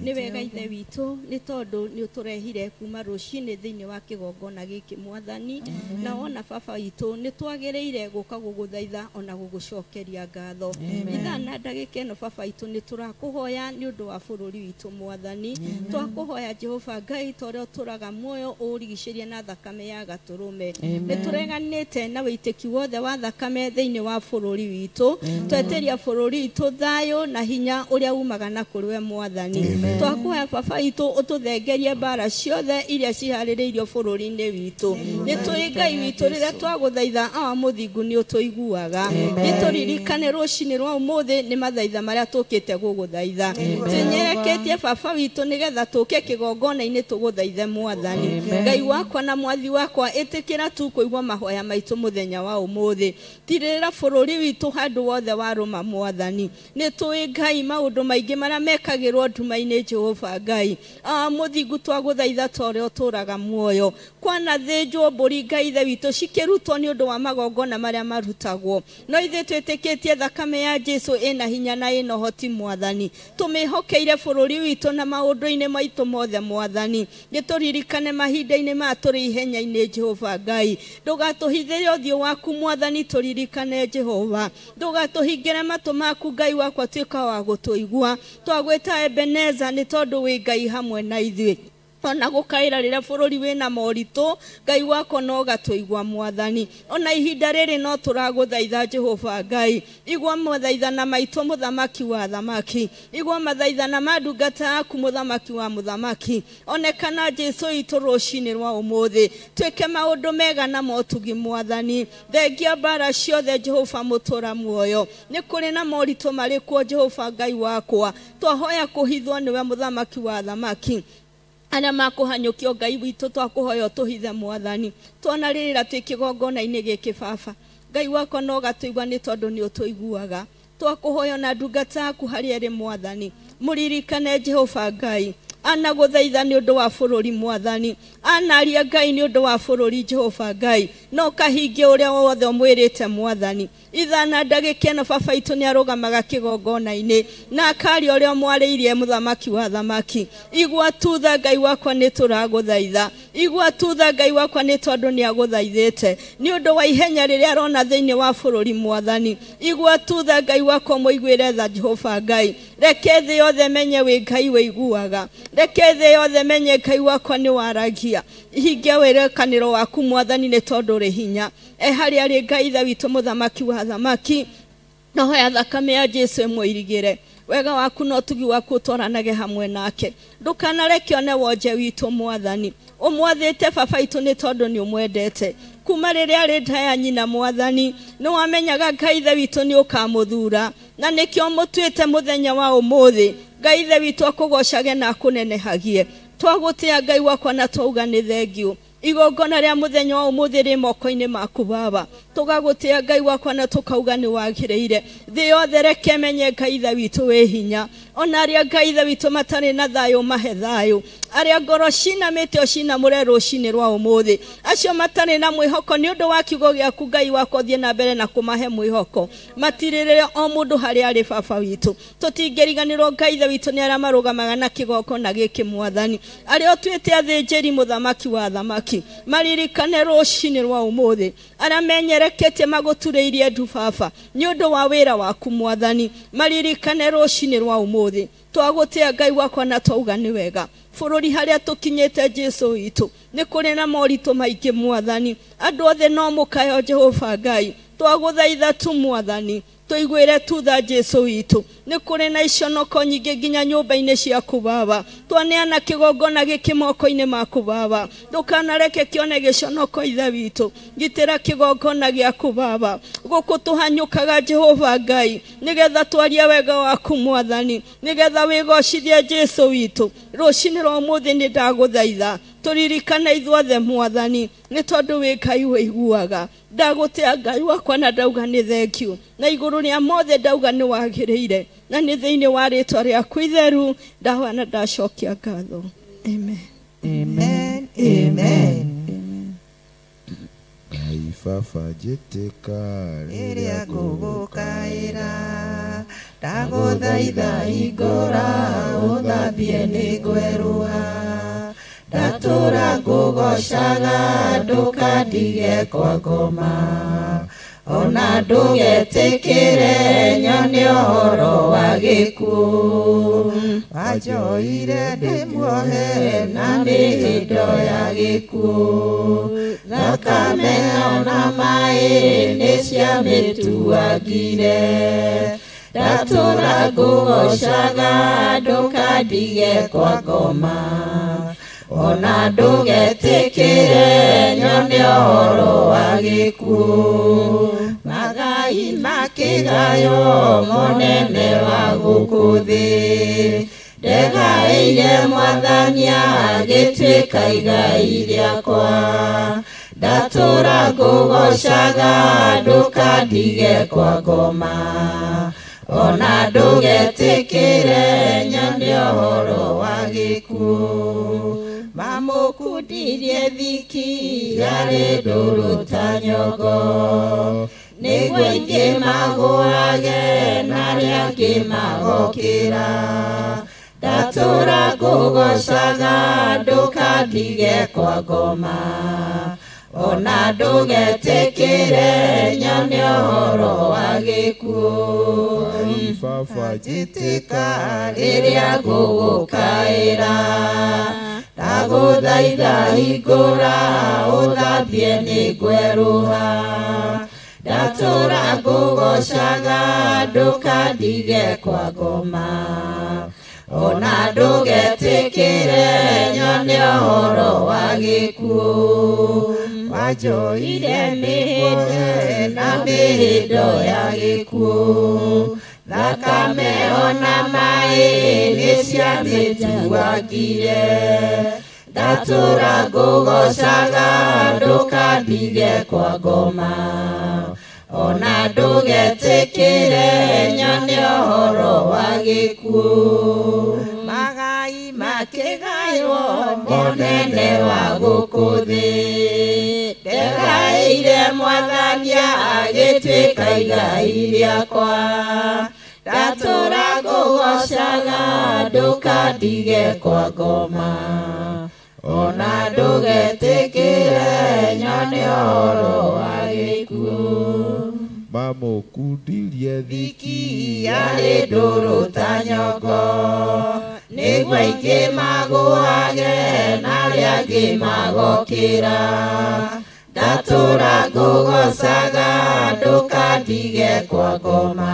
Nĩ wega Ithe witũ nĩ tondũ nĩ ũtũrehire kuma rũcinĩ thĩinĩ wa kĩgongona gĩkĩ mwathani na wona baba witũ nĩ twagĩrĩire gũka gũgũthaitha ona gũgũcokeria ngatho. Ithaa na ndagĩka ĩno baba witũ nĩ tũrakũhoya nĩ ũndũ wa bũrũri witũ mwathani. Twakũhoya Jehova Ngai ta ũrĩa ũtũraga muoyo ũũrigicĩrie na thakame ya gatũrũme. Nĩ tũreganĩte na wĩitĩki wothe wa thakame thĩinĩ wa bũrũri witũ. Tweteria bũrũri witũ thayũ na hinya ũrĩa umaga na kũrĩ we mwathani. Twakũhoya baba witũ ũtũthengerie mbara ciothe iria ciharĩrĩirio bũrũri-inĩ witũ. Nĩ tũĩ Ngai witũ rĩrĩa twagũthaitha awa mũthingu nĩ ũtũiguaga. Nĩ tũririkane rũcinĩ rwa ũmũthĩ nĩ mathaitha marĩa tũkĩte gũgũthaitha. Tũnyereketie baba witũ nĩgetha tũke kĩgongona-inĩ tũgũthaithe mwathani. Ngai wakwa na mwathi wakwa ĩtĩkĩra tu kũigua mahoya maitũ mũthenya wa ũmũthĩ. Tirĩrĩra bũrũri witũ handũ wothe warũma mwathani. Nĩ tũĩ Ngai maũndũ maingĩ marĩa mekagĩrwo nduma-inĩ Jehova Ngai. Mũthingu twagũthaitha ta ũrĩa ũtũraga muoyo. Kwanathĩnjwo mbũri Ngai Ithe witũ cikĩrutwo nĩ ũndũ wa magongona marĩa marutagwo. No ithuĩ twĩtĩkĩtie thakame ya Jesu ĩna hinya na ĩna ũhoti mwathani. Tũmĩhokeire bũrũri witũ na maũndũ-inĩ maitũ mothe mwathani. Nĩ tũririkane mahinda-inĩ maya tũrĩ ihenya-inĩ Jehova Ngai. Ndũgatũhithĩre ũthiũ waku mwathani tũririkane Jehova. Ndũgatũhingĩre matũ maku Ngai wakwa tuĩka wa gũtũigua. Twagwĩta Ebeneza nĩ tondũ wĩ Ngai hamwe na ithuĩ. Ona gũkaĩra rĩrĩa bũrũri wĩna moritũ Ngai wakwa no gatũigua mwathani. Ona ihinda rĩrĩ no tũragũthaitha Jehova Ngai. Igua mathaithana maitũ mũthamaki wa thamaki. Igua mathaithana ma ndungata yaku mũthamaki wa mũthamaki. Onekana Jesu itũ rũcinĩ rwa ũmũthĩ. Twĩke maũndũ mega na motugi mwathani. Thengia mbara ciothe Jehova mũtũra muoyo. Nĩ kũrĩ na moritũ marĩkũ Jehova Ngai wakwa. Twahoya kũhithwo nĩwe mũthamaki wa thamaki. Arĩa makũhanyũkio Ngai witũ twakũhoya ũtũhithe mwathani. Tuona rĩrĩra twĩ kĩgongona-inĩ gĩkĩ baba. Ngai wakwa no gatũigua nĩ tondũ nĩ ũtũiguaga. Twakũhoya na ndungata yaku harĩa ĩrĩ mwathani. Mũririkane Jehova Ngai. Anagũthaitha nĩ ũndũ wa bũrũri mwathani. Anaria Ngai nĩ ũndũ wa bũrũri Jehova Ngai. No kahingie ũrĩa wothe ũmwĩrĩte mwathani. Ithaa na ndagĩka ĩno baba witũ nĩ arũgamaga kĩgongona-inĩ na akaria ũrĩa mwarĩirie mũthamaki wa thamaki. Igua tutha Ngai wakwa nĩ tũragũthaitha. Igua tutha Ngai wakwa nĩ tondũ nĩ agũthaithĩte nĩ ũndũ wa ihenya rĩrĩa arona thĩinĩ wa bũrũri mwathani. Igua tutha Ngai wakwa mũiguĩre tha Jehova Ngai. Reke thĩ yothe menye wĩ Ngai wĩiguaga. Reke thĩ yothe menye Ngai wakwa nĩ waragia. Hingia wĩrĩkanĩro waku mwathani nĩ tondũ ũrĩ hinya. Harĩa arĩ Ngai Ithe witũ mũthamaki wa thamaki. Nohoya thakame ya Jesu ĩmũirigĩre. Wega waku na ũtugi waku ũtwaranage hamwe nake. Ndũkanareke one wonje witũ mwathani. Ũmwathĩte baba witũ nĩ tondũ nĩ ũmwendete. Kuma rĩrĩa arĩ nda ya nyina mwathani nĩ wamenyaga Ngai Ithe witũ nĩ ũkamũthura na nĩkĩo mũtuĩte mũthenya wa ũmũthĩ. Ngai Ithe witũ akũgocage na akũnenehagie. Twagũtĩa Ngai wakwa na twauga nĩ thengiũ. Igongona rĩa mũthenya wa ũmũthĩ rĩ moko-inĩ maku baba. Tũgagũtĩa Ngai wakwa na tũkauga nĩ wagĩrĩire. Thĩ yothe reke menye Ngai Ithe witũ wĩ hinya. Ona arĩa Ngai Ithe witũ matarĩ na thayũ mahe thayũ. Arĩa ngoro cinamĩte ũcinamũre rũcinĩ rwa ũmũthĩ. Acio matarĩ na mwĩhoko nĩ ũndũ wa kiugo gĩaku Ngai wakwa ũthiĩ na mbere na kũmahe mwĩhoko. Matirĩrĩre o mũndũ harĩa arĩ baba witũ. Tũtingĩriganĩrwo Ngai Ithe witũ nĩ arĩa marũgamaga na kĩgongona gĩkĩ mwathani. Arĩa ũtuĩte athĩnjĩri mũthamaki wa athamaki. Maririkane rũcinĩ rwa ũmũthĩ. Arĩa menyereketie magũturĩirie ndu baba nĩ ũndũ wa wĩra waku mwathani. Maririkane rũcinĩ rwa ũmũthĩ. Twagũtĩa Ngai wakwa na twauga nĩ wega. Bũrũri harĩa tũkinyĩte Jesu witũ nĩ kũrĩ na moritũ maingĩ mwathani. Andũ othe no mũkayo Jehova Ngai. Twagũthaitha tu mwathani. Tũiguĩre tu tha Jesu witũ. Nĩ kũrĩ na iconoko nyingĩ nginya nyũmba-inĩ ciaku baba. Twaneana kĩgongona gĩkĩ moko-inĩ maku baba. Ndũkanareke kĩone gĩconoko Ithe witũ. Gitĩra kĩgongona gĩaku baba. Gũkũ tũhanyũkaga Jehova Ngai nĩgetha twarie wega waku mwathani. Nĩgetha wĩgocithie Jesu witũ. Rũcinĩ rwa ũmũthĩ nĩ ndagũthaitha. Tũririkane ithuothe mwathani nĩ tondũ wĩ Ngai wĩiguaga. Ndagũtĩa Ngai wakwa na ndauga nĩ thengiũ. Na igũrũ rĩa mothe ndauga nĩ wagĩrĩire. Na nĩ thĩinĩ wa rĩtwa rĩaku itheru ndahoya na ndacokia ngatho. Amen. Amen. Amen. Ngai baba njĩtĩka rĩrĩa ngũgũkaĩra ndagũthaitha hingũra ũthambie nĩngwerũha ndatũra ngũgocaga ndũkandige kwa ngoma ona ndũgetĩkĩre nyone ũhoro wa gĩkuũ wanjoire ndĩmuohe na mĩhĩndo ya gĩkuũ thakame ona maĩ nĩciamĩtuangire ndatũra ngũgocaga ndũkandige kwa ngoma ona ndũgetĩkĩre nyone ũhoro wa gĩkuũ magai makĩgayo mũnene wa gũkũ thĩ ndegaĩire mwathani agĩtuĩka igai rĩakwa ndatũra ngũgocaga ndũkandige kwa ngoma ona ndũgetĩkĩre nyone ũhoro wa gĩkuũ mamũkundirie thiki yarĩ ndũrũ ta nyongo nĩguo aingĩ magũage na arĩa angĩ magokĩra ndatũra ngũgocaga ndũkandige kwa ngoma ona ndũgetĩkĩre nyone ũhoro wa gĩkuũ Baba njĩtĩka rĩrĩa ngũgũkaĩra ndagũthaitha hingũra ũthambie nĩngwerũha ndatũra ngũgocaga ndũkandige kwa ngoma ona ndũgetĩkĩre nyone ũhoro wa gĩkuũ wanjoire mĩhĩndo na mĩhĩndo ya gĩkuũ thakame ona maĩ nĩciamĩtuangire ndatũra ngũgocaga ndũkandige kwa ngoma ona ndũgetĩkĩre nyone ũhoro wa gĩkuũ magai makĩgaywo mũnene wa gũkũ thĩ ndegaĩire mwathani agĩtuĩka igai rĩakwa ndatũra ngũgocaga ndũkandige kwa ngoma ona ndũgetĩkĩre nyone ũhoro wa gĩkuũ mamũkundirie thiki yarĩ ndũrũ ta nyongo nĩguo aingĩ magũage na arĩa angĩ magokĩra ndatũra ngũgocaga ndũkandige kwa ngoma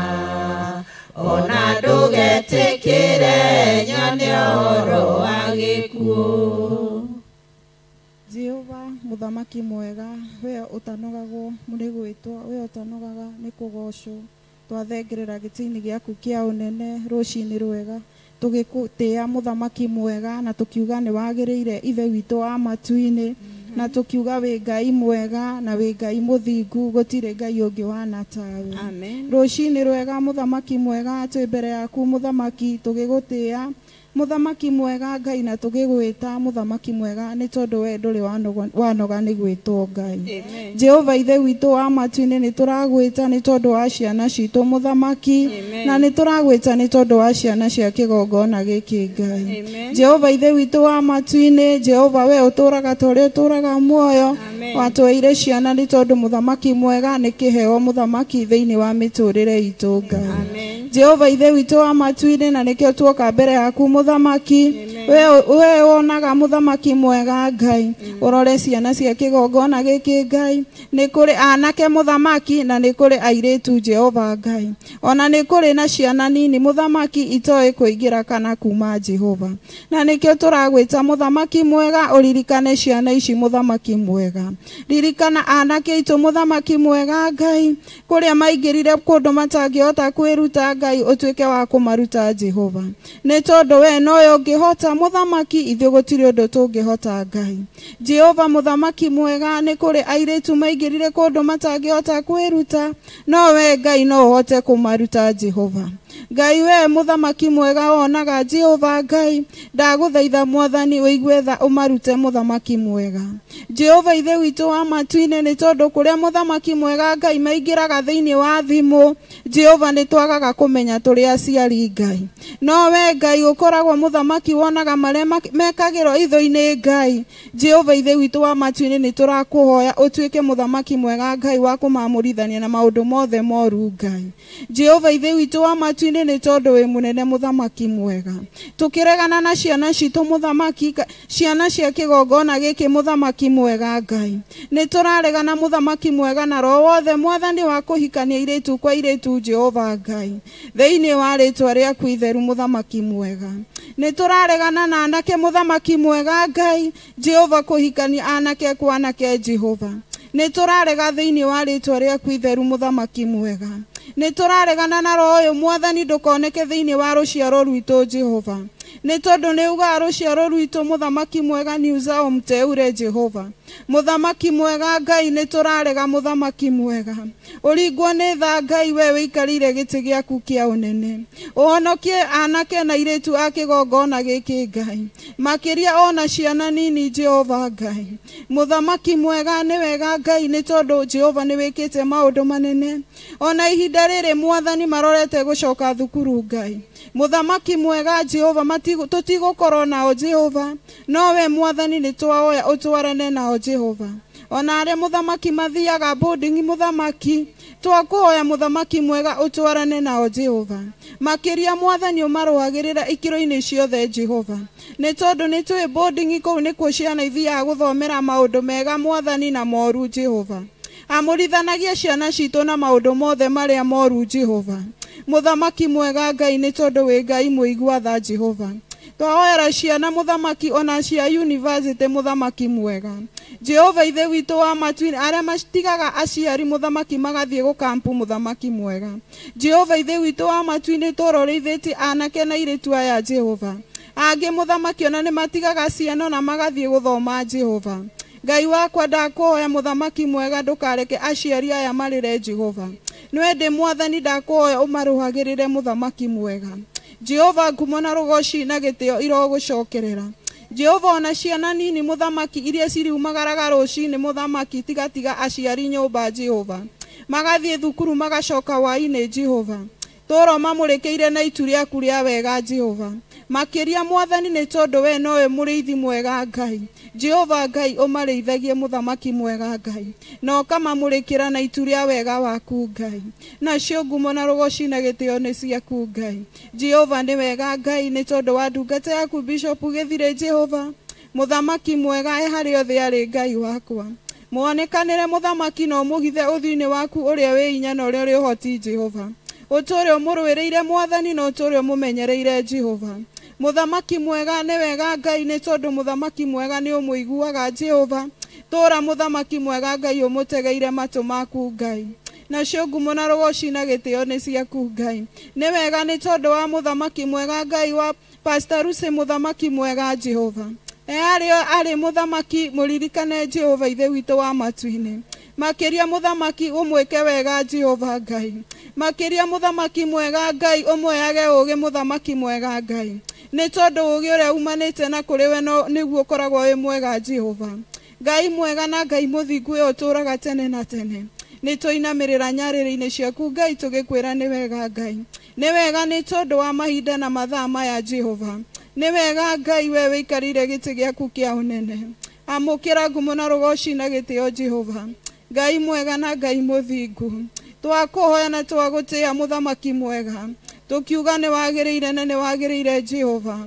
ona ndũgetĩkĩre nyone ũhoro wa gĩkuũ. Jehova mũthamaki mwega we ũtanogagwo nĩ gwĩtwo we ũtanogaga nĩ kũgocwo twathengerera gĩtĩ-inĩ gĩaku kĩa ũnene rũcinĩ rwega tũgĩgũtĩĩa mũthamaki mwega na tũkiuga nĩ wagĩrĩire Ithe witũ wa matu-inĩ na tũkiuga wĩ Ngai mwega na wĩ Ngai mũthingu gũtirĩ Ngai ũngĩ wana tawe. Rũcinĩ rwega mũthamaki mwega twĩ mbere yaku mũthamaki tũgĩgũtĩĩa Mũthamaki mwega Ngai na tũgĩgwĩta mũthamaki mwega nĩ tondũ we ndũrĩ wanoga nĩ gwĩtwo Ngai. Jehova ithe witũ wa matu-inĩ nĩ tũragwĩta nĩ tondũ wa ciana citũ mũthamaki na nĩ tũragwĩta nĩ tondũ wa ciana cia kĩgongona gĩkĩ Ngai. Jehova ithe witũ wa matu-inĩ, Jehova we ũtũraga ta ũrĩa ũtũraga muoyo, watweire ciana nĩ tondũ mũthamaki mwega nĩ kĩheo mũthamaki thĩinĩ wa mĩtũrĩre itũ Ngai. Jehova ithe witũ wa matu-inĩ na nĩkĩo tuoka mbere yaku mũthamaki, we wonaga mũthamaki mwega Ngai, ũrore ciana cia kĩgongona gĩkĩ Ngai. Nĩ kũrĩ anake mũthamaki na nĩ kũrĩ airĩtu Jehova Ngai, ona nĩ kũrĩ na ciana nini mũthamaki itoĩ kũingĩra kana kuma Jehova, na nĩkĩo tũragwĩta mũthamaki mwega ũririkane ciana ici mũthamaki mwega. Ririkana anake aitũ mũthamaki mwega Ngai, kũrĩa maingĩrire kũndũ matangĩhota kwĩruta Ngai ũtuĩke wa kũmaruta Jehova, nĩ tondũ we nowe ũngĩhota mũthamaki, ithuĩ gũtirĩ ũndũ tũngĩhota Ngai. Jehova mũthamaki mwega, nĩ kũrĩ airĩtu maingĩrire kũndũ matangĩhota kwĩruta, no we Ngai no ũhote kũmaruta Jehova. Ngai we mũthamaki mwega wonaga Jehova Ngai, ndagũthaitha mwathani ũigue tha ũmarute mũthamaki mwega. Jehova ithe witũ wa matu-inĩ nĩ tondũ kũrĩa mũthamaki mwega Ngai maingĩraga thĩinĩ wa thimũ Jehova nĩ twagaga kũmenya tũrĩ aciari Ngai, no we Ngai ũkoragwo mũthamaki wonaga marĩa mekagĩrwo itho-inĩ Ngai. Jehova ithe witũ wa matu-inĩ nĩ tũrakũhoya ũtuĩke mũthamaki mwega Ngai wa kũmamũrithania na maũndũ mothe moru Ngai. Jehova ithe witũ wa matu-inĩ nĩ tondũ wĩ mũnene mũthamaki mwega, tũkĩregana na ciana citũ mũthamaki, ciana cia kĩgongona gĩkĩ mũthamaki mwega Ngai, nĩ tũraregana mũthamaki mwega na roho wothe mwathani wa kũhikania irĩtu kwa irĩtu Jehova Ngai, thĩinĩ wa rĩtwa rĩaku itheru mũthamaki mwega. Nĩ tũraregana na anake mũthamaki mwega Ngai, Jehova kũhikania anake kwa anake Jehova, nĩ tũrarega thĩinĩ wa rĩtwa rĩaku itheru mũthamaki mwega. Nĩ tũraregana na roho ũyũ mwathani ndũkoneke thĩinĩ wa rũciaro rwitũ Jehova, nĩ tondũ nĩ ugaga rũciaro rwitũ mũthamaki mwega nĩ uzao mteure Jehova. Mũthamaki mwega Ngai nĩ tũrarega mũthamaki mwega, ũringwo nĩ tha Ngai we wĩikarĩire gĩtĩ gĩaku kĩa ũnene, ũhonokie anake na airĩtu a kĩgongona gĩkĩ Ngai, makĩria ona ciana nini Jehova Ngai. Mũthamaki mwega nĩ wega Ngai nĩ tondũ Jehova nĩ wĩkĩte maũndũ manene, ona ihinda rĩrĩ mwathani marorete gũcoka thukuru Ngai. Mũthamaki mwega Jehova tũtigũkorwo nao Jehova, no we mwathani nĩ twaoya ũtwarane nao Jehova. Ona arĩa mũthamaki mathiaga boarding mũthamaki, twakũhoya mũthamaki mwega ũtwarane nao Jehova, makĩria mwathani ũmarũagĩrĩra ikĩro-inĩ ciothe Jehova, nĩ tondũ nĩ tũĩ boarding kũu nĩkuo ciana ithiaga gũthomera maũndũ mega mwathani na moru Jehova. Amũrithanagia ciana citũ na maũndũ mothe marĩa moru Jehova. Mũthamaki mwega Ngai nĩ tondũ wĩ Ngai mũigua tha Jehova. Twahoera ciana mũthamaki ona cia university mũthamaki mwega. Jehova ithe witũ wa matu-inĩ arĩa matigaga aciari mũthamaki magathiĩ gũkampu mũthamaki mwega. Jehova ithe witũ wa matu-inĩ tũrorithĩtie anake na airĩtu aya Jehova. Angĩ mũthamaki ona nĩ matigaga ciana na magathiĩ gũthoma Jehova. Ngai wakwa ndakũhoya mũthamaki mwega ndũkareke aciari aya marĩre Jehova. Nĩwende mwathani ndakũhoya ũmarũhagĩrĩre mũthamaki mwega. Jehova ngumo na rũgoci na gĩtĩo irogũcokerera. Jehova ona ciana nini mũthamaki iria ciriumagaraga rũcinĩ mũthamaki tigatiga aciari nyũmba Jehova, magathiĩ thukuru magacoka hwaĩ-inĩ Jehova, tũro mamũrĩkĩire na itu rĩaku rĩa wega Jehova. Makĩria mwathani nĩ tondũ we nowe mũrĩithi mwega Ngai. Jehova Ngai ũmarĩithagie mũthamaki mwega Ngai, na ũkamamũrĩkĩra na itu rĩa wega waku Ngai, nacio ngumo na rũgoci na gĩtĩo nĩ ciaku Ngai. Jehova nĩ wega Ngai nĩ tondũ wa ndungata yaku Bishop Gĩthire Jehova, mũthamaki mwega e harĩ othe arĩ Ngai wakwa. Muonekanĩre mũthamaki na ũmũhithe ũthiũ-inĩ waku ũrĩa wĩ hinya na ũrĩa ũrĩ ũhoti Jehova, ũtũũre ũmũrũĩrĩire mwathani na ũtũũre ũmũmenyereire Jehova. Mũthamaki mwega nĩ wega Ngai nĩ tondũ mũthamaki mwega nĩ ũmũiguaga Jehova. Tũũra mũthamaki mwega Ngai ũmũtegeire matũ maku Ngai, nacio ngumo na rũgoci na gĩtĩo nĩ ciaku Ngai. Nĩ wega nĩ tondũ wa mũthamaki mwega Ngai wa Pastor Ruse mũthamaki mwega Jehova, arĩ arĩ mũthamaki mũririkane Jehova ithe witũ wa matu-inĩ. Makĩria mũthamaki ũmwĩke wega Jehova Ngai, makĩria mũthamaki mwega Ngai ũmweage ũũgĩ mũthamaki mwega Ngai. Nĩ tondũ ũũgĩ ũrĩa umanĩte na kũrĩ we nĩguo ũkoragwo wĩ mwega Jehova. Ngai mwega na Ngai mũthingu ũyũ ũtũũraga tene na tene. Nĩ tũinamĩrĩra nyarĩrĩ-inĩ ciaku Ngai tũgĩkwĩra nĩ wega Ngai. Nĩ wega nĩ tondũ wa mahinda na mathaa maya Jehova. Nĩ wega Ngai we wĩikarĩire gĩtĩ gĩaku kĩa ũnene. Amũkĩra ngumo na rũgoci na gĩtĩo Jehova. Ngai mwega na Ngai mũthingu. Twakũhoya na twagũtĩĩa mũthamaki mwega. Tũkiuga nĩ wagĩrĩire na nĩ wagĩrĩire Jehova.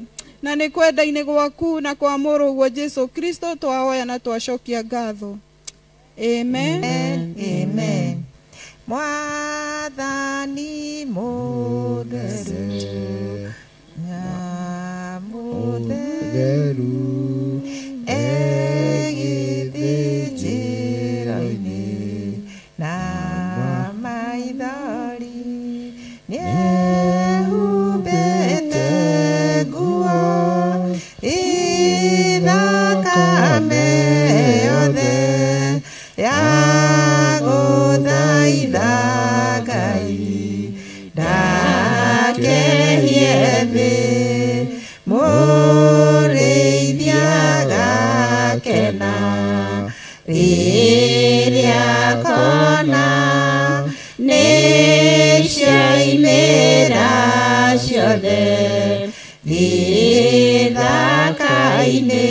Na nĩ kwenda-inĩ gwaku na kwa mũrũguo Jesu Kristo twahoya na twacokia ngatho. Amen. Amen. Mwathani mũtheru na mũtheru egĩthĩ njĩra-inĩ na maithori nĩehumbĩte nguo ithakame yothe ya gũthaitha Ngai ndakehie thĩ mũrĩithi agakena rĩrĩa akona nĩcioimĩra ciothe gĩthaka-inĩ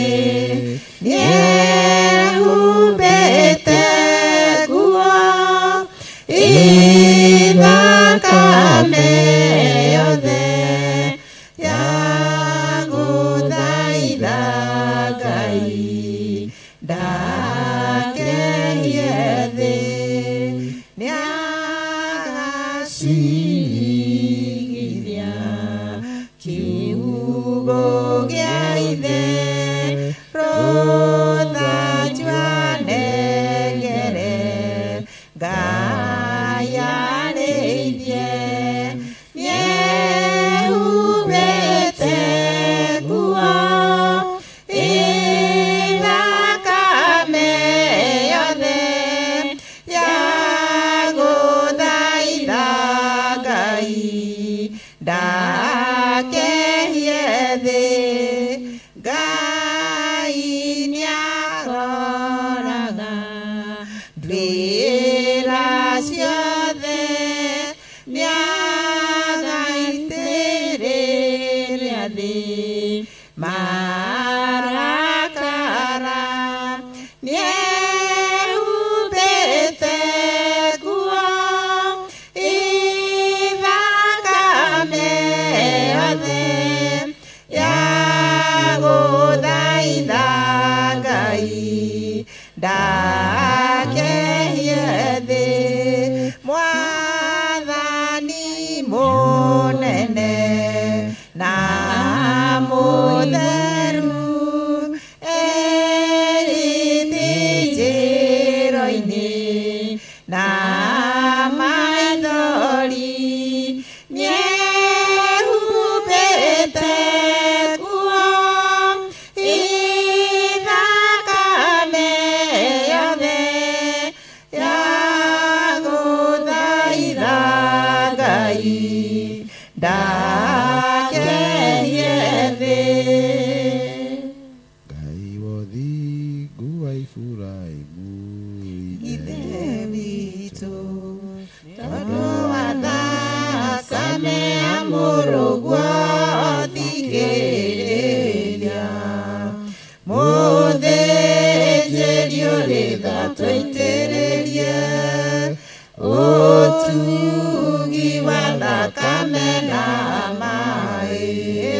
nĩehumbĩte nguo ithakame yothe ya gũthaitha Ngai ndakehie thĩ nĩagacirithia kiugo gĩa ithe rũthanju anengere Ngai arĩithie nĩehumbĩte nguo ithakame yothe ya gũthaitha Ngai ndakehie thĩ Ngai nĩaroraga nduĩra ciothe nĩagaitĩrĩria thĩ marakara nĩehumbĩte nguo ithakame yothe ya gũthaitha Ngai ndakehie thĩ Mwathani mũnene na mũtheru erĩthĩ njĩra-inĩ na maithori nĩehumbĩte nguo ithakame yothe ya gũthaitha Ngai ndakehie thĩ. Ngai wothingu wa Iburahĩmu Ithe witũ tondũ wa thakame ya mũrũguo thikĩrĩria mũthĩnjĩri ũrĩ tha tũitĩrĩrie ũtugi wa thakame na maĩ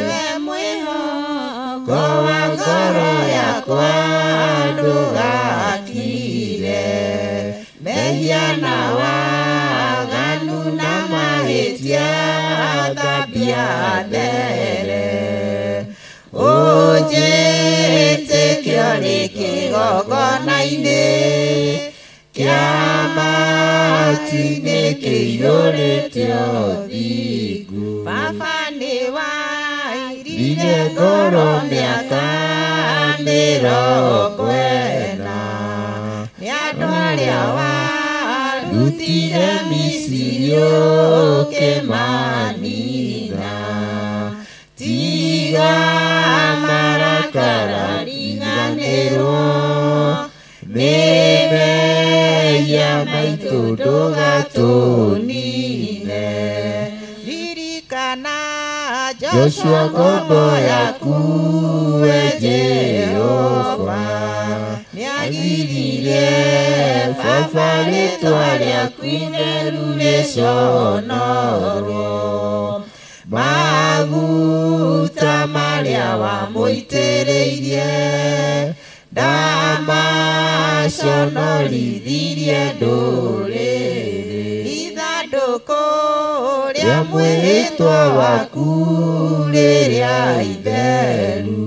we mwĩhoko wa ngoro yakwa ndũgakire mehia na waganu na mahĩtia thambia there ũnjĩtĩkio rĩ kĩgongona-inĩ kĩa matu-inĩ kĩiyũrĩte ũthingu. Baba nĩwairire ngoro mĩaka 40 nĩ andũ arĩa warutire Misiri ũkĩmanina. Tiga Tiga marakara riganĩrwo nĩ mehia maitũ ndũgatũnine. Ririkana Joshua ngombo yaku we Jehova, nĩagiririe baba rĩtwa rĩaku itheru rĩconorwo. Maguta marĩa wamũitĩrĩirie ndamaconorithirie ndũrĩrĩ. Ithandũkũ rĩa mwĩhĩtwa waku rĩrĩa itheru,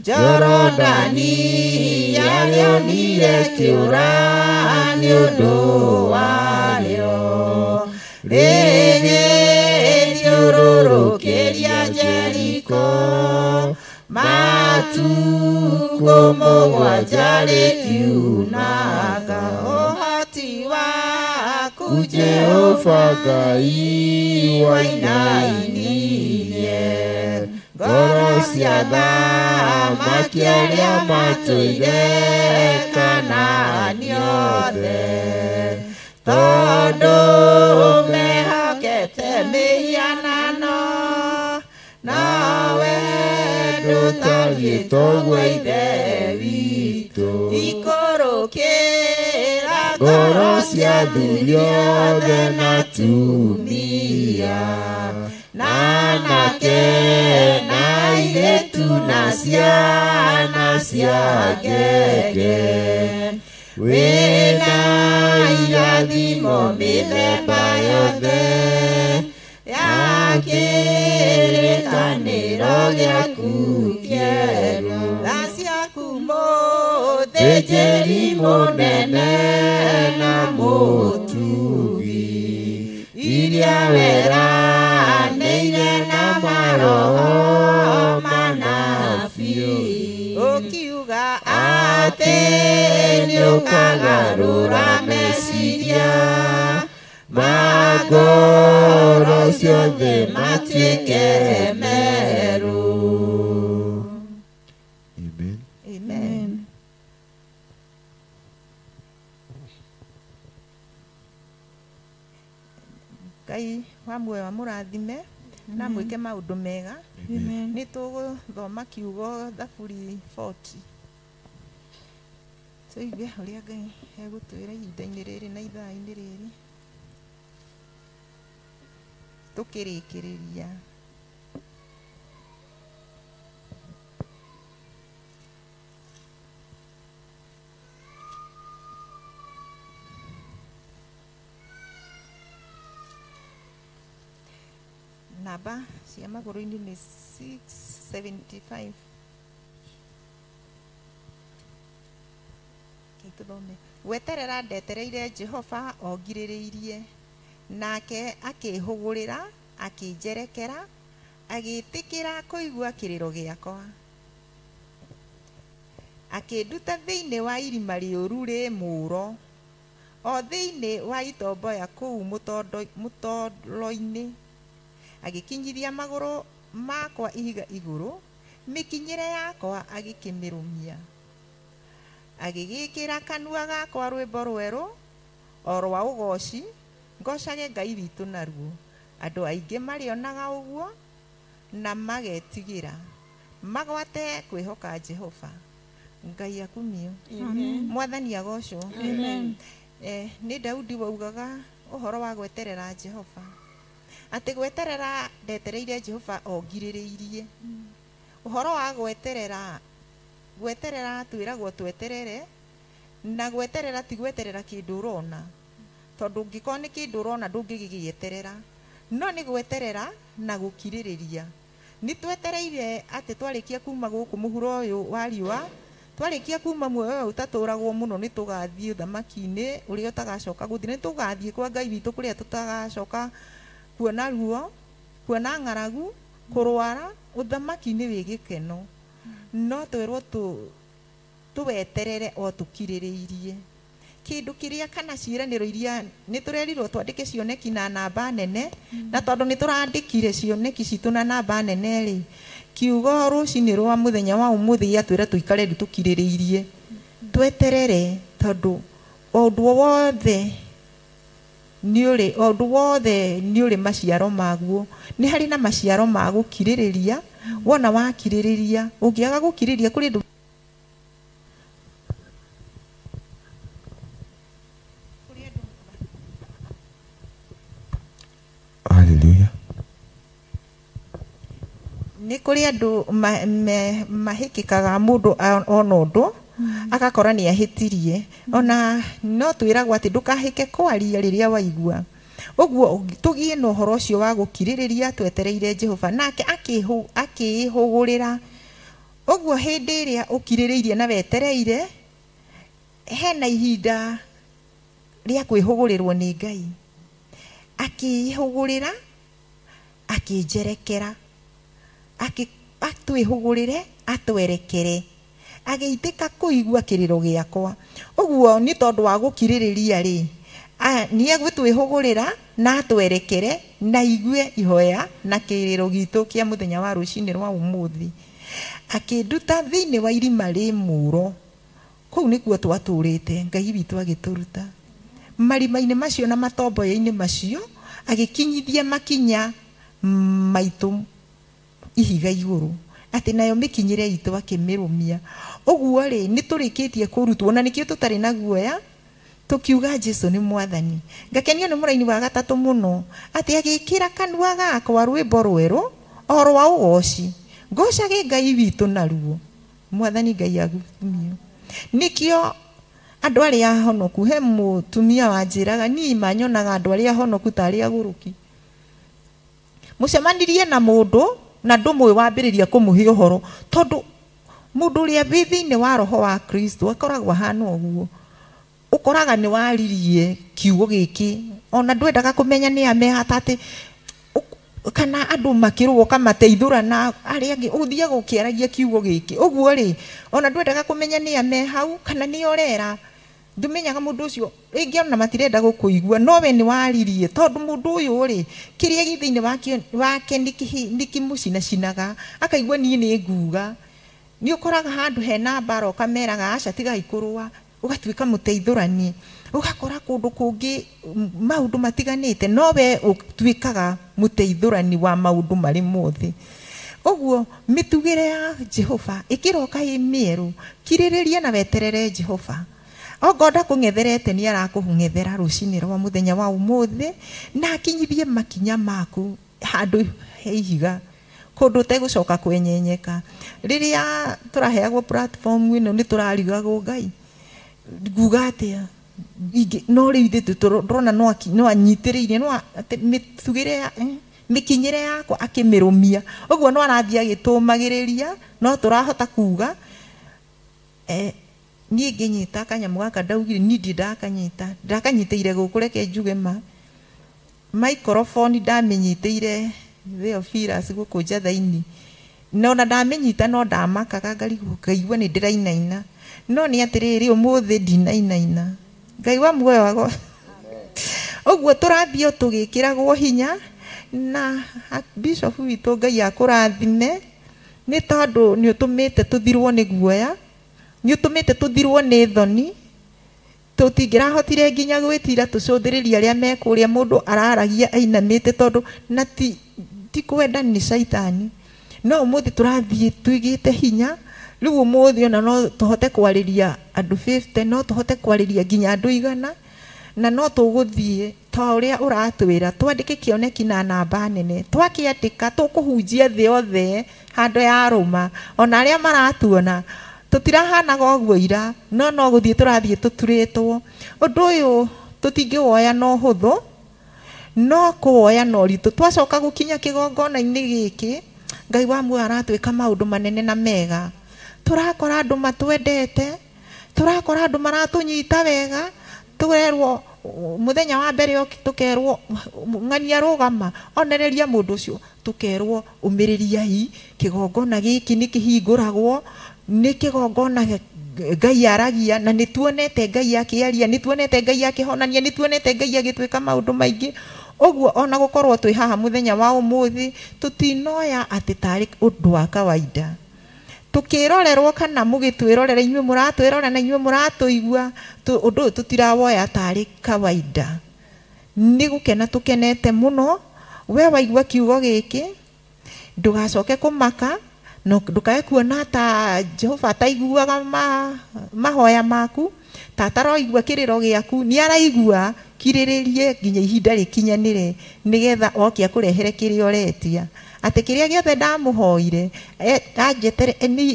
Jorodani yarĩonire kĩũra nĩ ũndũ warĩo. Rĩgĩthiũrũrũkĩria Jeriko matukũ mũgwanja rĩkiunanga. Ũhoti waku Jehova Ngai wainainirie ngoro cia athamaki arĩa matũire Kanaani othe, tondũ mehokete mĩhianano, nawe ndũtariĩ toguo Ithe witũ. Ikũrũkĩra ngoro cia athuri othe na atumia, na anake na airĩtu na ciana cia ngenge. Wĩna irathimo mĩthemba yothe ya kĩrĩkanĩro gĩaku kĩerũ. Tha ciaku mũthĩnjĩri mũnene na mũtugi, iria weranĩire na maroho manabii, ũkiuga atĩ nĩũkagarũra meciria ma ngoro ciothe matuĩke merũ. Amen. Amen. Ngai wa muoyo amũrathime na mwĩke maũndũ mega. Nĩ tũgũthoma kiugo Thaburi 40. Tũigue ũrĩa Ngai egũtwĩra ihinda-inĩ rĩrĩ na ithaa-inĩ rĩrĩ tũkĩrĩkĩrĩria. Namba cia magũrũ-inĩ nĩ 675. Tũthome. Gweterera ndetereire Jehova o ngirĩrĩirie, nake akĩhũgũrĩra akĩnjerekera, agĩtĩkĩra kũigua kĩrĩro gĩakwa. Akĩnduta thĩinĩ wa irima rĩũru rĩ mũũro, o thĩinĩ wa itomboya kũu mũtoro-inĩ. Agĩkinyithia magũrũ makwa ihiga igũrũ, mĩkinyĩre yakwa agĩkĩmĩrũmia. Agĩgĩkĩra kanua gakwa rwĩmbo rwerũ o rwa ũgooci, ngocage Ngai witũ naruo. Andũ aingĩ marĩonaga ũguo na magetigĩra, magwate kwĩhoka Jehova. Ngai akumio. Mwathani agocwo. Nĩ Daudi waugaga ũhoro wa gweterera Jehova, atĩ gweterera ndetereire Jehova o ngirĩrĩirie. Ũhoro wa gweterera, gweterera twĩragwo tweterere, na gweterera ti gweterera kĩndũ ũrona, tondũ ũngĩkorwo nĩ kĩndũ ũrona ndũngĩgĩgĩeterera, no nĩ gweterera na gũkirĩrĩria. Nĩ twetereire atĩ twarĩkia kuma gũkũ mũhuro ũyũ wa riũa, twarĩkia kuma muoyo ũyũ ũtatũragwo mũno, nĩ tũgathiĩ ũthamaki-inĩ ũrĩa ũtagacoka gũthira. Nĩ tũgathiĩ kwa Ngai witũ kũrĩa tũtagacoka kuona ruo, kuona ng'aragu, kũrwara, ũthamaki-inĩ wĩ gĩkeno. No twĩrwo tũweterere o tũkirĩrĩirie. Kĩndũ kĩrĩa kana ciĩranĩro iria nĩ tũrerirwo twandĩke cioneki na namba nene, na tondũ nĩ tũrandĩkire cioneki citũ na namba nene rĩ, Kiugo rũcinĩ rwa mũthenya wa ũmũthĩ gĩatwĩra tũikare rĩu tũkirĩrĩirie, tweterere, tondũ ũndũ wothe nĩ ũndũ wothe nĩ ũrĩ maciaro maguo. Nĩ harĩ na maciaro ma gũkirĩrĩria. Wona wakirĩrĩria, ũngĩaga gũkirĩrĩria kũrĩ andũ Hallelujah. Nĩ kũrĩ andũ mahĩkĩkaga mũndũ ona ũndũ agakora nĩ ahĩtirie. Ona no twĩragwo atĩ ndũkahĩke kwaria rĩrĩa waigua. Ũguo tũgĩe na ũhoro ũcio wa gũkirĩrĩria twetereire Jehova, nake akĩĩhũgũrĩra. Ũguo hĩndĩ ĩrĩa ũkirĩrĩirie na wetereire, hena ihinda rĩa kwĩhũgũrĩrwo nĩ Ngai. Akĩĩhũgũrĩra, akĩnjerekera, atwĩhũgũrĩre, atwerekere, agĩitĩka kũigua kĩrĩro gĩakwa. Ũguo nĩ tondũ wa gũkirĩrĩria rĩ, nĩ egũtwĩhũgũrĩra na atwerekere na igue ihoya na kĩrĩro gitũ kĩa mũthenya wa rũcinĩ rwa ũmũthĩ. Akĩnduta thĩinĩ wa irima rĩ mũro, kũu nĩkuo twatũrĩte, Ngai witũ agĩtũruta marima-inĩ macio na matomboya-inĩ macio, agĩkinyithia makinya maitũ ihiga igũrũ, atĩ nayo mĩkinyĩre itũ akĩmĩrũmia. Ũguo rĩ, nĩ tũrĩkĩtie kũrutwo, na nĩkĩo tũtarĩ na guoya tũkiuga Jesu nĩ mwathani. Ngakenio nĩ mũraini wa gatatũ mũno, atĩ agĩkĩra kanua gakwa rwĩmbo rwerũ o rwa ũgoci, ngocage Ngai witũ naruo. Mwathani Ngai agukumio. Nĩkĩo andũ arĩa ahonoku, he mũtumia wanjĩraga niĩ manyonaga andũ arĩa ahonoku ta arĩa agũrũki. Mũcemanirie na mũndũ na ndũmũĩ wambĩrĩria kũmũhe ũhoro, tondũ mũndũ ũrĩa wĩ thĩinĩ wa roho wa Kristo akoragwo ahana ũguo. Ũkoraga nĩ waririe kiugo gĩkĩ, ona ndwendaga kũmenya nĩ amehata atĩ kana andũ makĩrũa ũkamateithũra na arĩa angĩ, ũthiaga ũkĩaragia kiugo gĩkĩ. Ũguo rĩ, ona ndwendaga kũmenya nĩ ame hau kana nĩ orera, ndũmenyaga mũndũ ũcio rĩngĩ ona matirenda gũkũigua, no we nĩ waririe, tondũ mũndũ ũyũ rĩ, kĩrĩa gĩ thĩinĩ wake nĩ kĩmũcinacinaga, akaigua niĩ nĩ nguga. Nĩ ũkoraga handũ hena mbara ũkameraga aca tigai kũrũa, ũgatuĩka mũteithũrani. Ũgakora kũndũ kũngĩ maũndũ matiganĩte, no we ũtuĩkaga mũteithũrani wa maũndũ marĩ mothe. Ũguo mĩtugĩre ya Jehova ĩkĩroka ĩ mĩerũ, kirĩrĩria na weterere Jehova. Ongorwo ndakũng'etherete nĩ arakũng'ethera rũcinĩ rwa mũthenya wa ũmũthĩ, na akinyithie makinya maku handũ he ihiga, kũndũ ũtegũcoka kwenyenyeka. Rĩrĩa tũraheagwo platform ĩno nĩ tũrarigagwo Ngai nguga atĩa, no rĩu ithuĩ tũrona no anyitĩrĩire, no mĩtugĩre mĩkinyĩre yakwa akĩmĩrũmia. Ũguo no arathiĩ agĩtũmagĩrĩria, no tũrahota kuga niĩ ngĩnyita kanyamũ gaka ndaugire niĩ ndirĩ ndakanyita, ndakanyitĩire gũkũ, reke njuge ma microphone ndamĩnyitĩire Theophilus gũkũ njatha-inĩ, na ona ndamĩnyita no ndamakaga ngarigwo ngaigua nĩ ndĩrainaina, no nĩ atĩrĩrĩ ũmũthĩ ndinainaina. Ngai wa muoyo wago. Ũguo tũrathiĩ o tũgĩkĩragwo hinya na bishop witũ Ngai akũrathime, nĩ tondũ nĩ ũtũmĩte tũthirwo nĩ guoya, nĩ ũtũmĩte tũthirwo nĩ thoni. Tũtingĩrahotire nginya gwĩtira tũcũthĩrĩrie arĩa me kũrĩa mũndũ araragia ainamĩte, tondũ na ti kwenda nĩ caitani. No ũmũthĩ tũrathiĩ tũigĩte hinya. Rĩu ũmũthĩ ona no tũhote kwarĩria andũ 50, no tũhote kwarĩria nginya andũ 100, na no tũgũthiĩ ta ũrĩa ũratwĩra twandĩke kĩoneki na namba nene. Twakĩandĩka tũkũhunjia thĩ yothe handũ ya rũma, ona arĩa maratuona tũtirahanaga ũguo ira, no no gũthiĩ tũrathiĩ tũturĩtwo. Ũndũ ũyũ tũtingĩwoya na ũhũthũ, no kũwoya na ũritũ. Twacoka gũkinya kĩgongona-inĩ gĩkĩ, Ngai wa muoyo aratwĩka maũndũ manene na mega. Tũrakora andũ matwendete, tũrakora andũ maratũnyita wega, tũrerwo mũthenya wa mbere tũkerwo ng'ania rũgama, onereria mũndũ ũcio, tũkerwo ũmĩrĩriai, kĩgongona gĩkĩ nĩ kĩhingũragwo, nĩ kĩgongona Ngai aragia na nĩ tuonete Ngai akĩaria, nĩ tuonete Ngai akĩhonania, nĩ tuonete Ngai agĩtwĩka maũndũ maingĩ. Ũguo ona gũkorwo twĩ haha mũthenya wa ũmũthĩ tũtinoya atĩ tarĩ ũndũ wa kawaida. Tukirorerwo kana mugitwirorera inyuĩ mũratwĩrora na inyuĩ mũratũigua, ũndũ ũyũ tũtirawoya tarĩ kawaida. Nĩ gũkena tũkenete mũno. We waigua kiugo gĩkĩ ndũgacoke kũmaka, no ndũkae kuona ta Jehova ataiguaga mahoya maku, ta ataroigua kĩrĩro gĩaku. Nĩ araigua, kirĩrĩrie nginya ihinda rĩkinyanĩre nĩgetha oke akũrehere kĩrĩa ũretia. Atĩ kĩrĩa gĩothe ndamũhoire,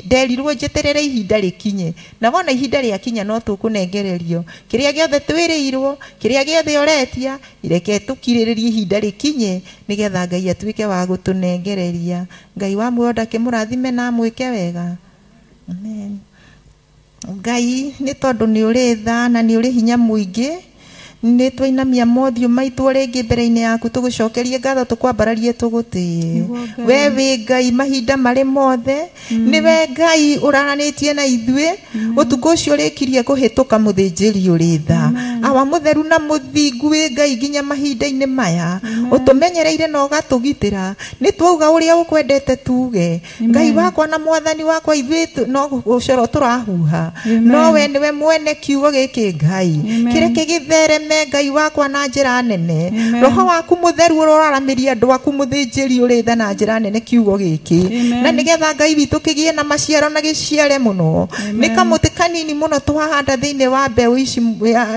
nderirwo njeterere ihinda rĩkinye, na wona ihinda rĩakinya no tũkũnengererio kĩrĩa gĩothe twĩrĩirwo, kĩrĩa gĩothe ũretia. Reke tũkirĩrĩrie ihinda rĩkinye nĩgetha Ngai atuĩke wa gũtũnengereria. Ngai wa muoyo ndakĩmũrathime na amwĩke wega. Amen. Ngai, nĩ tondũ nĩ ũrĩ tha na nĩ ũrĩ hinya mũingĩ, nĩ twainamia mothiũ maitũ rĩngĩ mbere-inĩ yaku tũgũcokerie ngatho, tũkwambararie, tũgũtĩe. We wĩ Ngai mahinda marĩ mothe, nĩwe Ngai ũraranĩtie na ithuĩ ũtukũ ũcio ũrĩkirie kũhĩtũka, mũthĩnjĩri ũrĩ tha. Awa mũtheru na mũthingu wĩ Ngai nginya mahinda-inĩ maya, ũtũmenyereire na ũgatũgitĩra. Nĩ twauga ũrĩa ũkwendete tuge. Ngai wakwa na mwathani wakwa, ithuĩ no gũcoro tũrahuha, no we nĩwe mwene kiugo gĩkĩ Ngai. Kĩreke gĩthereme Ngai wakwa na njĩra nene. Roho waku mũtheru ũroraramĩria andũ aku, mũthĩnjĩri ũrĩ tha, na njĩra nene kiugo gĩkĩ, na nĩgetha Ngai witũ kĩgĩe na maciaro na gĩciare mũno. Nĩ kamũtĩ kanini mũno twahanda thĩinĩ wa mbeũ ici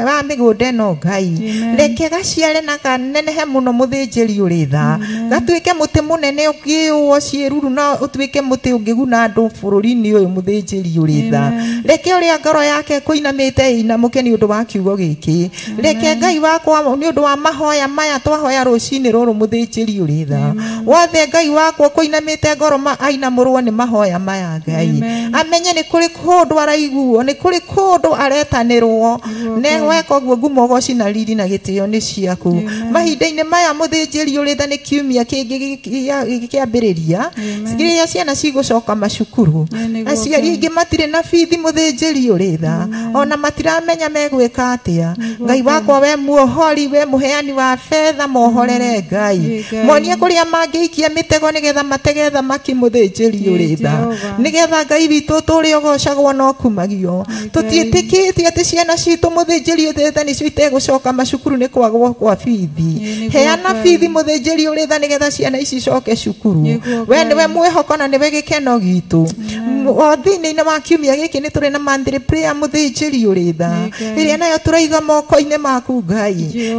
wa mĩgũnda ĩno Ngai, reke gaciare na kanenehe mũno, mũthĩnjĩri ũrĩ tha, gatuĩke mũtĩ mũnene ũngĩũo ciĩruru na ũtuĩke mũtĩ ũngĩguna andũ bũrũri-inĩ ũyũ, mũthĩnjĩri ũrĩ tha. Reke ũrĩa ngoro yake kũinamĩte ĩinamũke nĩ ũndũ wa kiugo gĩkĩ. Reke Ngai wakwa nĩ ũndũ wa mahoya maya twahoya rũcinĩ rũrũ, mũthĩnjĩri ũrĩ tha, wothe Ngai wakwa kũinamĩte ngoro ainamũrwo nĩ mahoya maya Ngai, amenye nĩ kũrĩ kũndũ araiguo, nĩ kũrĩ kũndũ aretanĩrwo. Ne weka ũguo, ngumo, ũgoci na riri na gĩtĩo nĩ ciaku mahinda-inĩ maya, mũthĩnjĩri ũrĩ tha. Nĩ kiumia kĩngĩ gĩkĩambĩrĩria rĩrĩa ciana cigũcoka macukuru, aciari aingĩ matirĩ na bithi, mũthĩnjĩri ũrĩ tha, ona matiramenya megwĩka atĩa. Ngai wakwa, we muohori, we mũheani wa betha, mohorere Ngai, monie kũrĩa mangĩikia mĩtego nĩgetha matege thamaki, mũthĩnjĩri ũrĩ tha, nĩgetha Ngai witũ tũrĩ ũgocagwo no kumagio. Tũtiĩtĩkĩtie atĩ ciana citũ, mũthĩnjĩri ũrĩ tha, nĩcio itegũcoka macukuru nĩ kwagwo kwa bithi. Heana bithi, mũthĩnjĩri ũrĩ tha, nĩgetha ciana ici icoke cukuru. We nĩwe mwĩhoko na nĩwe gĩkeno gitũ. O thĩinĩ wa kiumia gĩkĩ nĩ tũrĩ na monthly prayer, mũthĩnjĩri ũrĩ tha, ĩrĩa nayo tũraiga moko-inĩ maku Ngai,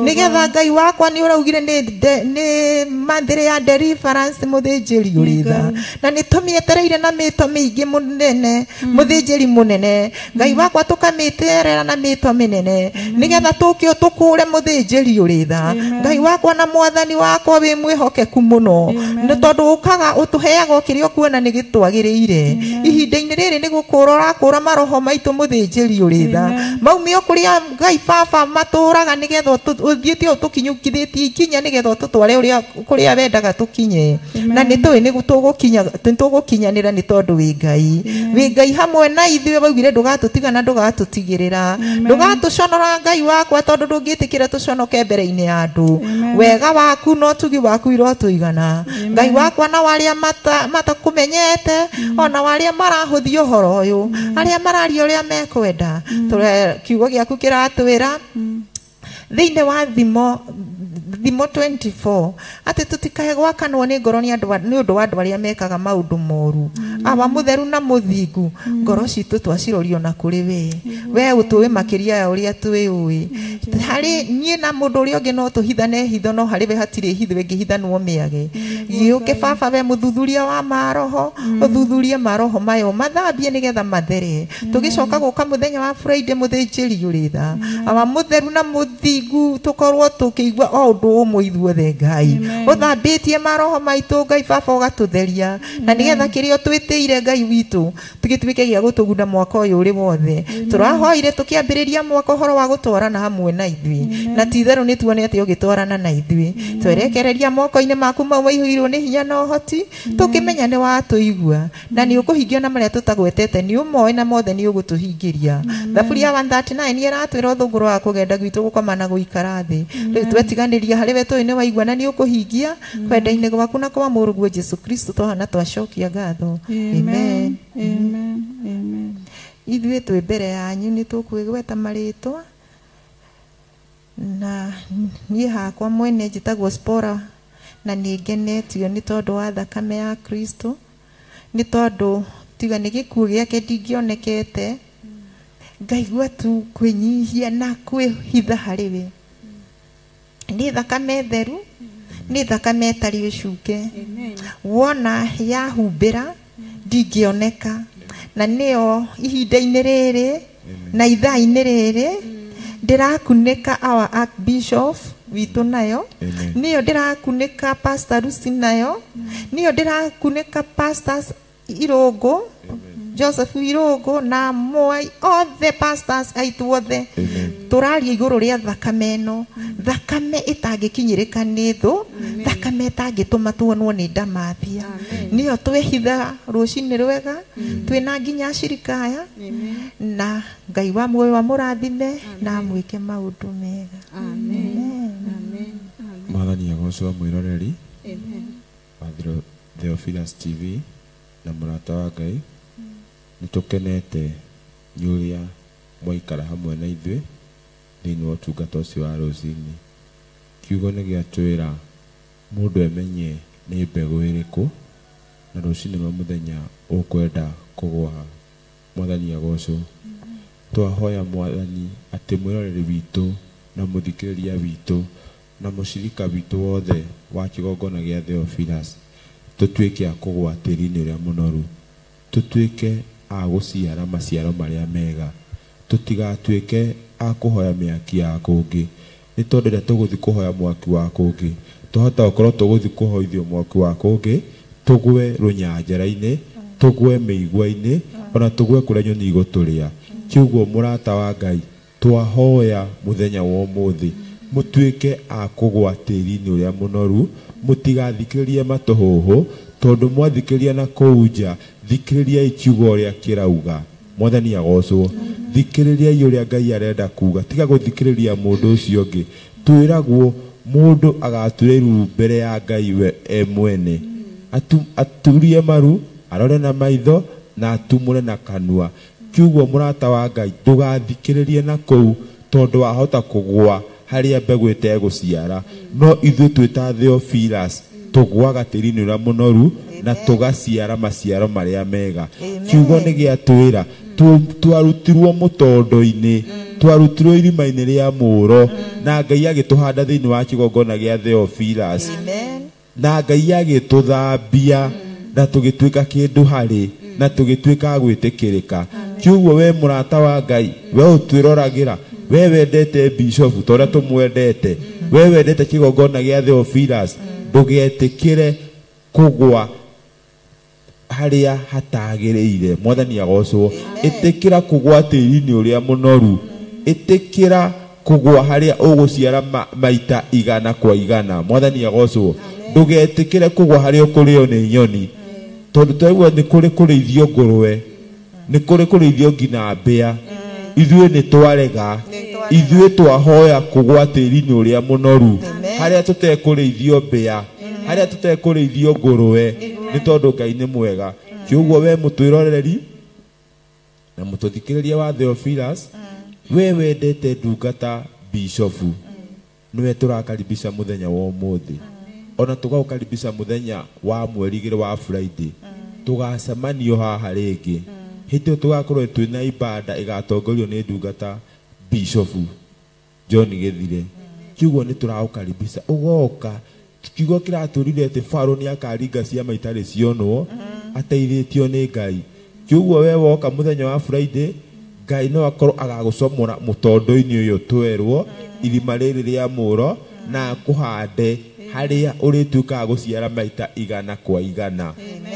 nĩgetha Ngai wakwa nĩ ũraugire nĩ monthly ya deliverance, mũthĩnjĩri ũrĩ tha, na nĩ tũmĩetereire na mĩto mĩingĩ mũnene, mũthĩnjĩri mũnene Ngai wakwa, tũkamĩterera na mĩto mĩnene nĩgetha tũke ũtũkũre, mũthĩnjĩri ũrĩ tha. Ngai wakwa na mwathani wakwa, wĩ mwĩhokeku mũno, nĩ tondũ ũkaga ũtũheaga o kĩrĩa ũkuona nĩ gĩtwagĩrĩire. Ihinda-inĩ rĩrĩ nĩ gũkũra ũrakũra maroho maitũ, mũthĩnjĩri ũrĩ tha, maumio kũrĩa Ngai baba matũraga, nĩgetha ũthiĩte ũtũkinyũkithĩtie ikinya nĩgetha ũtũtware ũrĩa kũrĩa wendaga tũkinye, na nĩ tũĩ nĩ tũgũkinya, tũgũkinyanĩra, nĩ tondũ wĩ Ngai, wĩ Ngai hamwe na ithuĩ. Waugire ndũgatũtiga na ndũgatũtigĩrĩra, ndũgatũconora Ngai wakwa, tondũ ndũngĩtĩkĩra tũconoke mbere-inĩ ya andũ. Wega waku na ũtugi waku irotũigana, Ngai wakwa, na warĩa matakũmenyete, ona warĩa marahũthia ũhoro ũyũ, arĩa mararia ũrĩa mekwenda. Kiugo gĩaku kĩratwĩra thĩinĩ wa Thimo 24 atĩ tũtikae gwakanwo nĩ ngoro nĩ ũndũ wa andũ arĩa mekaga maũndũ moru. Awa mũtheru na mũthingu, ngoro citũ twacirorio na kũrĩ we. We ũtũĩ makĩria ya ũrĩa twĩũĩ. Harĩ niĩ na mũndũ ũrĩa ũngĩ no tũhithane hitho, no harĩ we hatirĩ hitho ĩngĩhithanwo mĩage. Gĩũke baba, we mũthuthuria wa maroho, ũthuthurie maroho maya, ũmathambie nĩgetha mathere. Tũgĩcoka gũka mũthenya wa Friday, mũthĩnjĩri ũrĩ tha, awa mũtheru na mũthingu, tũkorwo tũkĩigua o ũndũ ũmwe ithuothe Ngai. Ũthambĩtie maroho maitũ, Ngai baba, ũgatũtheria, na nĩgetha kĩrĩa ũtwĩtĩire, Ngai witũ, Tũgĩtuĩke gĩa gũtũguna mwaka ũyũ ũrĩ wothe. Tũrahoire tũkĩambĩrĩria mwaka ũhoro wa gũtwarana hamwe na ithuĩ. Na ti itherũ nĩ tuonete ũgĩtwarana na ithuĩ. Twerekereria moko-inĩ maku mau maihũirwo nĩ hinya na ũhoti, tũkĩmenya nĩ watũigua na nĩ ũkũhingia na marĩa tũtagwetete nĩ ũmoĩ na mothe nĩ ũgũtũhingĩria. Thaburi ya 139 ĩratwĩra ũthũngũrũ wa kũgenda gwitũ gũkoma na gũikara thĩ. Rĩu twetiganĩria harĩ we tũĩ nĩ waigua na nĩ ũkũhingia kwenda-inĩ gwaku na kwa mũrũguo Jesu Kristo twahana twacokia ngatho. Amen. Amen. Amen. Ithuĩ twĩ mbere yanyu nĩ tũkwĩgweta marĩtwa na niĩ hakwa mwene njĩtagwo Spora na nĩ ngenetio nĩ tondũ wa thakame ya Kristo, nĩ tondũ tiga nĩ gĩkuũ gĩake ndingĩonekete, ngaigua tu kwĩnyihia na kwĩhitha harĩ we. Nĩ thakame theru, nĩ thakame ĩtarĩ ũcuke, wona yahumbĩra ndingĩoneka, na nĩyo ihinda-inĩ rĩrĩ na ithaa-inĩ rĩrĩ ndĩrakunĩka our archbishop witũ nayo, nĩyo ndĩrakunĩka Pastor Lucy nayo, nĩyo ndĩrakunĩka pastors Irũngũ, Joseph Irũngũ na Mwai, othe pastors aitũ othe tũraria igũrũ rĩa thakame ĩno, thakame ĩtangĩkinyĩrĩka nĩ thũ, thakame ĩtangĩtũma tuonwo nĩ ndamathia. Nĩyo twehitha rũcinĩ rwega, twĩna nginya acirika aya, na Ngai wa muoyo amũrathime na amwĩke maũndũ mega. Amen. Mwathani agocwo mwĩroreri wa Theophilus TV na mũrata wa Ngai, nĩ tũkenete nĩ ũrĩa mwaikara hamwe na ithuĩ thĩinĩ wa ũtungata ũcio wa rũcinĩ. Kiugo nĩ gĩatwĩra mũndũ emenye nĩ mbegũ ĩrĩkũ na rũcinĩ rwa mũthenya ũkwenda kũgũa. Mwathani agocwo. Twahoya Mwathani atĩ mwĩroreri witũ na mũthikĩrĩria witũ na mũcirika witũ wothe wa kĩgongona gĩa Theophilus tũtuĩke a kũgũa tĩri-inĩ ũrĩa mũnoru, tũtuĩke a gũciara maciaro marĩa mega, tũtigatuĩke a kũhoya mĩaki ya kũngĩ, nĩ tondũ rĩrĩa tũgũthiĩ kũhoya mwaki wa kũngĩ twahota gũkorwo tũgũthiĩ kũhoithio mwaki wa kũngĩ, tũgwe rũnyanjara-inĩ, tũgwe mĩigua-inĩ, ona tũgwe kũrĩa nyoni igũtũrĩa. Kiugo mũrata wa Ngai, twahoya mũthenya wa ũmũthĩ mũtuĩke a kũgũa tĩri-inĩ ũrĩa mũnoru, mũtigathikĩrĩrie matũhũhũ, tondũ mwathikĩrĩria na kũu nja, thikĩrĩriai kiugo ũrĩa kĩrauga. Mwathani agocwo. Thikĩrĩriai ũrĩa Ngai arenda kuga, tiga gũthikĩrĩria mũndũ ũcio ũngĩ. Twĩragwo mũndũ agatura iru mbere ya Ngai we e mwene, aturie maru, arore na maitho na atumũre na kanua. Kiugo mũrata wa Ngai, ndũgathikĩrĩrie na kũu, tondũ wahota kũgũa harĩa mbegũ ĩtegũciara. No ithuĩ twĩ ta Theophilus tũgũaga tĩri-inĩ ũrĩa mũnoru na tũgaciara maciaro marĩa mega. Kiugo nĩ gĩatwĩra twarutirwo mũtondo-inĩ, twarutirwo irima-inĩ rĩa mũro, na Ngai agĩtũhanda thĩinĩ wa kĩgongona gĩa Theophilus, na Ngai agĩtũthambia na tũgĩtuĩka kĩndũ harĩ na tũgĩtuĩka a gwĩtĩkĩrĩka. Kiugo we mũrata wa Ngai, we ũtwĩroragĩra, we wendete bishop ta ũrĩa tũmwendete, we wendete kĩgongona gĩa Theophilus, ndũgetĩkĩre kũgũa harĩa hatagĩrĩire. Mwathani agocwo. Ĩtĩkĩra kũgũa tĩri-inĩ ũrĩa mũnoru, ĩtĩkĩra kũgũa harĩa ũgũciara maita 100 kwa 100. Mwathani agocwo. Ndũgetĩkĩre kũgũa harĩa ũkũrĩo nĩ nyoni, tondũ twaigua nĩ kũrĩ kũrĩithio ngũrwe, nĩ kũrĩ kũrĩithio nginya mbĩa. Ithuĩ nĩ twarega, ithuĩ twahoya kũgũa tĩri-inĩ ũrĩa mũnoru, harĩa tũtekũrĩithio mbĩa, harĩa tũtekũrĩithio ngũrwe, nĩ tondũ Ngai nĩ mwega. Kiugo we mũtwĩroreri na mũtũthikĩrĩria wa Theophilus, we wendete ndungata bishofu, nĩwe tũrakaribisha mũthenya wa ũmũthĩ, ona tũgagũkaribisha mũthenya wa mweri 2 wa Friday, tũgacemanio haha rĩngĩ. Hĩndĩ ĩyo tũgakorwo twĩna ibada ĩgatongorio nĩ ndungata bishofu John Gĩthire. Kiugo nĩ tũragũkaribisha ũgoka. Kiugo kĩratũrire atĩ Farao nĩ akaringa ciama itarĩ cionwo ateithĩtio nĩ Ngai. Kiugo we woka mũthenya wa Friday, Ngai no akorwo agagũcomora mũtondo-inĩ ũyũ twerwo irima rĩrĩ rĩa mũro, na akũhande Harĩa ũrĩtuĩkaga gũciara maita 100 kwa 100.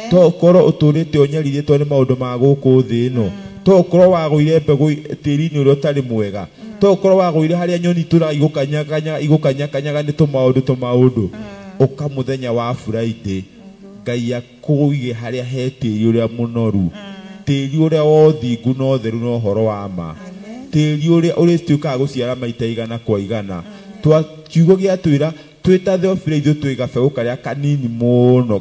To ũkorwo ũtũrĩte ũnyarirĩtwo nĩ maũndũ ma gũkũ thĩ ĩno. To ũkorwo wagũire mbegũ tĩri-inĩ ũrĩa ũtarĩ mwega. To ũkorwo wagũire harĩa nyoni itũraga igũkanyakanyaga nĩ tũmaũndũ. Ũka mũthenya wa Friday, Ngai akũige harĩa he tĩri ũrĩa mũnoru. Tĩri ũrĩa wa ũthingu na ũtheru na ũhoro wa ma. Tĩri ũrĩa ũrĩtuĩkaga gũciara maita 100 kwa 100. Twa kiugo gĩatwĩra twĩta Theophilus ithuĩ twĩ gabegũ karĩa kanini mũno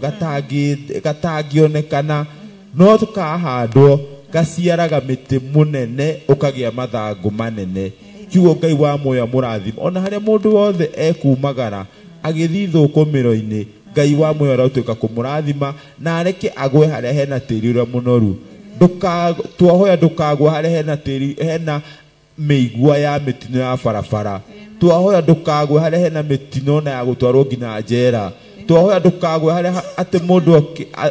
gatangĩonekana no tũkahandwo gaciaraga mĩtĩ mũnene ũkagĩa mathangũ manene. Kiugo Ngai wa muoyo mũrathime ona harĩa mũndũ wothe ekumagara agĩthiĩ thũkũmĩro-inĩ, Ngai wa muoyo aratuĩka kũmũrathima na areke agwe harĩa hena tĩri ũrĩa mũnoru. Twahoya ndũkagwe harĩa hena tĩri hena mĩigua ya mĩtino ya barabara. Twahoya ndũkagwe harĩa hena mĩtino na ya gũtwarwo nginya njera. Twahoya ndũkagwe harĩa atĩ mũndũ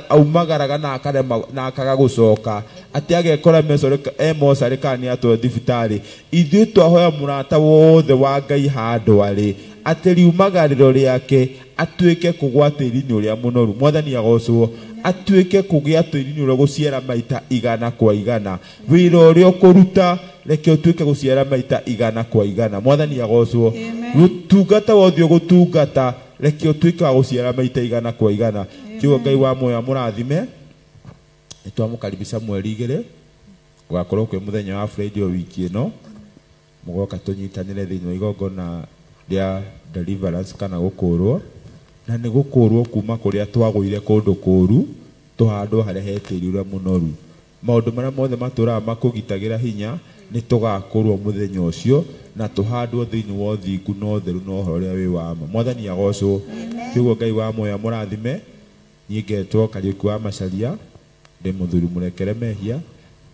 aumagaraga na akarema na akaga gũcoka atĩ agekora mocarĩ kana nĩ atwarwo thibitarĩ. Ithuĩ twahoya mũrata wothe wa Ngai handũ arĩ atĩ riumagarĩro rĩake atuĩke kũgwa tĩri-inĩ ũrĩa mũnoru. Mwathani agocwo. Atuĩke kũgĩa tĩri-inĩ ũrĩa gũciara maita 100 kwa 100. Wĩra ũrĩa ũkũruta reke ũtuĩke gũciara maita 100 kwa 100. Mwathani agocwo. Ũtungata wothe ũgũtungata reke ũtuĩke wa gũciara maita 100 kwa 100. Kiugo Ngai wa muoyo amũrathime. Nĩtwamũkaribisha mweri 2 gũgakorwo kwĩ mũthenya wa Friday o wiki ĩno mũgoka tũnyitanĩre thĩinĩ wa igongona rĩa deliverance kana gũkũrwo. Na nĩ gũkũrwo kuma kũrĩa twagũire kũndũ kũru tũhandwo harĩa he tĩri ũrĩa mũnoru. Maũndũ marĩa mothe matũraga makũgitagĩra hinya nĩ tũgakũrwo mũthenya ũcio na tũhandwo thĩinĩ wa ũthingu na ũtheru na ũhoro ũrĩa wĩ wa ma. Mwathani agocwo. Kiugo Ngai wa muoyo amũrathime. Niĩ ngetwo Kariũki wa Macharia, ndĩ mũthuri mũrekere mehia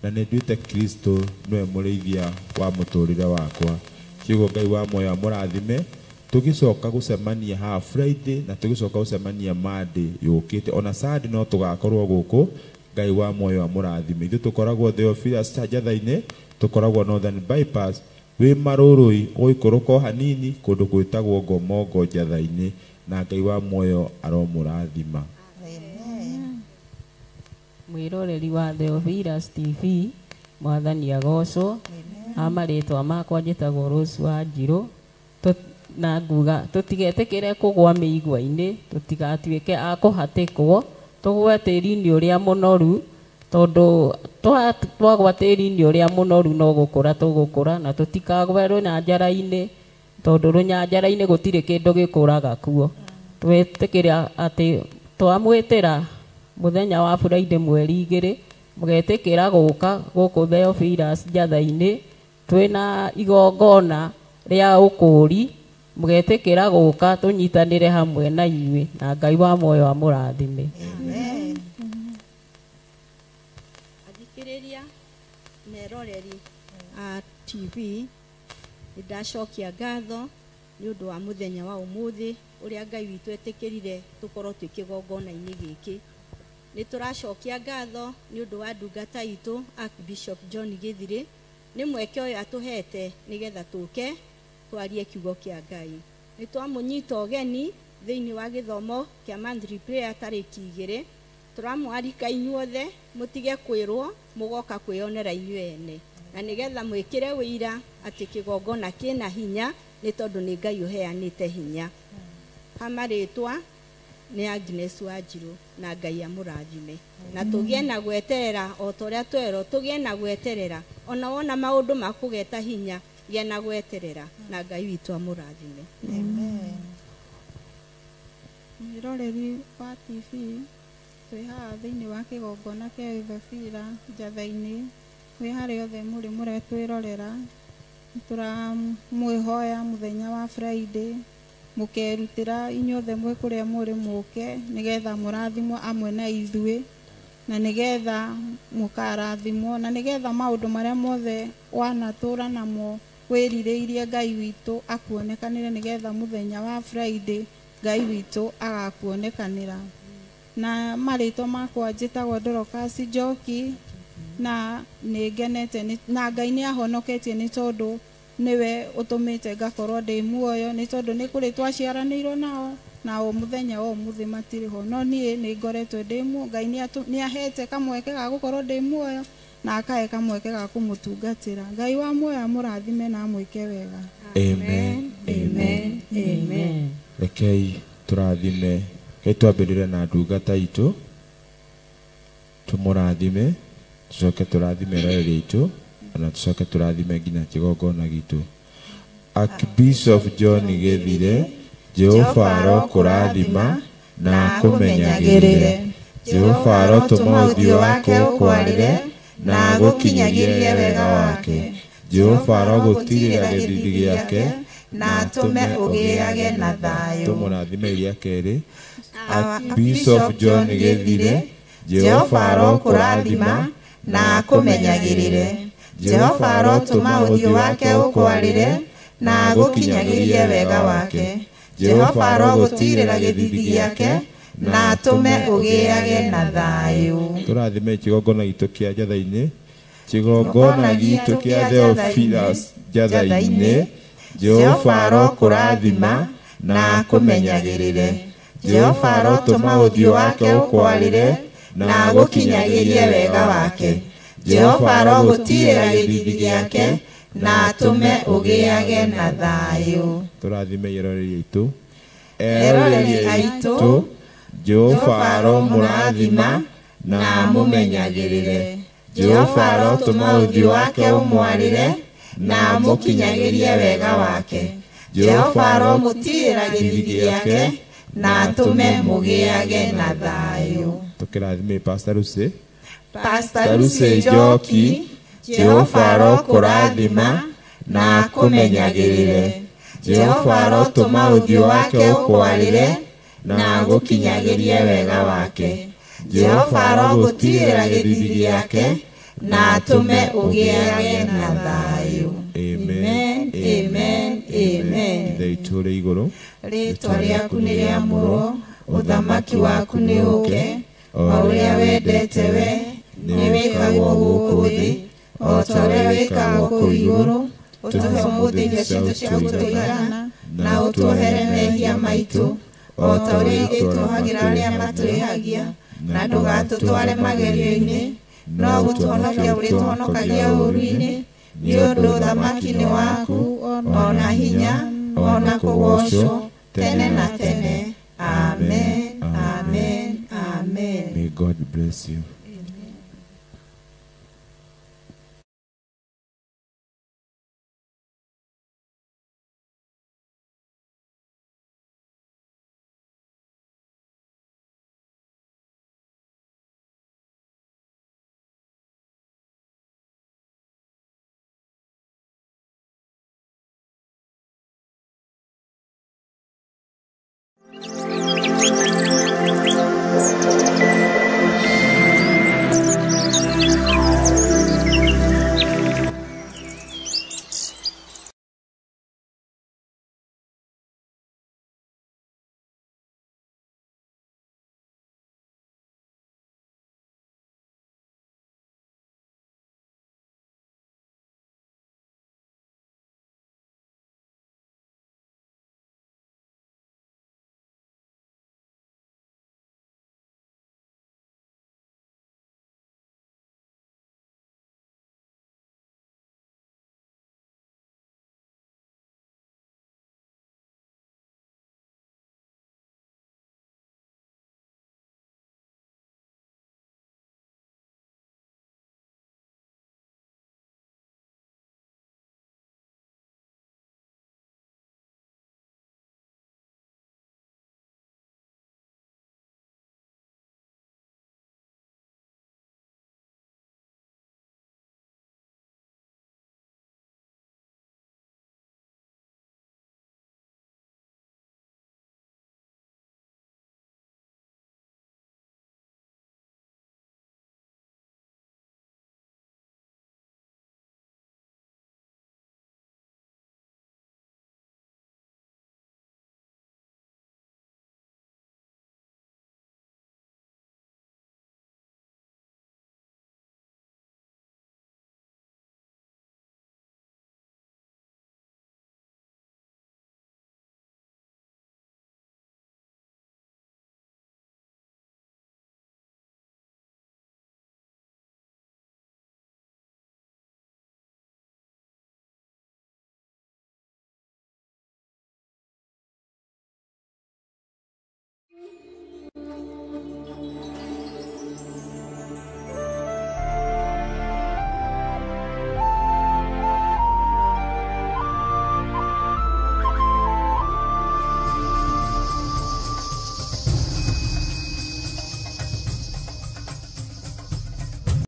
na nĩ nduĩte Kristo nĩwe mũrĩithia wa mũtũrĩre wakwa. Kiugo Ngai wa muoyo amũrathime. Tũgĩcoka gũcemania haha Friday na tũgĩcoka gũcemania Monday yũkĩte ona Sunday no tũgakorwo gũkũ. Ngai wa muoyo amũrathime. Ithuĩ tũkoragwo Theophilus Njatha-inĩ, tũkoragwo Northern Bypass wĩ Marũrũi ũgũikũrũka o hanini kũndũ gwĩtagwo Ngomongo Njatha-inĩ, na Ngai wa muoyo aromũrathima. Mwĩroreri wa Theophilus TV, Mwathani agocwo. A marĩtwa makwa njĩtagwo Rose wa Njirũ. Na nguga tũtigetĩkĩre kũgwa mĩigua-inĩ, tũtigatuĩke a kũhatĩkwo, tũgwe tĩri-inĩ ũrĩa mũnoru, tondũ twagwa tĩri-inĩ ũrĩa mũnoru no gũkũra tũgũkũra, na tũtikagwe rũnyanjara-inĩ, tondũ rũnyanjara-inĩ gũtirĩ kĩndũ gĩkũraga kuo. Twĩtĩkĩre atĩ twamwĩtĩra mũthenya wa Friday mweri 2 mũgetĩkĩra gũka gũkũ Theophilus Njatha-inĩ twĩna igongona rĩa ũkũũri, mũgetĩkĩra gũka tũnyitanĩre hamwe na inyuĩ, na Ngai wa muoyo amũrathime. Athikĩrĩria na eroreri a TV, nĩndacokia ngatho nĩ ũndũ wa mũthenya wa ũmũthĩ ũrĩa Ngai witũ etĩkĩrire tũkorwo twĩ kĩgongona-inĩ gĩkĩ. Nĩ tũracokia ngatho nĩ ũndũ wa ndungata itũ Archbishop John Gĩthirĩ nĩ mweke ũyũ atũhete nĩgetha tũke twarie kiugo kĩa Ngai. Nĩ twamũnyita ũgeni thĩinĩ wa gĩthomo kĩa monthly prayer tarĩki 2. Tũramwarika inyuothe mũtige kwĩrwo, mũgoka kwĩyonera inyuĩ ene, na nĩgetha mwĩkĩre wĩira atĩ kĩgongona kĩna hinya nĩ tondũ nĩ Ngai ũheanĩte hinya. Ha marĩtwa nĩ Agnes Wanjirũ, na Ngai amũrathime. Na tũgĩe na gweterera o ta ũrĩa twerwo, tũgĩe na gweterera ona wona maũndũ makũgeta hinya, gĩa na gweterera, na Ngai witũ amũrathime. Amen. Mwĩroreri wa TV, twĩ haha thĩinĩ wa kĩgongona kĩa Theophilus Njatha-inĩ. Mwĩ harĩa othe mũrĩ mũretwĩrorera, tũramwĩhoya mũthenya wa Friday mũkerutĩra inyuothe mwĩ kũrĩa mũrĩ mũke nĩgetha mũrathimwo amwe na ithuĩ, na nĩgetha mũkarathimwo, na nĩgetha maũndũ marĩa mothe wanatũra namo wĩrirĩirie Ngai witũ akuonekanĩre, nĩgetha mũthenya wa Friday Ngai witũ agakuonekanĩra. Na marĩtwa makwa njĩtagwo Dorcas Njoki, na nĩ ngenete na Ngai nĩ ahonoketie nĩ tondũ nĩwe ũtũmĩte ngakorwo ndĩ muoyo, nĩ tondũ nĩ kũrĩ twaciaranĩirwo nao Na o mũthenya wa ũmũthĩ matirĩ ho, no niĩ nĩ ngoretwo ndĩ muoyo. Ngai nĩ ahete kamweke ga gũkorwo ndĩ muoyo na akahe kamweke ga kũmũtungatĩra. Ngai wa muoyo amũrathime na amwĩke wega. Amen. Amen. Amen. Rekei tũrathime, rekei twambĩrĩre na ndungata itũ, tũmũrathime, tũcoke tũrathime eroreri aitũ, na tũcoke tũrathime nginya kĩgongona gitũ. Archbishop John Gĩthire, Jehova arokũrathima na akũmenyagĩrĩre. Jehova arotũma ũthiũ wake ũkwarĩre na agũkinyagĩrie wega wake. Jehova arogũtirĩra gĩthithi gĩake na atũme ũgĩage na thayũ. Tũmũrathime iria kerĩ. Archbishop John Gĩthire, Jehova arokũrathima na akũmenyagĩrĩre. Jehova arotũma ũthiũ wake ũkwarĩre na agũkinyagĩrie wega wake. Jehova arogũtirĩra gĩthithi gĩake na atũme ũgĩage na thayũ. Tũrathime kĩgongona gitũ kĩa Njatha-inĩ, kĩgongona gitũ kĩa Theophilus Njatha-inĩ. Jehova arokũrathima na akũmenyagĩrĩre. Jehova arotũma ũthiũ wake ũkwarĩre na agũkinyagĩrie wega wake. Jehova arogũtirĩra gĩthithi gĩake na atũme ũgĩage na thayũ. Tũrathime eroreri aitũ. Eroreri aitũ, Jehova aromũrathima na amũmenyagĩrĩre. Jehova arotũma ũthiũ wake ũmwarĩre na amũkinyagĩrie wega wake. Jehova aromũtirĩra gĩthithi gĩake na atũme mũgĩage na thayũ. Tũkĩrathime Pastor Lucy. Pastor Lucy Njoki, Jehova arokũrathima na akũmenyagĩrĩre. Jehova arotũma ũthiũ wake ũkwarĩre na agũkinyagĩrie wega wake. Jehova arogũtirĩra gĩthithi gĩake na atũme ũgĩage na thayũ. Amen. Amen. Amen. Ithe witũ ũrĩ igũrũ, rĩĩtwa rĩaku nĩ rĩamũrwo, ũthamaki waku nĩ ũũke, o ũrĩa wendete we nĩ wĩkagwo gũkũ thĩ o ta ũrĩa wĩkagwo kũu igũrũ. Ũtũhe ũmũthĩ irio citũ cia gũtũigana, na ũtuohere mehia maitũ o ta ũrĩa ithuĩ tuohagĩra arĩa matwĩhagia, na ndũgatũtware magerio-inĩ, no gũtũhonokia ũrĩtũhonokagia ũũru-inĩ. Nĩ ũndũ ũthamaki nĩ waku, o na hinya, o na kũgoocwo tene na tene. Amen. Amen. Amen. May God bless you.